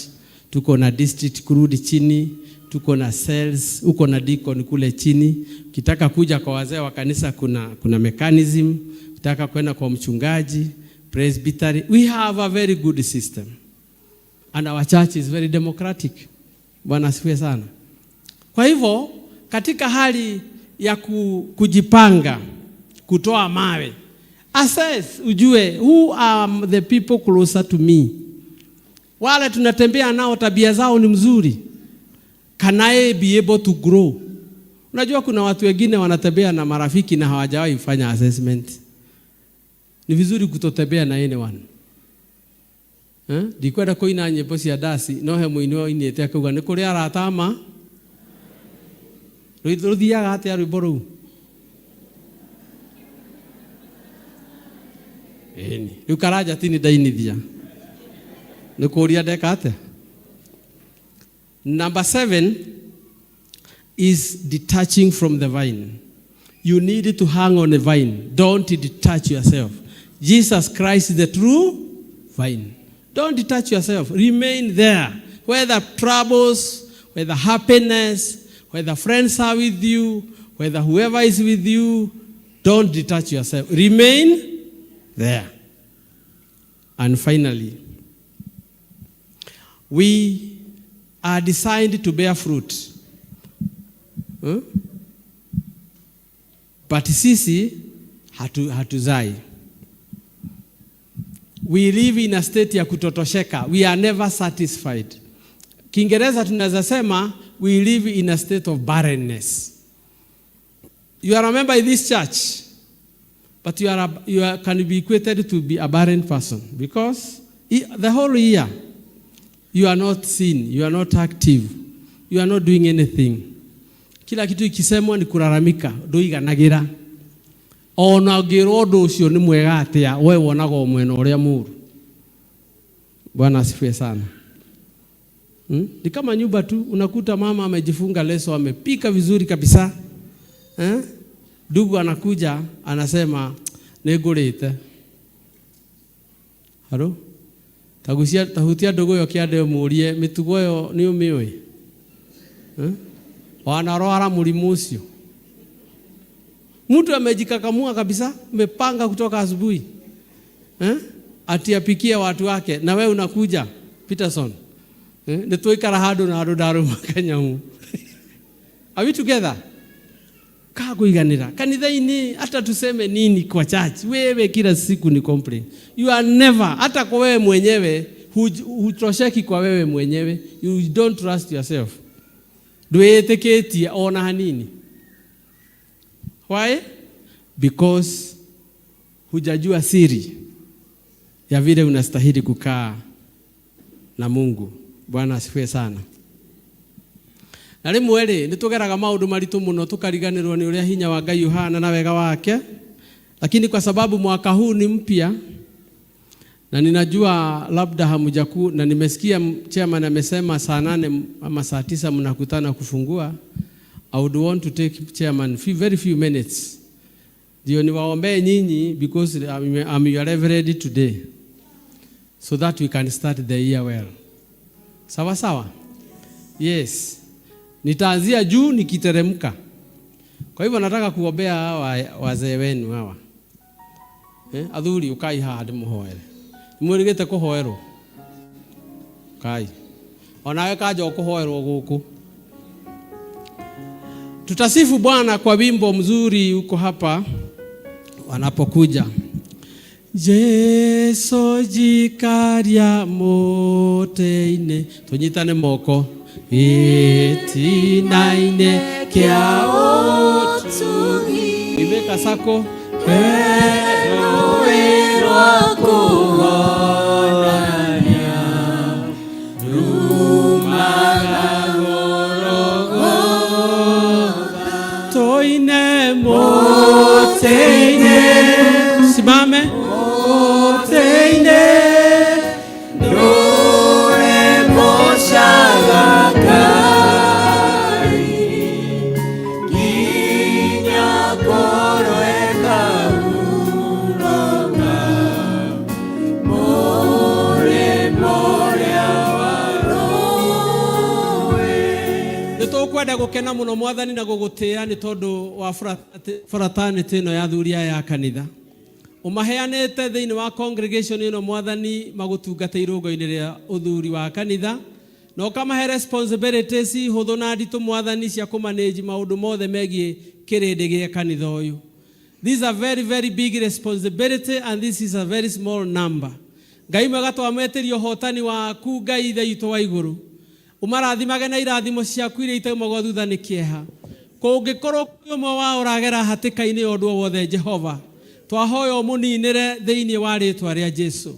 tuko na district kurudi chini, tuko na cells, uko na deacon kule chini. Ukitaka kuja kwa wazee wa kanisa kuna mechanism. Ukitaka kwenda kwa mchungaji, presbytery. We have a very good system. And our church is very democratic. Bwana asifiwe sana. Kwa hivyo, katika hali ya kujipanga, kutoa mawe, assess, ujue, who are the people closer to me? Wale tunatembea nao tabia zao ni mzuri. Can I be able to grow? Unajua kuna watu wengine wanatembea na marafiki na hawajawahi kufanya assessment. Ni vizuri kutotembea na anyone. Ndikwenda kũina nyĩmbo cia ndaci, no he mũini oinĩte akauga nĩ kũrĩ arata ma. Rũthiaga atĩa rwĩmbo rũu? Ĩni. Rĩu Karanja ti nĩ ndainithia. Nĩ kũũria ndeka atĩa? Number 7 is detaching from the vine. You need to hang on the vine. Don't detach yourself. Jesus Christ is the true vine. Don't detach yourself. Remain there. Whether troubles, whether happiness, whether friends are with you, whether whoever is with you, don't detach yourself. Remain there. And finally, we are designed to bear fruit. Huh? But sisi hatuzai. We live in a state ya kutotosheka. We are never satisfied. Kiingereza tunaweza sema we live in a state of barrenness. You are a member in this church, but you can be equated to be a barren person because the whole year you are not seen, you are not active, you are not doing anything. Kila kitu ikisemwa ni kulalamika, nduiganagira. Ona ũngĩrwo ũndũ ũcio nĩ mwega atĩa, we wonaga o mwena ũrĩa mũru. Bwana asifiwe sana. Ni kama nyumba tu, unakuta mama amejifunga leso, amepika vizuri kabisa. Eh? Ndugu anakuja anasema nĩngũrĩte. Haro? Tagucia tahutia ndugu ĩyo kĩande ũmũrie mĩtugo ĩyo nĩ ũmĩũĩ? Eh? Wanarwara mũrimũ ũcio. Mtu amejikakamua kabisa, amepanga kutoka asubuhi. Eh? Ati apikie watu wake na we unakuja Peterson. Eh? Nĩ twaikara handũ na handũ ndarũma kanyamu. Are we together? Kakuiganira kanitha-inĩ, hata tuseme nini kwa church, wewe kila siku ni complain. You are never, hata kwa wewe mwenyewe hutosheki kwa wewe mwenyewe, you don't trust yourself. Ndwĩtĩkĩtie ona hanini. Why? Because hujajua siri ya vile unastahili kukaa na Mungu. Bwana asifiwe sana. Na rĩmwe rĩ, nĩ tũgeraga maũndũ maritũ mũno tũkariganĩrwo nĩ ũrĩa hinya wa Ngai ũhana na wega wake, lakini kwa sababu mwaka huu ni mpya na ninajua labda hamjaku, na nimesikia chairman amesema saa 8 ama saa 9 mnakutana kufungua. I would want to take chairman few, very few minutes ndio niwaombee nyinyi because I'm your reverend today so that we can start the year well. Sawa sawa? Yes. Nitaanzia juu nikiteremka. Kwa hivyo nataka kuombea hawa wazee wenu hawa. Athuri ukai haha ndimuhoere. Nimwĩrĩgĩte kũhoerwo? Kai. Onawe kanja ũkũhoerwo gũkũ. Tutasifu Bwana kwa wimbo mzuri uko hapa wanapokuja. Jesu jikaria mũtĩ-inĩ. Tũnyitane moko. Gĩtina-inĩ kĩa ũtugi. Ibeka sako. Rũĩ rwa kũhonania, rumaga Golgotha. Toine mũtĩ-inĩ. Simame. Mũtĩ-inĩ. Ndũre mũcagaka nginya ngoro ĩkahurũka. Mũrĩmo ũrĩa wa rũĩ. Nĩ tũkwenda gũkena mũno Mwathani na gũgũtĩĩa nĩ tondũ wa fraternity ĩno ya athuri aya a kanitha. Ũmaheanĩte thĩinĩ wa congregation ĩno Mwathani magũtungate irũngo-inĩ rĩa ũthuri wa kanitha na ũkamahe responsibilities hũthũ na nditũ Mwathani cia kũmanage maũndũ mothe megiĩ kĩrĩndĩ gĩa kanitha ũyũ. These are very, very big responsibility and this is a very small number. Ngai mwega twametĩria ũhotani waku Ngai ithe witũ wa igũrũ. Ũmarathimage na irathimo ciaku iria itaumagwo thutha nĩ kĩeha. Kũngĩkorwo kwĩ ũmwe wao ũragera hatĩka-inĩ ya ũndũ o wothe Jehova, twahoya ũmũninĩre thĩinĩ wa rĩtwa rĩa Jesu.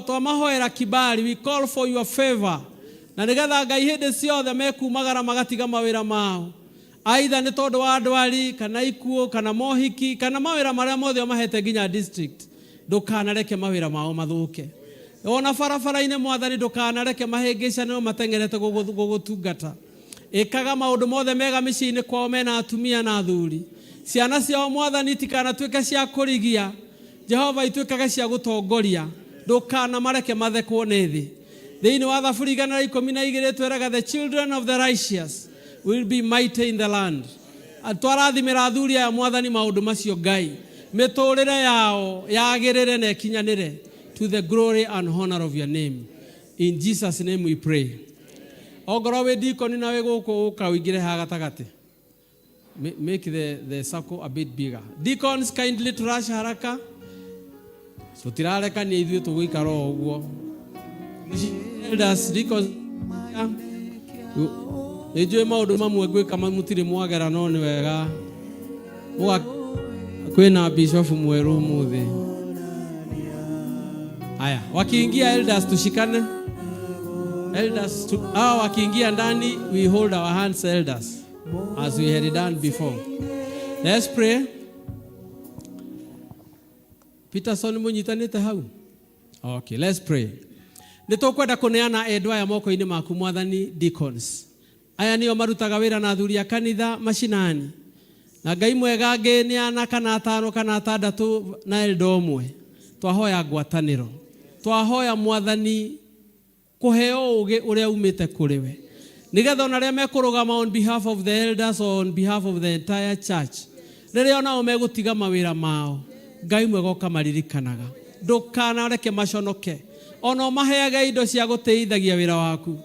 Twamahoera kibali, we call for your favor. Na nĩgetha Ngai hĩndĩ ciothe mekumagara magatiga mawĩra mao. Aitha nĩ tondũ wa ndwari, kana ikuũ, kana mohiki, kana mawĩra marĩa mothe ũmahete nginya district. Ndũkanareke mawĩra mao mathũke. Ona barabara-inĩ Mwathani ndũkanareke mahĩngĩcane mateng'erete gũgũtungata. Ĩkaga maũndũ mothe mega mĩciĩ-inĩ kwao mena atumia na athuri. Ciana ciao Mwathani itikanatuĩke cia kũrigia. Jehova ituĩkage cia gũtongoria. Ndũkanamareke mathekwo nĩ thĩ. Thĩinĩ wa Thaburi 112 twĩraga the children of the righteous will be mighty in the land. Twarathimĩra athuri aya Mwathani maũndũ macio Ngai. Mĩtũrĩre yao yagĩrĩre na ĩkinyanĩre to the glory and honor of your name. In Jesus name we pray. Ongorwo wĩ deacon na wĩ gũkũ ũka ũingĩre haha gatagatĩ. Make the circle a bit bigger. Deacons kindly trash haraka. Tũtirarekania ithuĩ tũgũikara o ũguo. Elders, deacons, nĩ njũĩ maũndũ mamwe ngwĩka mũtirĩ mwagera no nĩ wega. Kwĩna bishop mwerũ ũmũthĩ. Haya, wakiingia elders tushikane. Elders tu, hawa wakiingia ndani we hold our hands elders as we had done before. Let's pray. Peterson mũnyitanĩte hau? Okay, let's pray. Nĩ tũkwenda kũneana endwa aya moko-inĩ maku mwathani deacons. Aya nĩo marutaga wĩra na athuri a kanitha macinani. Na Ngai mwega angĩ nĩ ana kana atano kana atandatũ na elder ũmwe. Twahoya ngwatanĩro. Twahoya mwathani kũheo ũgĩ ũrĩa umĩte kũrĩ we. Nĩgetha ona arĩa mekũrũgama on behalf of the elders or on behalf of the entire church, rĩrĩa onao megũtiga mawĩra mao, Ngai mwega ũkamaririkanaga. Ndũkanareke maconoke. Ona ũmaheage indo cia gũtĩithagia wĩra waku.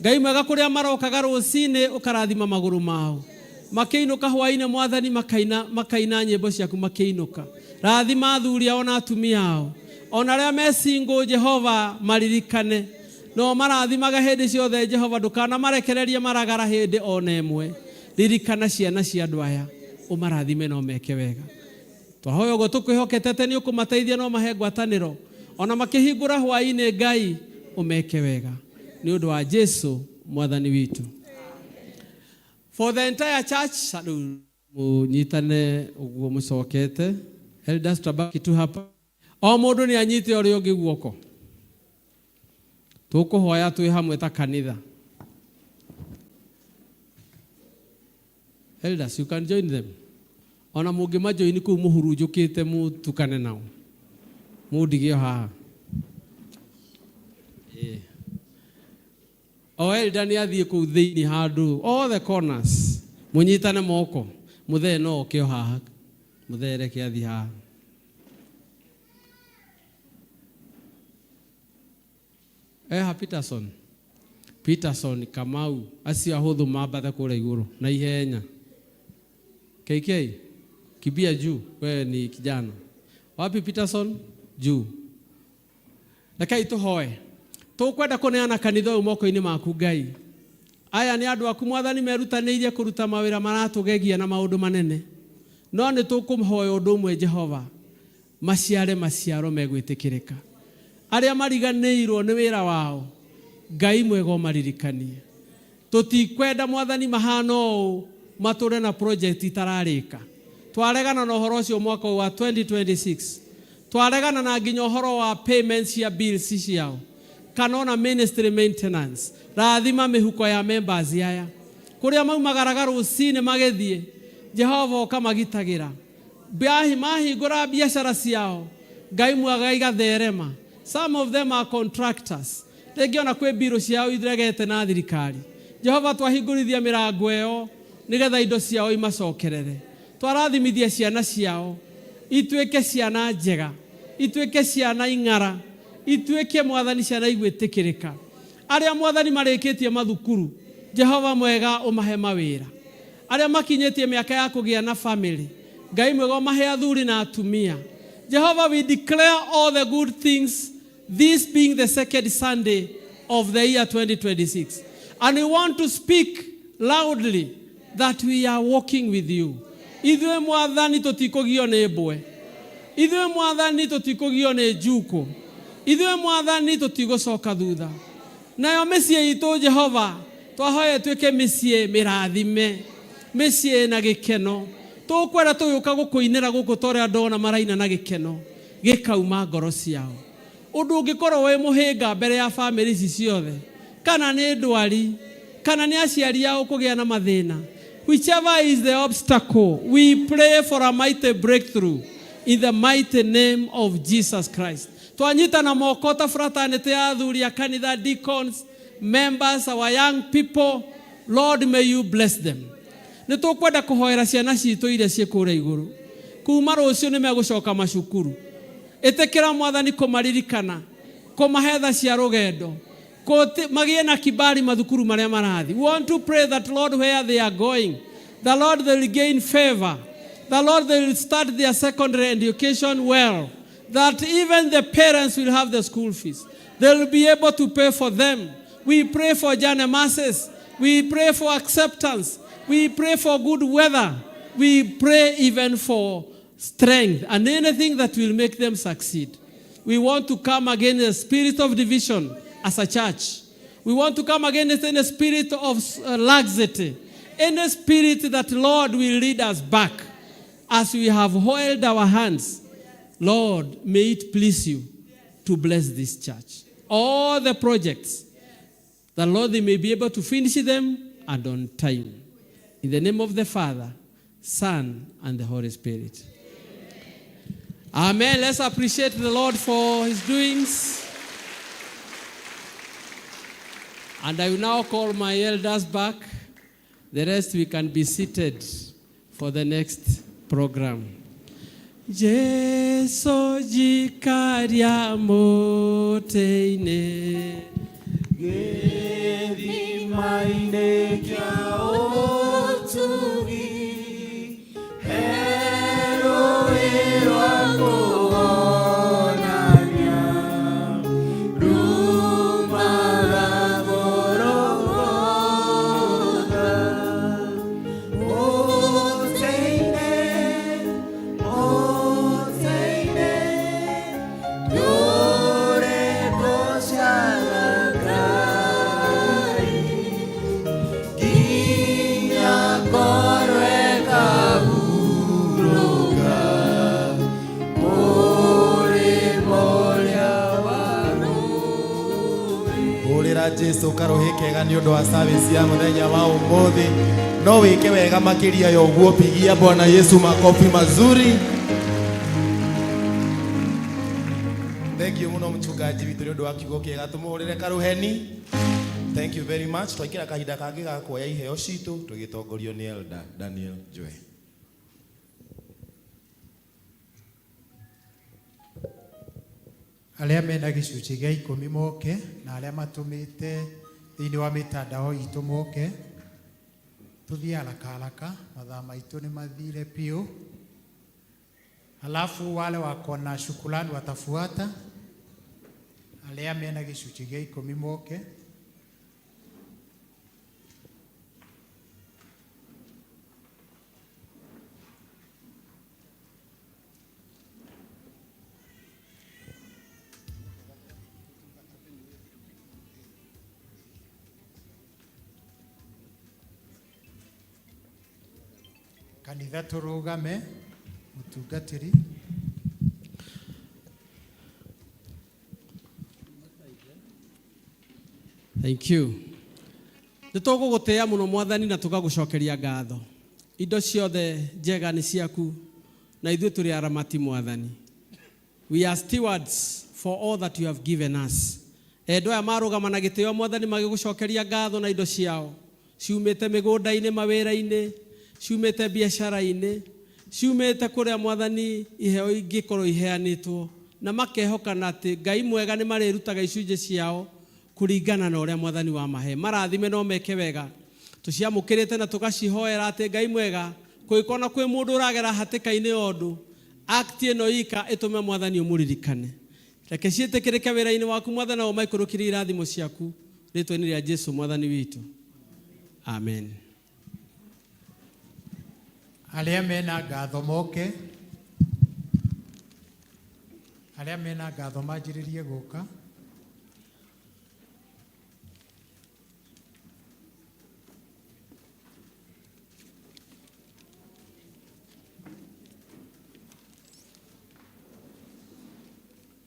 Ngai mwega kũrĩa marokaga rũcinĩ ũkarathima magũrũ mao. Makĩinũka hwainĩ mwathani makaina, makaina nyĩmbo ciaku makĩinũka. Rathima athuri ao na atumia ao. Ona arĩa me single Jehova maririkane. No marathimaga hĩndĩ ciothe Jehova ndũkanamarekererie maragara hĩndĩ ona ĩmwe. Ririkana ciana cia andũ aya ũmarathime na ũmeke wega. Twahoya ũguo tũkwĩhokete atĩ nĩ ũkũmateithia na ũmahe ngwatanĩro. Ona makĩhingũra hwainĩ Ngai ũmeke wega. Nĩ ũndũ wa Jesu mwathani witũ. For the entire church, rĩu mũnyitane ũguo mũcokete. Elders tabaki tu hapa. O mũndũ nĩ anyite ũrĩa ũngĩ guoko. Tũkũhoya twĩ hamwe ta kanitha. Elders, you can join them. Ona mũngĩmajoini kũu mũhurunjũkĩte mũtukane nao. Mũndige o haha. Ĩĩ. O elder nĩ athiĩ kũu thĩinĩ handũ all the corners. Mũnyitane moko. Mũthee no oke o haha. Mũthee reke athiĩ haha. Eha Peterson. Peterson Kamau acio ahũthũ mambate kũrĩa igũrũ na ihenya. KK kibia juu, wewe ni kijana. Wapi Peterson? Juu. Rekei tũhoe. Tũkwenda kũneana kanitha ũyũ moko-inĩ maku Ngai. Aya nĩ andũ aku mwathani merutanĩirie kũruta mawĩra maratũgegia na maũndũ manene. No nĩ tũkũhoya ũndũ ũmwe Jehova, maciare maciaro megwĩtĩkĩrĩka. Arĩa mariganĩirwo nĩ wĩra wao, Ngai mwega ũmaririkanie. Tũtikwenda mwathani mahana ũũ matũre na project itararĩka. Twaregana na ũhoro ũcio mwaka ũyũ wa 2026. Twaregana na nginya ũhoro wa payments cia bills ciao kana ona ministry maintenance. Rathima mĩhuko ya members aya. Kũrĩa maumagaraga rũcinĩ magĩthiĩ, Jehova ũkamagitagĩra. Mahingũra biacara ciao, Ngai mwega igatherema. Some of them are contractors. Rĩngĩ ona kwĩ mbirũ ciao iregete na thirikari. Jehova twahingũrithia mĩrango ĩyo nĩgetha indo ciao imacokerere. Twarathimithia ciana ciao ituĩke ciana njega, ituĩke ciana ing'ara, ituĩke mwathani ciana igwĩtĩkĩrĩka. Arĩa mwathani marĩkĩtie mathukuru, Jehova mwega ũmahe mawĩra. Arĩa makinyĩtie mĩaka ya kũgĩa na family, Ngai mwega ũmahe athuri na atumia. Jehova, we declare all the good things, this being the second Sunday of the year 2026. And we want to speak loudly that we are walking with you. Ithuĩ mwathani tũtikũgio nĩ mbwe. Ithuĩ mwathani tũtikũgio nĩ njukũ. Ithuĩ mwathani tũtigũcoka thutha. Nayo mĩciĩ itũ Jehova twahoya ĩtuĩke mĩciĩ mĩrathime, mĩciĩ na gĩkeno. Tũkwenda tũgĩũka gũkũinĩra gũkũ ta ũrĩa ndona maraina na gĩkeno gĩkauma ngoro ciao. Ũndũ ũngĩkorwo wĩ mũhĩnga mbere ya famĩlĩ ici ciothe, kana nĩ ndwari, kana nĩ aciari ao kũgĩa na mathĩna, whichever is the obstacle, we pray for a mighty breakthrough in the mighty name of Jesus Christ. Twanyitana moko ta fraternity ya athuri a kanitha, deacons, members, our young people, Lord may you bless them. Nĩ tũkwenda kũhoera ciana citũ iria ciĩ kũrĩa igũrũ. Kuma rũciũ nĩ megũcoka macukuru. Ĩtĩkĩra mwathani kũmaririkana, kũmahe tha cia rũgendo, magĩe na kibali mathukuru marĩa marathiĩ. We want to pray that Lord where they are going, the Lord they will gain favor. The Lord they will start their secondary education well. That even the parents will have the school fees. They will be able to pay for them. We pray for journey masses. We pray for acceptance. We pray for good weather. We pray even for strength and anything that will make them succeed. We want to come against the spirit of division as a church. We want to come against any spirit of laxity, any spirit that, Lord, will lead us back as we have held our hands. Lord, may it please you to bless this church. All the projects, the Lord, they may be able to finish them and on time. In the name of the Father, Son, and the Holy Spirit. Amen. Let's appreciate the Lord for his doings. And I will now call my elders back. The rest we can be seated for the next program. Jesu jikaria muti-inĩ. Gĩthima-inĩ kĩa ũtugi, he rũũĩ rwa kũhonania, rumaga Golgotha. Mũtĩ-inĩ, mũtĩ-inĩ, ndũre ngoocaga Ngai, nginya ngorwo ĩkahurũka mũrĩmo ũrĩa wa Hũrĩra Jesu karũhĩ kega nĩ ũndũ wa service ya mũthenya wa ũmũthĩ. No wĩke wega makĩria ya ũguo, pigia Bwana Yesu makofi mazuri. Thank you mũno mchungaji witũ nĩ ũndũ wa kiugo kĩega, tũmũhũrĩre karũheni. Thank you very much. Twaingĩra kahinda kangĩ ga kuoya iheo citũ tũgĩtongorio nĩ Elder Daniel Joy. Arĩa mena gĩcunjĩ gĩa ikũmi moke na arĩa matũmĩte thĩinĩ wa mĩtandao itũ moke tũthiĩ haraka haraka, mathaa maitũ nĩ mathire biũ. Halafu wale wako na shukrani watafuata. Arĩa mena gĩcunjĩ gĩa ikũmi moke. Kanitha tũrũgame, mũtungatĩri. Thank you. Nĩ tũgũgũtĩĩa mũno mwathani na tũgagũcokeria ngatho. Indo ciothe njega nĩ ciaku na ithuĩ tũrĩ aramati mwathani. We are stewards for all that you have given us. Endwa aya marũgama na gĩtĩo mwathani magĩgũcokeria ngatho na indo ciao ciumĩte mĩgũnda-inĩ, mawĩra-inĩ, ciumĩte biacara-inĩ, ciumĩte kũrĩa mwathani iheo ingĩkorwo iheanĩtwo, na makehoka na atĩ Ngai mwega nĩ marĩrutaga icunjĩ ciao kũringana na ũrĩa mwathani wamahe. Marathime no meke wega. Tũciamũkĩrĩte na tũgacihoera atĩ Ngai mwega kũngĩkorwo na kwĩ mũndũ ũragera hatĩka-inĩ ya ũndũ, act ĩno ika ĩtũme mwathani ũmũririkane. Reke ciĩtĩkĩrĩke wĩra-inĩ waku mwathani na ũmaikũrũkĩrie irathimo ciaku rĩtwa-inĩ rĩa Jesu mwathani witũ. Amen. Arĩa mena ngatho moke, arĩa mena ngatho manjĩrĩrie gũka.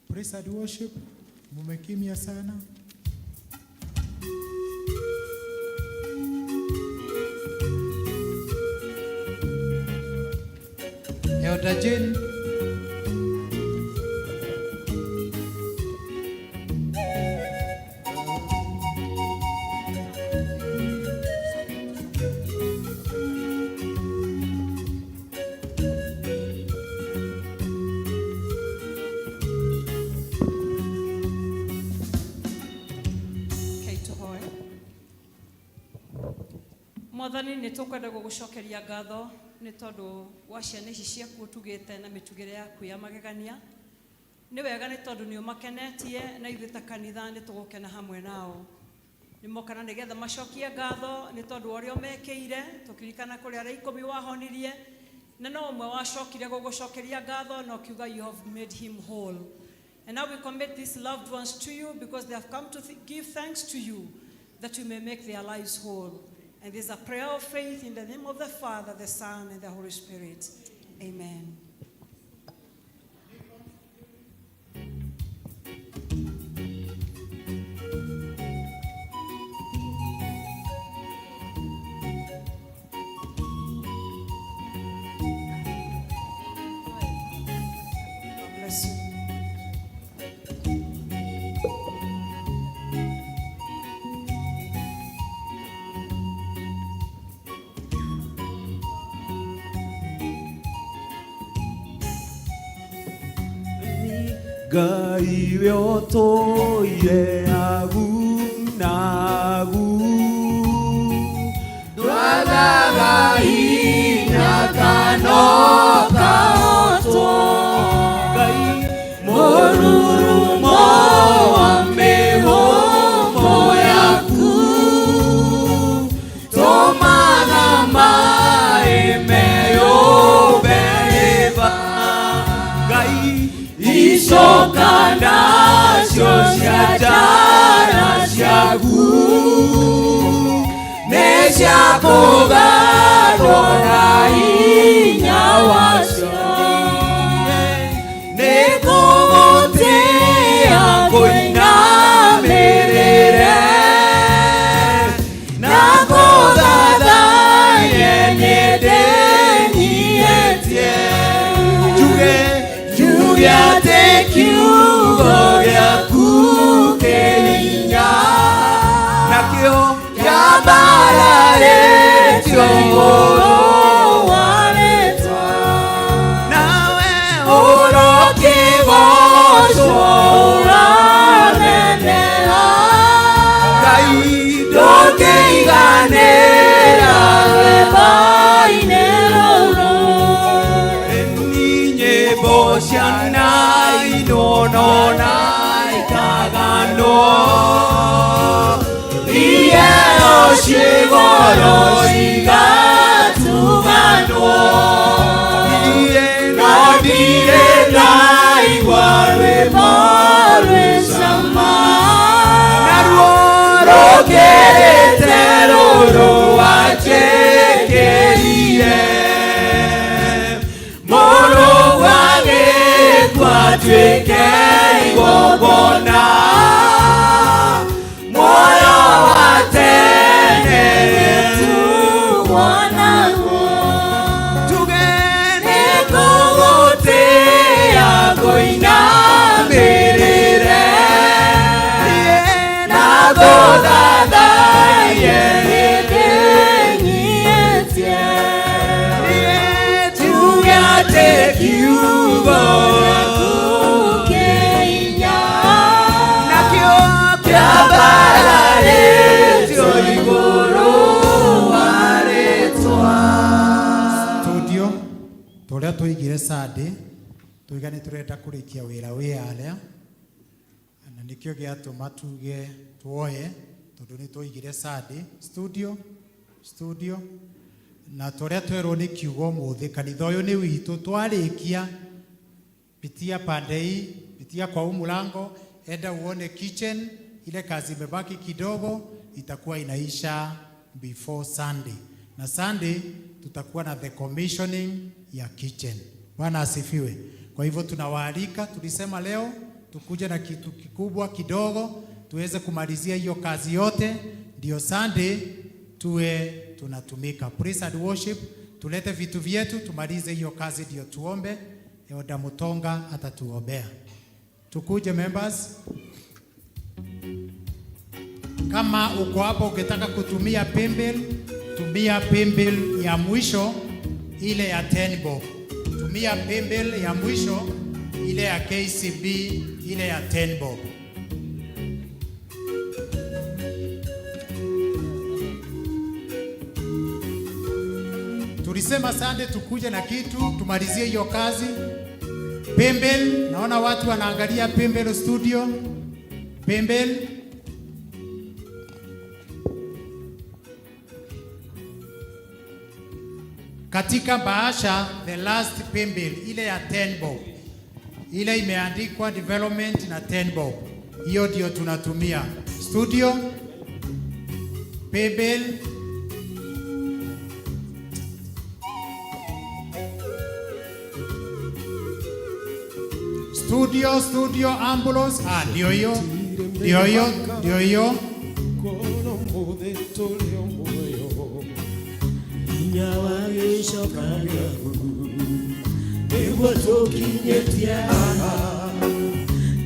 Praise and worship, mumekimya sana. Elder Jane. Rekei tũhoe. Mwathani nĩ tũkwenda gũgũcokeria ngatho nĩ tondũ wa ciana ici ciaku ũtugĩte na mĩtugĩre yaku ya magegania. Nĩ wega nĩ tondũ nĩ ũmakenetie na ithuĩ ta kanitha nĩ tũgũkena hamwe nao. Nĩ mokana nĩgetha macokie ngatho nĩ tondũ wa ũrĩa ũmekĩire, tũkĩririkana kũrĩ arĩa ikũmi wahonirie, na no ũmwe wacokire gũgũcokeria ngatho na ũkiuga you have made him whole. And now we commit these loved ones to you because they have come to give thanks to you that you may make their lives whole. And there's a prayer of faith in the name of the Father, the Son, and the Holy Spirit. Amen. Ngai we ũtũire agu na agu Ndwagaga hinya kana ũkahotwo. Ngai Mũrurumo wa mĩhũmũ yaku tũmaga maĩ meyũmbe hĩba. Ngai Icoka nacio cia njara ciaku nĩ cia kũgarwo na hinya wacio. Nĩ ngũgũtĩĩa ngũinamĩrĩre na ngũthathaiye nĩ ndĩnyiihĩtie. Njuge Njuge atĩ kiugo gĩaku kĩ hinya nakĩo kĩambararĩtio igũrũ wa rĩtwa. Nawe Ũrokĩgoocwo ũraneneha. Ngai Ndũngĩiganĩra rwĩmbo-inĩ rũrũ. Ni nyĩmbo cianainwo no na ikaganwo Iheo ciĩgoro cigatuganwo. Niĩ No ndirĩ ndaigua rwĩmbo rwĩ cama naruo rũkĩrĩte rũrũ wanjĩkĩrire. Mũrũ wagĩkua atuĩke igongona muoyo wa tene nĩtuwonaguo. Tuge Nĩngũgũtĩĩa ngũinamĩrĩre na ngũthathaiye nĩndĩnyiihĩtie. Njuge atĩ kiugo gĩaku kĩ hinya nakĩo kĩambararĩtio igũrũ wa rĩtwa. Studio tũrĩa tũigire Sunday tuiga nĩ tũrenda kũrĩkia wĩra wĩ arĩa na nĩkĩo gĩatũma tuge tuoye tondũ nĩ tũigire Sunday studio studio na tũrĩa twerwo nĩ kiugo ũmũthĩ kanitha ũyũ nĩ witũ twarĩkia pitia pande hii pitia kwa huu mlango enda uone kitchen ile kazi imebaki kidogo itakuwa inaisha before Sunday na Sunday tutakuwa na the commissioning ya kitchen. Bwana asifiwe. Kwa hivyo tunawaalika, tulisema leo tukuje na kitu kikubwa kidogo tuweze kumalizia hiyo kazi yote, ndio Sunday tuwe tunatumika. Praise and worship, tulete vitu vyetu tumalize hiyo kazi, ndio tuombe. Elder Mutonga atatuombea. Tukuje members. Kama uko hapo ukitaka kutumia paybill, tumia paybill ya mwisho ile ya 10 bob. Tumia paybill ya mwisho ile ya KCB ile ya 10 bob. Tulisema Sunday tukuje na kitu tumalizie hiyo kazi. Paybill, naona watu wanaangalia paybill studio. Paybill katika bahasha the last paybill ile ya 10 bob, ile imeandikwa development na 10 bob, hiyo ndio tunatumia. Studio paybill studio studio ambulance. Ah, ndio hiyo, ndio hiyo, ndio hiyo. Kuona ũmũthĩ tũrĩ o muoyo hinya wa gĩcoka gĩaku nĩguo tũkinyĩtie haha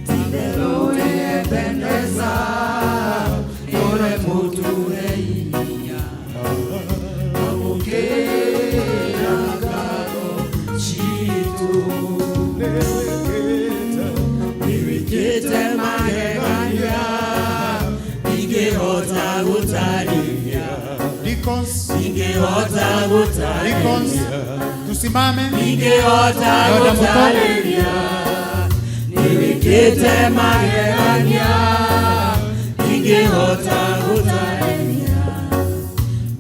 ti-itherũ wĩ Ebeneza nĩũrĩ mũtũhe hinya amũkĩra ngatho citũ nĩwĩkĩte Deacons. Ningehota Deacons. gũtarĩria. Tusimame. Ningehota Elder Muto. gũtarĩria. Nĩwĩkĩte magegania. Ningehota gũtarĩria.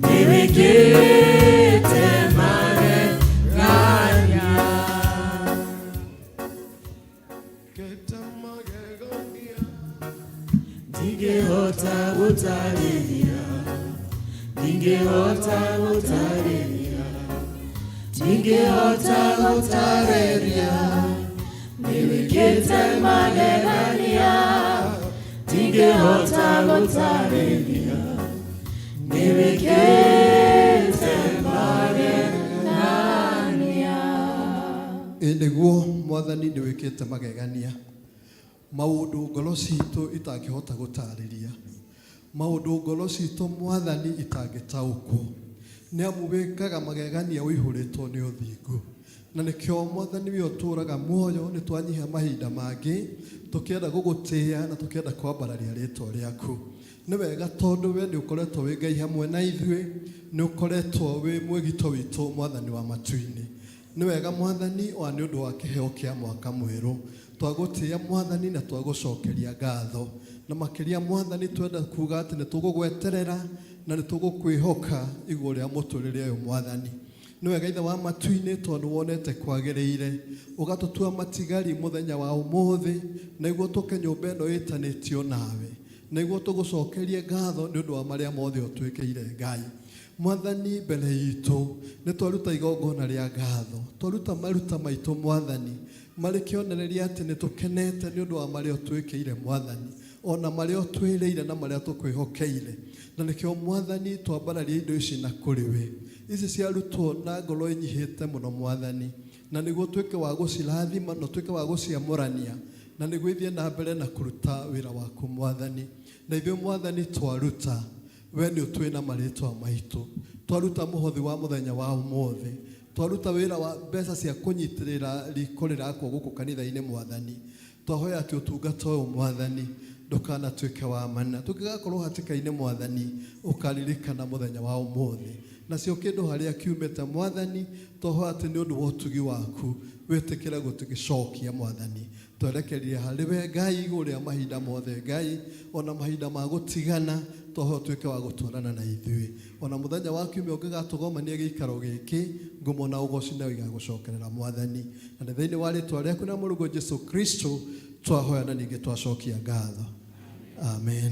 Nĩwĩkĩte magegania. Ndingĩhota gũtarĩria. Ndingĩhota gũtarĩria. Ndingĩhota gũtarĩria. Nĩwĩkĩte magegania. Ndingĩhota gũtarĩria. Nĩwĩkĩte magegania. Ĩ nĩguo mwathani nĩ wĩkĩte magegania maũndũ ngoro citũ itangĩhota gũtarĩria maũndũ ngoro citũ mwathani itangĩtaũkwo nĩ amu wĩkaga magegania ũihũrĩtwo nĩ ũthingu na nĩkĩo mwathani we ũtũũraga muoyo nĩ twanyiha mahinda mangĩ tũkĩenda gũgũtĩĩa na tũkĩenda kwambararia rĩtwa rĩaku nĩ wega tondũ we nĩ ũkoretwo wĩ ngai hamwe na ithuĩ nĩ ũkoretwo wĩ mwĩgito witũ mwathani wa matu-inĩ nĩ wega mwathani wa nĩ ũndũ wa kĩheo kĩa mwaka mwerũ twagũtĩĩa mwathani na twagũcokeria ngatho na makĩria mwathani twenda kuga atĩ nĩ tũgũgweterera na nĩ tũgũkwĩhoka igũrũ rĩa mũtũrĩre ũyũ mwathani nĩ wega ithe wa matu-inĩ tondũ wonete kwagĩrĩire ũgatũtua matigari mũthenya wa ũmũthĩ nĩguo tũke nyũmba ĩno ĩtanĩtio nawe nĩguo tũgũcokerie ngatho nĩ ũndũ wa marĩa mothe ũtwĩkĩire ngai mwathani mbere itũ nĩ twaruta igongona rĩa ngatho twaruta maruta maitũ mwathani marĩ kĩonereria atĩ nĩ tũkenete nĩ ũndũ wa marĩa ũtwĩkĩire mwathani ona marĩa ũtwĩrĩire na marĩa tũkwĩhokeire na nĩkĩo mwathani twambararia indo ici na kũrĩ we ici ciarutwo na ngoro ĩnyihĩte mũno mwathani na nĩguo tuĩke wa gũcirathima na tuĩke wa gũciamũrania na nĩguo ithiĩ na mbere na kũruta wĩra waku mwathani na ithuĩ mwathani twaruta we nĩ ũtwĩ na marĩtwa maitũ twaruta mũhothi wa mũthenya wa ũmũthĩ twaruta wĩra wa mbeca cia kũnyitĩrĩra riko rĩrakwo gũkũ kanitha-inĩ mwathani twahoya atĩ ũtungata ũyũ mwathani ndũkanatuĩke wa mana tũngĩgakorwo hatĩka-inĩ mwathani ũkaririkana mũthenya wa ũmũthĩ nacio kĩndũ harĩa kiumĩte mwathani twahoya atĩ nĩ ũndũ wa ũtugi waku wĩtĩkĩre gũtũgĩcokia mwathani twerekerie harĩ we ngai igũrũ rĩa mahinda mothe ngai ona mahinda ma gũtigana twahoya ũtuĩke wa gũtwarana na ithuĩ ona mũthenya wa kiumia ũngĩgatũgomania gĩikaro gĩkĩ ngumo na ũgoci nayo igagũcokerera mwathani na nĩ thĩinĩ wa rĩtwa rĩaku na mũrũguo Jesu Kristo twahoya na ningĩ twacokia ngatho amen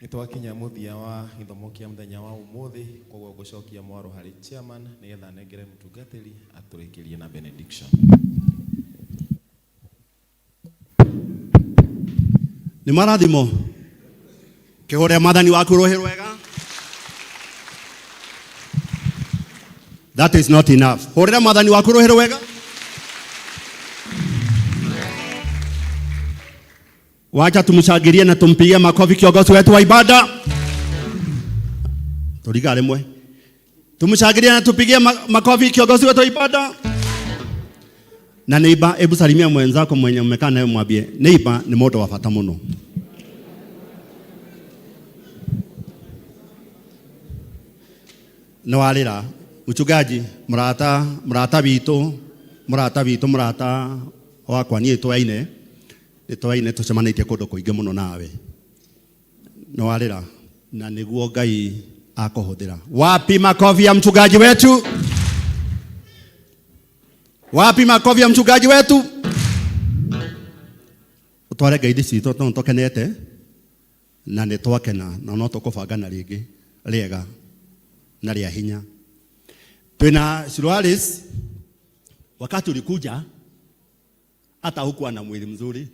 Nĩ twakinya mũthia wa gĩthomo kĩa mũthenya wa ũmũthĩ koguo ngũcokia mwaro harĩ chairman nĩgetha anengere mũtungatĩri atũrĩkĩrie na benediction. Nĩ marathimo kĩhũre mwathani waku rũhĩ rwega that is not enough hũrĩra mwathani waku rũhĩ rwega wacha tumshangilie na tumpigie makofi kiongozi wetu wa ibada turiga rimwe tumshangilie na tupigie makofi kiongozi wetu wa ibada na neiba hebu salimia mwenzako mwenye mmekaa naye mwambie neiba ni moto wa bata muno nĩ warĩra mchungaji mũrata mũrata witũ mũrata witũ mũrata wakwa niĩ twaine nĩ twaine tũcemanĩtie kũndũ kũingĩ mũno nawe nĩ warĩra na nĩguo Ngai akũhũthĩra wapi makofi ya mchungaji wetu wapi makofi ya mchungaji wetu utware ngeithi citũ tondũ tũkenete na nĩ twakena na no tũkũbangana rĩngĩ rĩega na rĩa hinya twina Siloalis wakati ulikuja hata hukuwa na mwili mzuri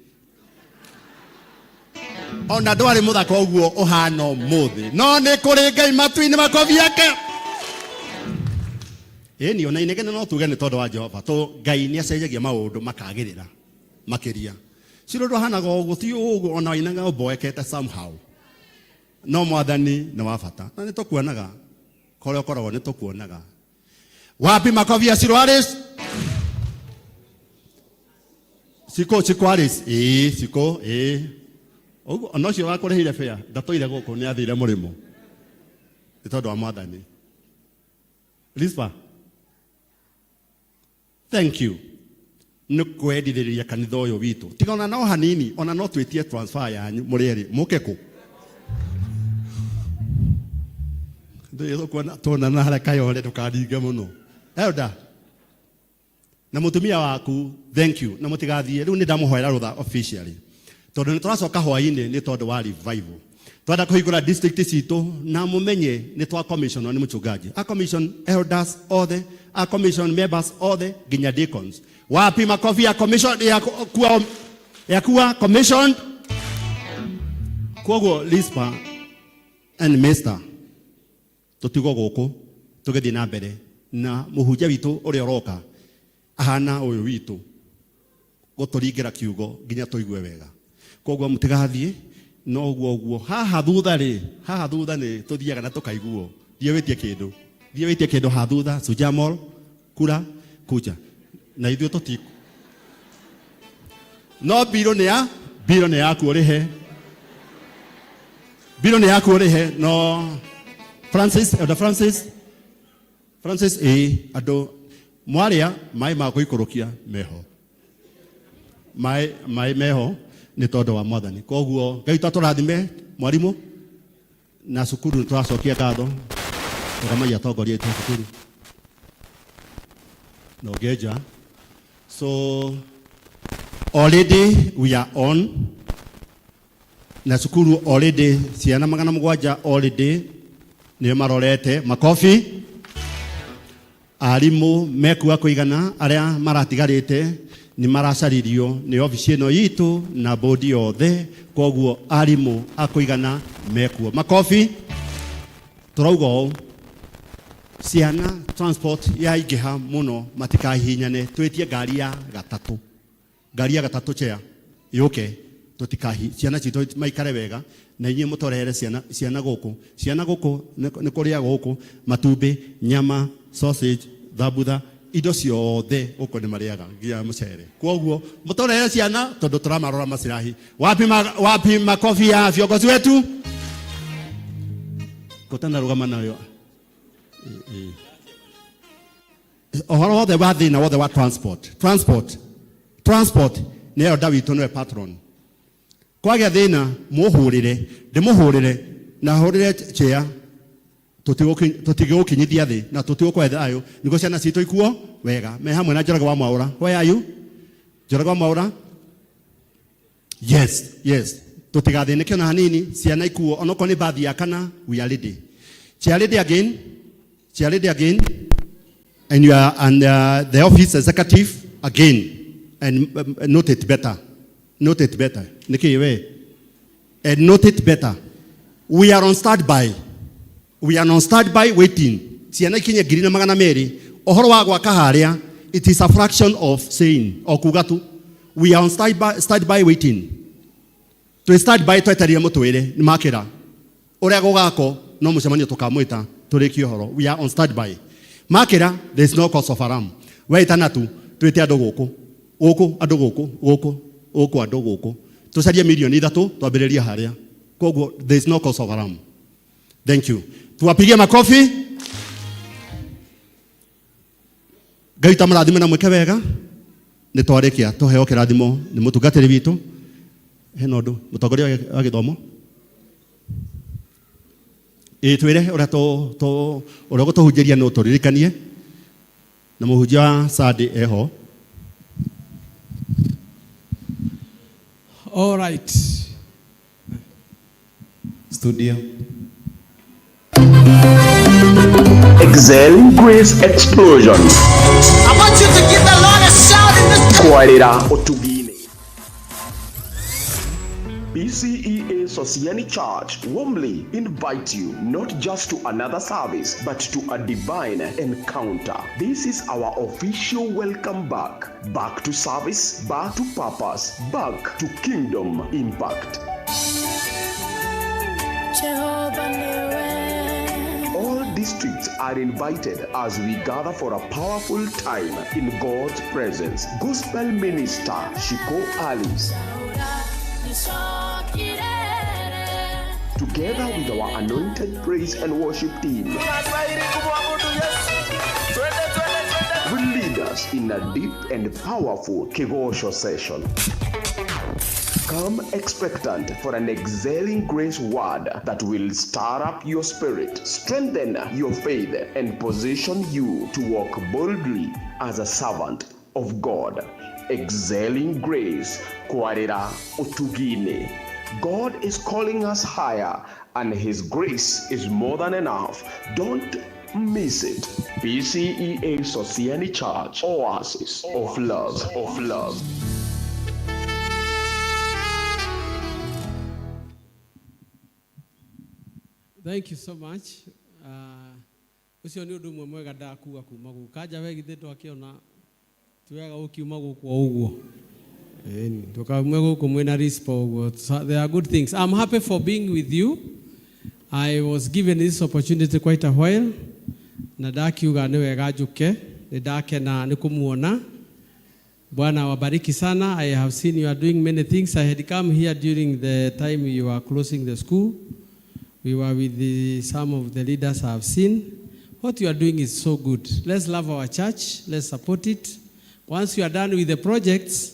ona ndwarĩ mũthaka ũguo ũhana ũmũthĩ no nĩ kũrĩ ngai matu-inĩ makobi yake ĩni ona inegene no tuge nĩ tondũ wa Jehova to ngai nĩ acenjagia maũndũ makagĩrĩra makĩria Ciro ndwahanaga ũguo ti ũguo ona wainaga ũmboekete somehow no mwathani nĩ wa bata na nĩ tũkuonaga kũrĩa ũkoragwo nĩ tũkuonaga wapi makobi ya Siloalis Ciko Ciko Alice ĩĩ Ciko ĩĩ ũguo ona ũcio wakũrĩhire fare ndatũire gũkũ nĩ athire mũrĩmo nĩ tondũ wa mwathani. Rispa, thank you nĩ kwendithĩrĩria kanitha ũyũ witũ tiga ona no hanini ona no twĩtie transfer yanyu mũrĩ erĩ mũke kũ ndũgĩkuona tuonana harĩa kayore ndũkaringe mũno elder na mũtumia waku thank you na mũtigathiĩ rĩu nĩ ndamũhoera rũtha officially tondũ nĩ tũracoka hwainĩ nĩ tondũ wa revival twenda kũhingũra district citũ na mũmenye nĩ twa commission nĩ mũchungaji a commission elders othe a commission members othe nginya deacons wapi makofi ya commission ya kuwa ya kuwa commissioned koguo Lispa and Mr tũtigwo gũkũ tũgĩthiĩ na mbere na mũhunjia witũ ũrĩa ũroka ahana ũyũ witũ gũtũringĩra kiugo nginya tũigue wega koguo mũtigathiĩ no ũguo ũguo haha thutha rĩ haha thutha nĩ tũthiaga na tũkaiguo thiĩ wĩtie kĩndũ thiĩ wĩtie kĩndũ haha thutha Suja Mall kura kuja na ithuĩ tũti no mbirũ nĩ ya mbirũ nĩ yaku ũrĩhe mbirũ nĩ yaku ũrĩhe no Francis Elder Francis Francis ĩ andũ mwarĩa maĩ ma gũikũrũkia meho maĩ maĩ meho nĩ tondũ wa mwathani koguo ngai tatũrathime mwarimũ na cukuru nĩ tũracokia ngatho tũkamagia atongoria aitũ a cukuru na ũngĩnja so already we are on na cukuru already ciana 700 already nĩo marorete makobi arimũ mekua kũigana arĩa maratigarĩte nĩ maracaririo nĩ obici ĩno itũ na bodi yothe koguo arimũ a kũigana mekuo makobi tũrauga ũũ ciana transport yaingĩha mũno matikahihinyane twĩtie ngari ya gatatũ ngari ya gatatũ chair yũke tũtikahi ciana citũ maikare wega na inyuĩ mũtũrehere ciana ciana gũkũ ciana gũkũ nĩ kũrĩa gũkũ matumbĩ nyama sausage thambutha indo ciothe gũkũ nĩ marĩaga nginya mũcere koguo mũtũrehere ciana tondũ tũramarora masirahi wapi, wapi makofi ya viongozi wetu kũtanarũgama nayo ũhoro wothe wa thĩna wothe wa transport transport transport nĩ elder witũ nĩwe patron kwagĩa thĩna mũhũrĩre ndĩmũhũrĩre na hũrĩre chair tũtigũkinyithia thĩ na tũtigũkũhe thayũ nĩguo ciana citũ ikuo wega me hamwe na Njoroge wa Mwaũra where are you Njoroge wa Mwaũra yes yes tũtigathĩnĩke ona hanini ciana ikuo onokorwo nĩ bathi ya kana we are ready chair ready again chair ready again and you are and the office executive again and note it better note it better niki we and note it better we are on standby we are on standby waiting ciana ikinye 1,200 ũhoro wa gwaka harĩa it is a fraction of saying o kuga tu we are on standby, standby waiting twĩ standby tweterire mũtwĩre nĩ makĩra ũrĩa gũgakwo no mũcemanio tũkamwĩta tũrĩkie ũhoro we are on standby makĩra there is no cause of alarm we ĩtana tu twĩte andũ gũkũ gũkũ andũ gũkũ gũkũ gũkũ andũ gũkũ tũcarie 3 milioni twambĩrĩrie harĩa koguo there is no cause of alarm thank you tuwapigie makofi ngai tamũrathime na mwĩke wega nĩ twarĩkia tũheo kĩrathimo nĩ mũtungatĩri witũ hena ũndũ mũtongoria wa gĩthomo ĩ twĩre ũrĩa ũrĩa ũgũtũhunjĩria no tũririkanie na mũhunjia wa Sunday eho. All right. Studio. Excel Grace Explosion. I want you to give the Lord a shout in this Kwarĩra ũtugi-inĩ. PCEA Sosiani Church warmly invite you not just to another service but to a divine encounter. This is our official welcome back. Back to service, back to purpose, back to kingdom impact. Jehovah niwe. All districts are invited as we gather for a powerful time in God's presence. Gospel Minister Shiko Alice, together with our anointed praise and worship team, will lead us in a deep and powerful Kigosho session. Come expectant for an excelling grace word that will stir up your spirit, strengthen your faith, and position you to walk boldly as a servant of God. Excelling grace, Kwarira Utugine. God is calling us higher, and His grace is more than enough. Don't miss it. PCEA Sosiani Church, Oasis of Love, of Love. Thank you so much. Ucio nĩ ũndũ ũmwe mwega ndakuga kuma gũkũ kanja we githĩ ndwakĩona ti wega ũkiuma gũkũ o ũguo. Ĩni, ndũkaume gũkũ mwĩna rispo ũguo. So there are good things. I'm happy for being with you. I was given this opportunity quite a while na ndakiuga nĩ wega njũke, nĩ ndakena nĩ kũmuona. Bwana awabariki sana. I have seen you are doing many things. I had come here during the time you were closing the school. We were with some of the leaders I have seen. What you are doing is so good. Let's love our church. Let's support it. Once you are done with the projects,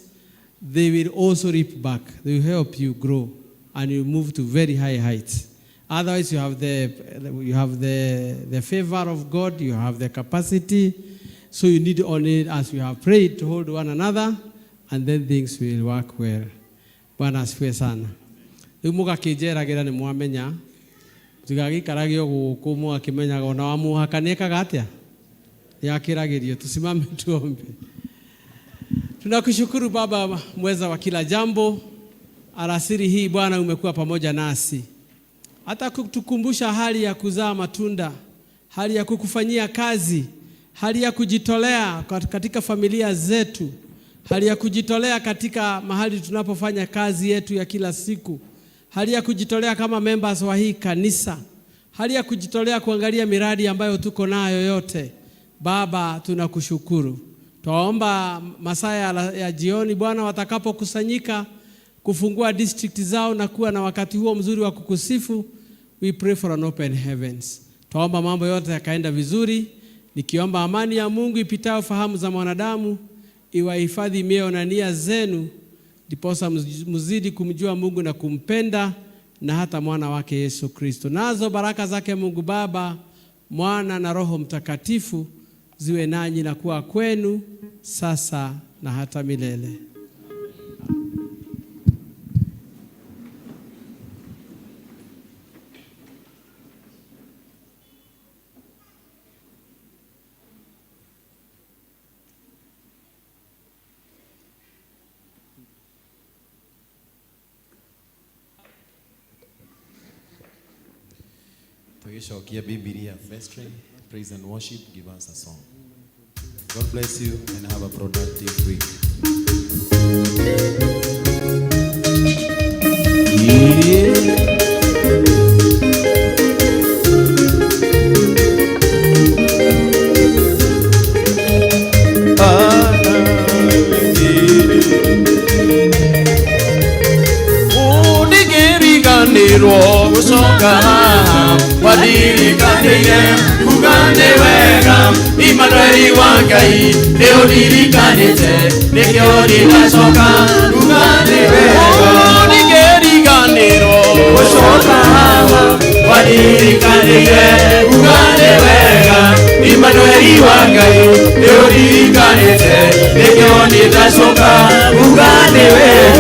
they will also reap back. They will help you grow and you move to very high heights. Otherwise, you have the favor of God, you have the capacity. So you need only, as we have prayed, to hold one another, and then things will work well. Bwana asifiwe sana. Rĩu mũgakĩnjeragĩra nĩ mwamenya, mũtigagĩikarage o gũkũ mũgakĩmenyaga ona wa mũhaka nĩekaga atĩa? Nĩakĩragĩrio. Tusimame tuombe. Tunakushukuru Baba mweza wa kila jambo. Alasiri hii Bwana umekuwa pamoja nasi, hata kutukumbusha hali ya kuzaa matunda, hali ya kukufanyia kazi, hali ya kujitolea katika familia zetu, hali ya kujitolea katika mahali tunapofanya kazi yetu ya kila siku, hali ya kujitolea kama members wa hii kanisa, hali ya kujitolea kuangalia miradi ambayo tuko nayo yote. Baba tunakushukuru. Twaomba masaa ya jioni Bwana watakapokusanyika kufungua district zao na kuwa na wakati huo mzuri wa kukusifu, we pray for an open heavens. Twaomba mambo yote yakaenda vizuri, nikiomba amani ya Mungu ipitayo fahamu za mwanadamu iwahifadhi mioyo na nia zenu, ndiposa mzidi kumjua Mungu na kumpenda na hata mwana wake Yesu Kristo. Nazo baraka zake Mungu Baba, Mwana na Roho Mtakatifu ziwe nanyi na kuwa kwenu sasa na hata milele. Tugishokia Bibilia vestry, praise and worship, give us a song. God bless you and have a productive week. Undigiriganirwo gucoka wadirikanire kuga nĩ wega Imanueli wa Ngai nĩ ũndirikanĩte nĩkĩo ndĩracoka kuga nĩ wega. Ũndingĩriganĩrwo gũcoka wadirikanire kuga nĩ wega Imanueli wa Ngai nĩ ũndirikanĩte nĩkĩo ndĩracoka kuga nĩ wega.